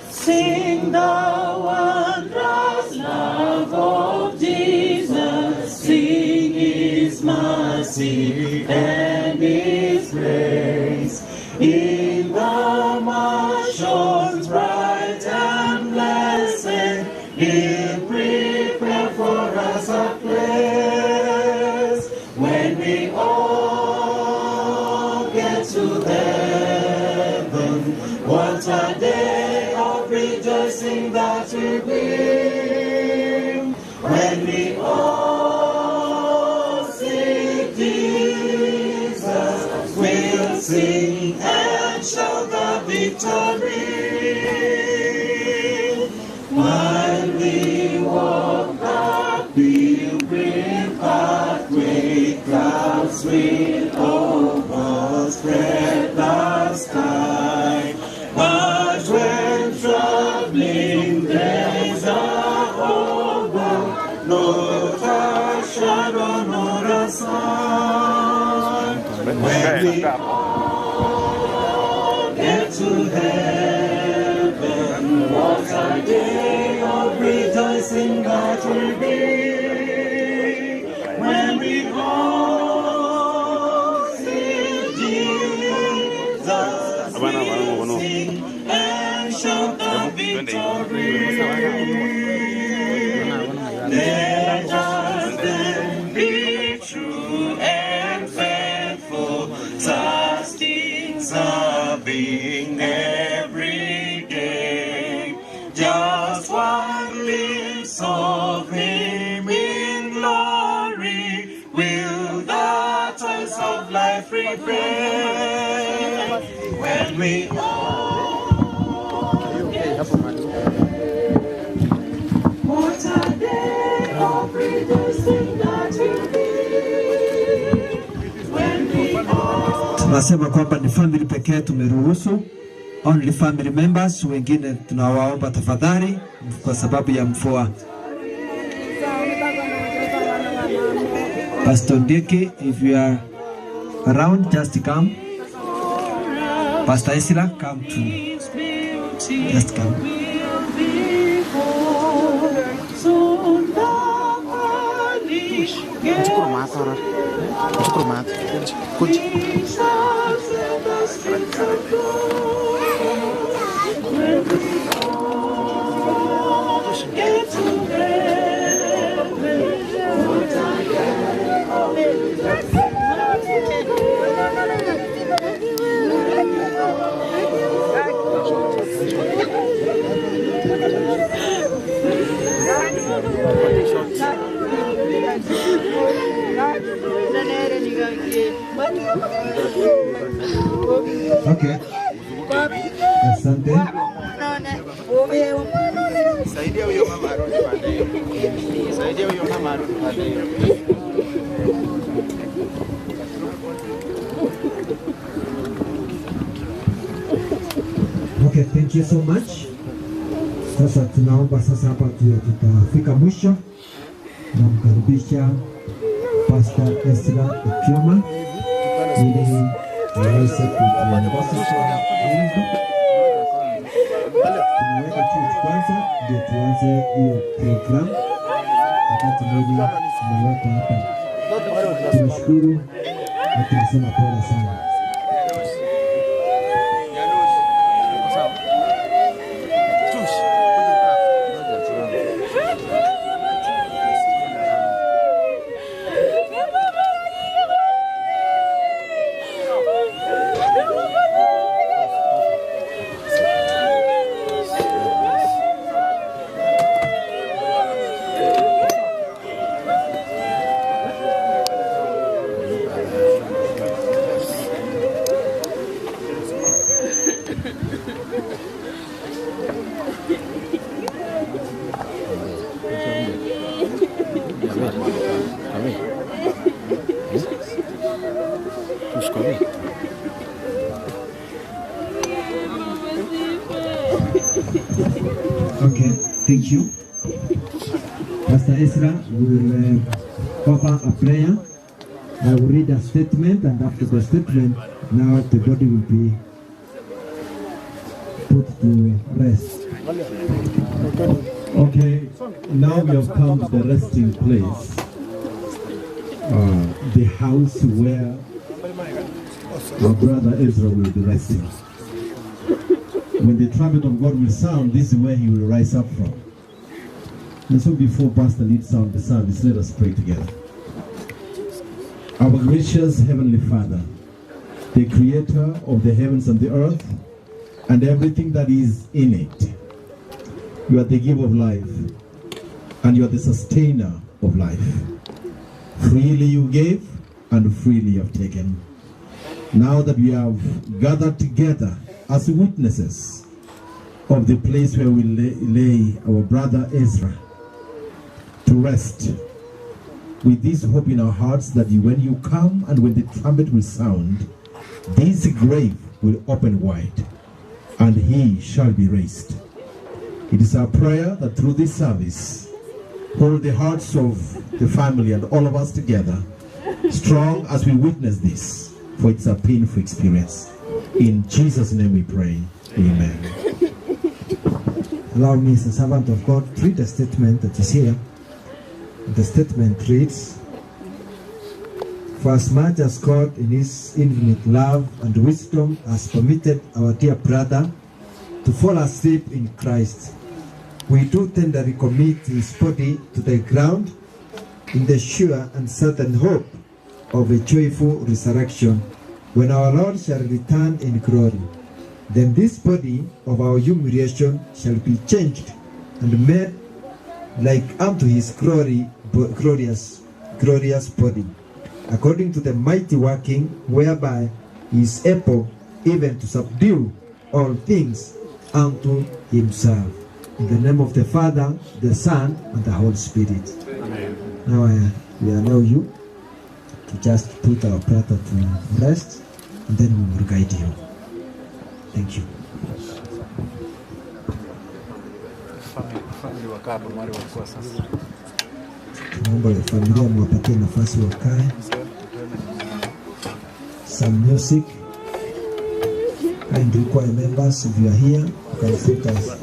sing the wondrous love of Jesus. Sing His mercy and His grace. In the mansions bright and blessed, He'll prepare for us a place when we all get to heaven. What a day of rejoicing that will be when we all see Jesus. We'll sing and shout the victory while we walk the pilgrim pathway. Clouds will overspread the sky. But when troubling days are over, not a shadow nor a sign. When we all get to heaven, what a day of rejoicing that will be. When we all see Jesus, we'll sing and shout the victory. Let us then be true and faithful, trusting, serving every day. Just one glimpse of Him in glory will the toils of life repay. When we all get what a day of rejoicing that will be when we all Tunasema kwamba ni family pekee tumeruhusu, only family members, wengine tunawaomba tafadhali kwa sababu ya mvua. Pastor Ndiki, if you are around, just come. Pastor Isla, come to. Just come. Get to heaven, what a day of rejoicing that will be. Saidia huyo mama arudi pande hiyo. Saidia huyo mama arudi pande hiyo. Okay, thank you so much. Sasa tunaomba sasa hapa tutafika mwisho. Namkaribisha Pastor Ezra Okioma ili aweze kutuongoza kwa wimbo. Tunaweka church kwanza ndio tuanze hiyo program. Wakati mwili umewekwa hapa. Tunashukuru na tunasema pole sana. Okay, thank you. Pastor Ezra will offer a prayer. I will read a statement, and after the statement, now the body will be put to rest. Okay, now we have come to the resting place, the house where our brother Ezra will be resting. When the trumpet of God will sound, this is where he will rise up from. And so before Pastor leads out the service, let us pray together. Our gracious Heavenly Father, the creator of the heavens and the earth, and everything that is in it, you are the giver of life, and you are the sustainer of life. Freely you gave, and freely you have taken. Now that we have gathered together as witnesses of the place where we lay our brother Ezra to rest, with this hope in our hearts that when you come and when the trumpet will sound, this grave will open wide and he shall be raised. It is our prayer that through this service, hold the hearts of the family and all of us together, strong as we witness this, for it's a painful experience. In Jesus' name we pray. Amen. Allow me, as a servant of God, to read a statement that is here. The statement reads, "For as much as God in his infinite love and wisdom has permitted our dear brother to fall asleep in Christ, we do tenderly commit his body to the ground in the sure and certain hope of a joyful resurrection when our Lord shall return in glory. Then this body of our humiliation shall be changed and made like unto his glorious body, according to the mighty working whereby he is able even to subdue all things unto himself." In the name of the Father, the Son, and the Holy Spirit. Amen. Now we allow you to just put our brother to rest, and then we will guide you. Thank you. Tunaomba familia mwapatie nafasi wakae. Some music. And choir members, if you are here, you can put us.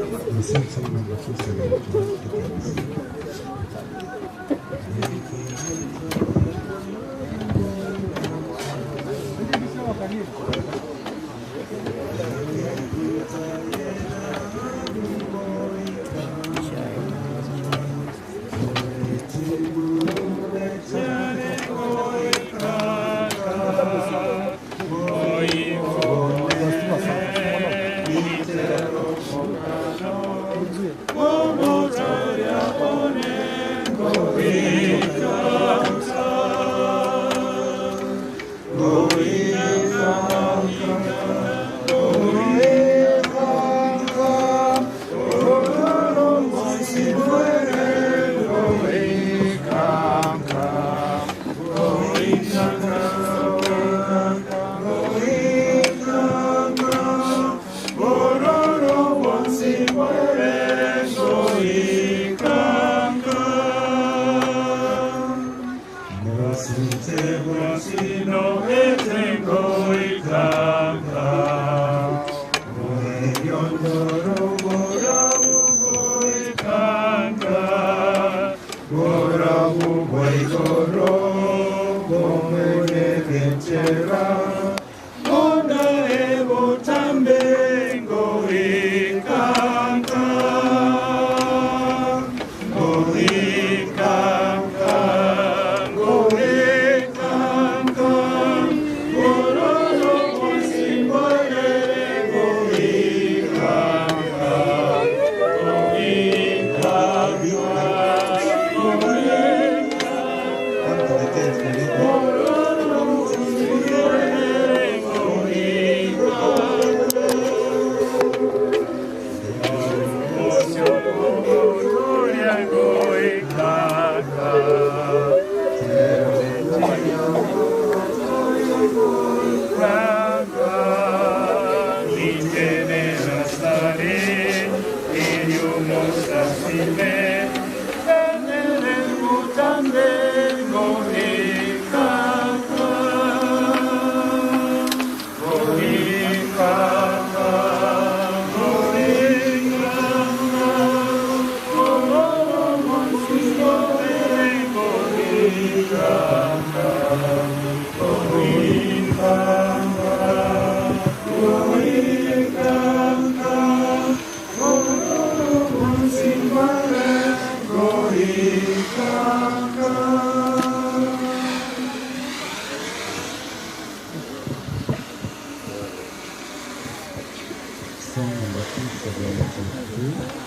Song number 272.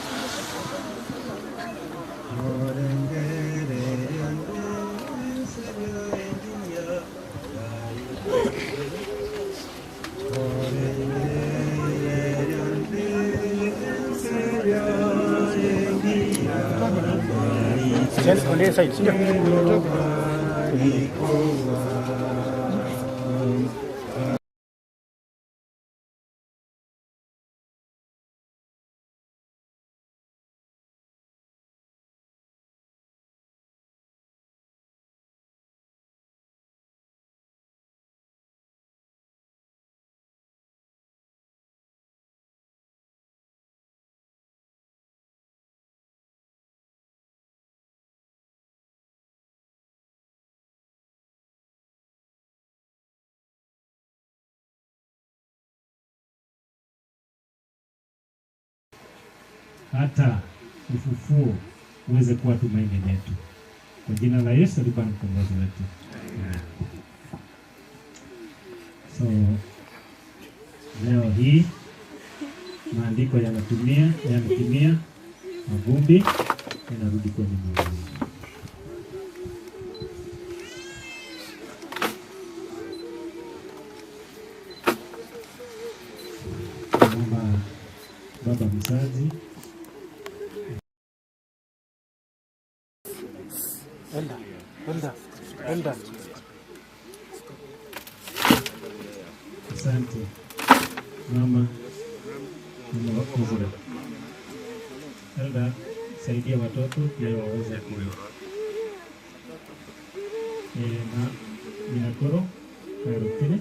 On this side, hata ufufuo uweze kuwa tumaini letu. Kwa jina la Yesu aliye Bwana mkombozi wetu. So leo hii maandiko yanatimia, mavumbi yanarudi kwenye mavumbi. Naomba baba mzazi Enda. Asante mama Ezra. Elda, saidia watoto pia waweze ku na Minakoro Kairutine.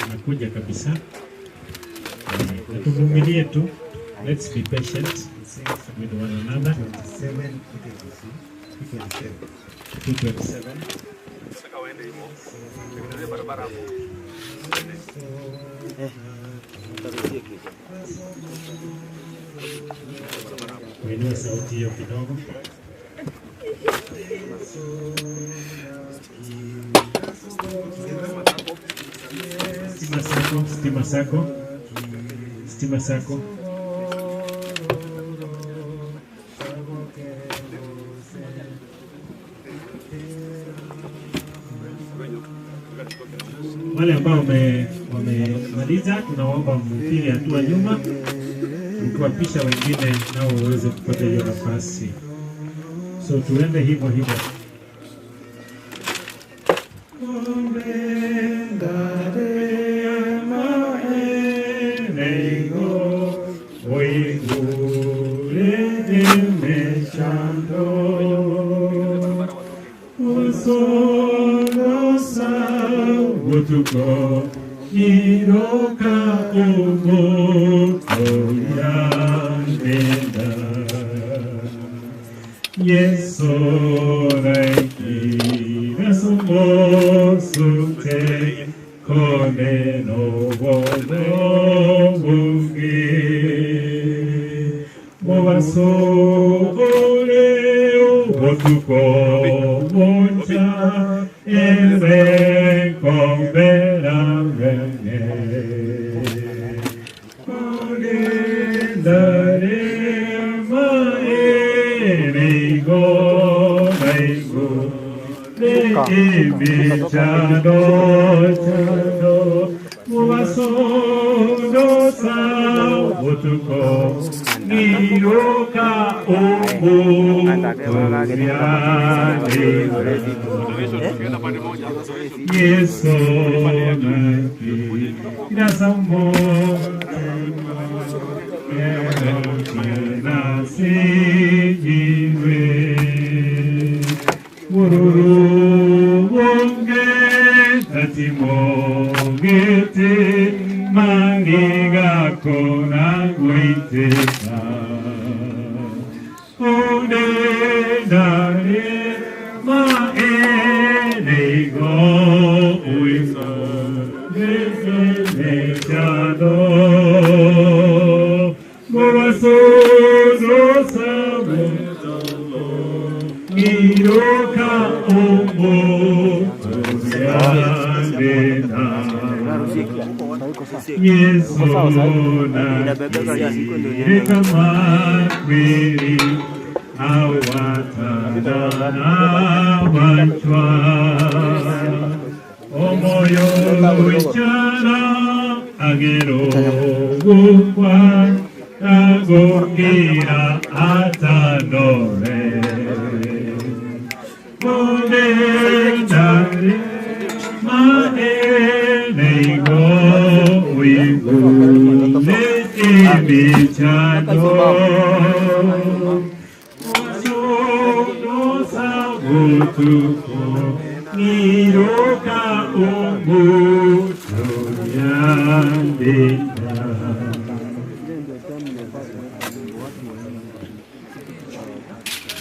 Nakuja kabisa. Na tuvumilie tu. Let's be patient with one another. 227. Kuinua sauti hiyo kidogo. Stima sako, stima sako, stima sako. Wale ambao wamemaliza, tunawaomba mpige hatua nyuma, mkiwapisha wengine nao waweze kupata hiyo nafasi. So tuende hivyo hivyo.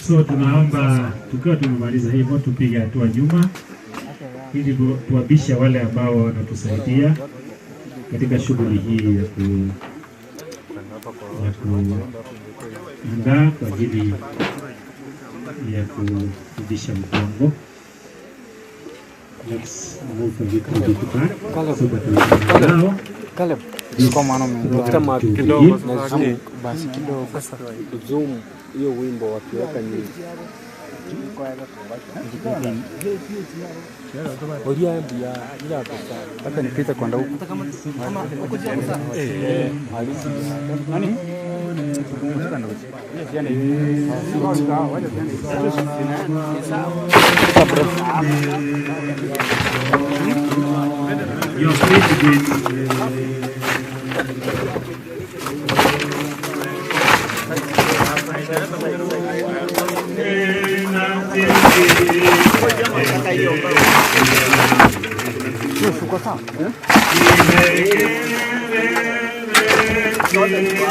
So tunaomba tukiwa tumemaliza hivyo tupige hatua nyuma ili tuwapishe wale ambao wanatusaidia katika shughuli hii ya kuandaa kwa ajili ya kurudisha mpango. Let's move a little bit back so that we can allow this program to begin. Basi kidogo sasa zoom hiyo wimbo wakiweka nyingi. Hata nipita kwenda huko. Nani? You're free to do it. Tuko sawa?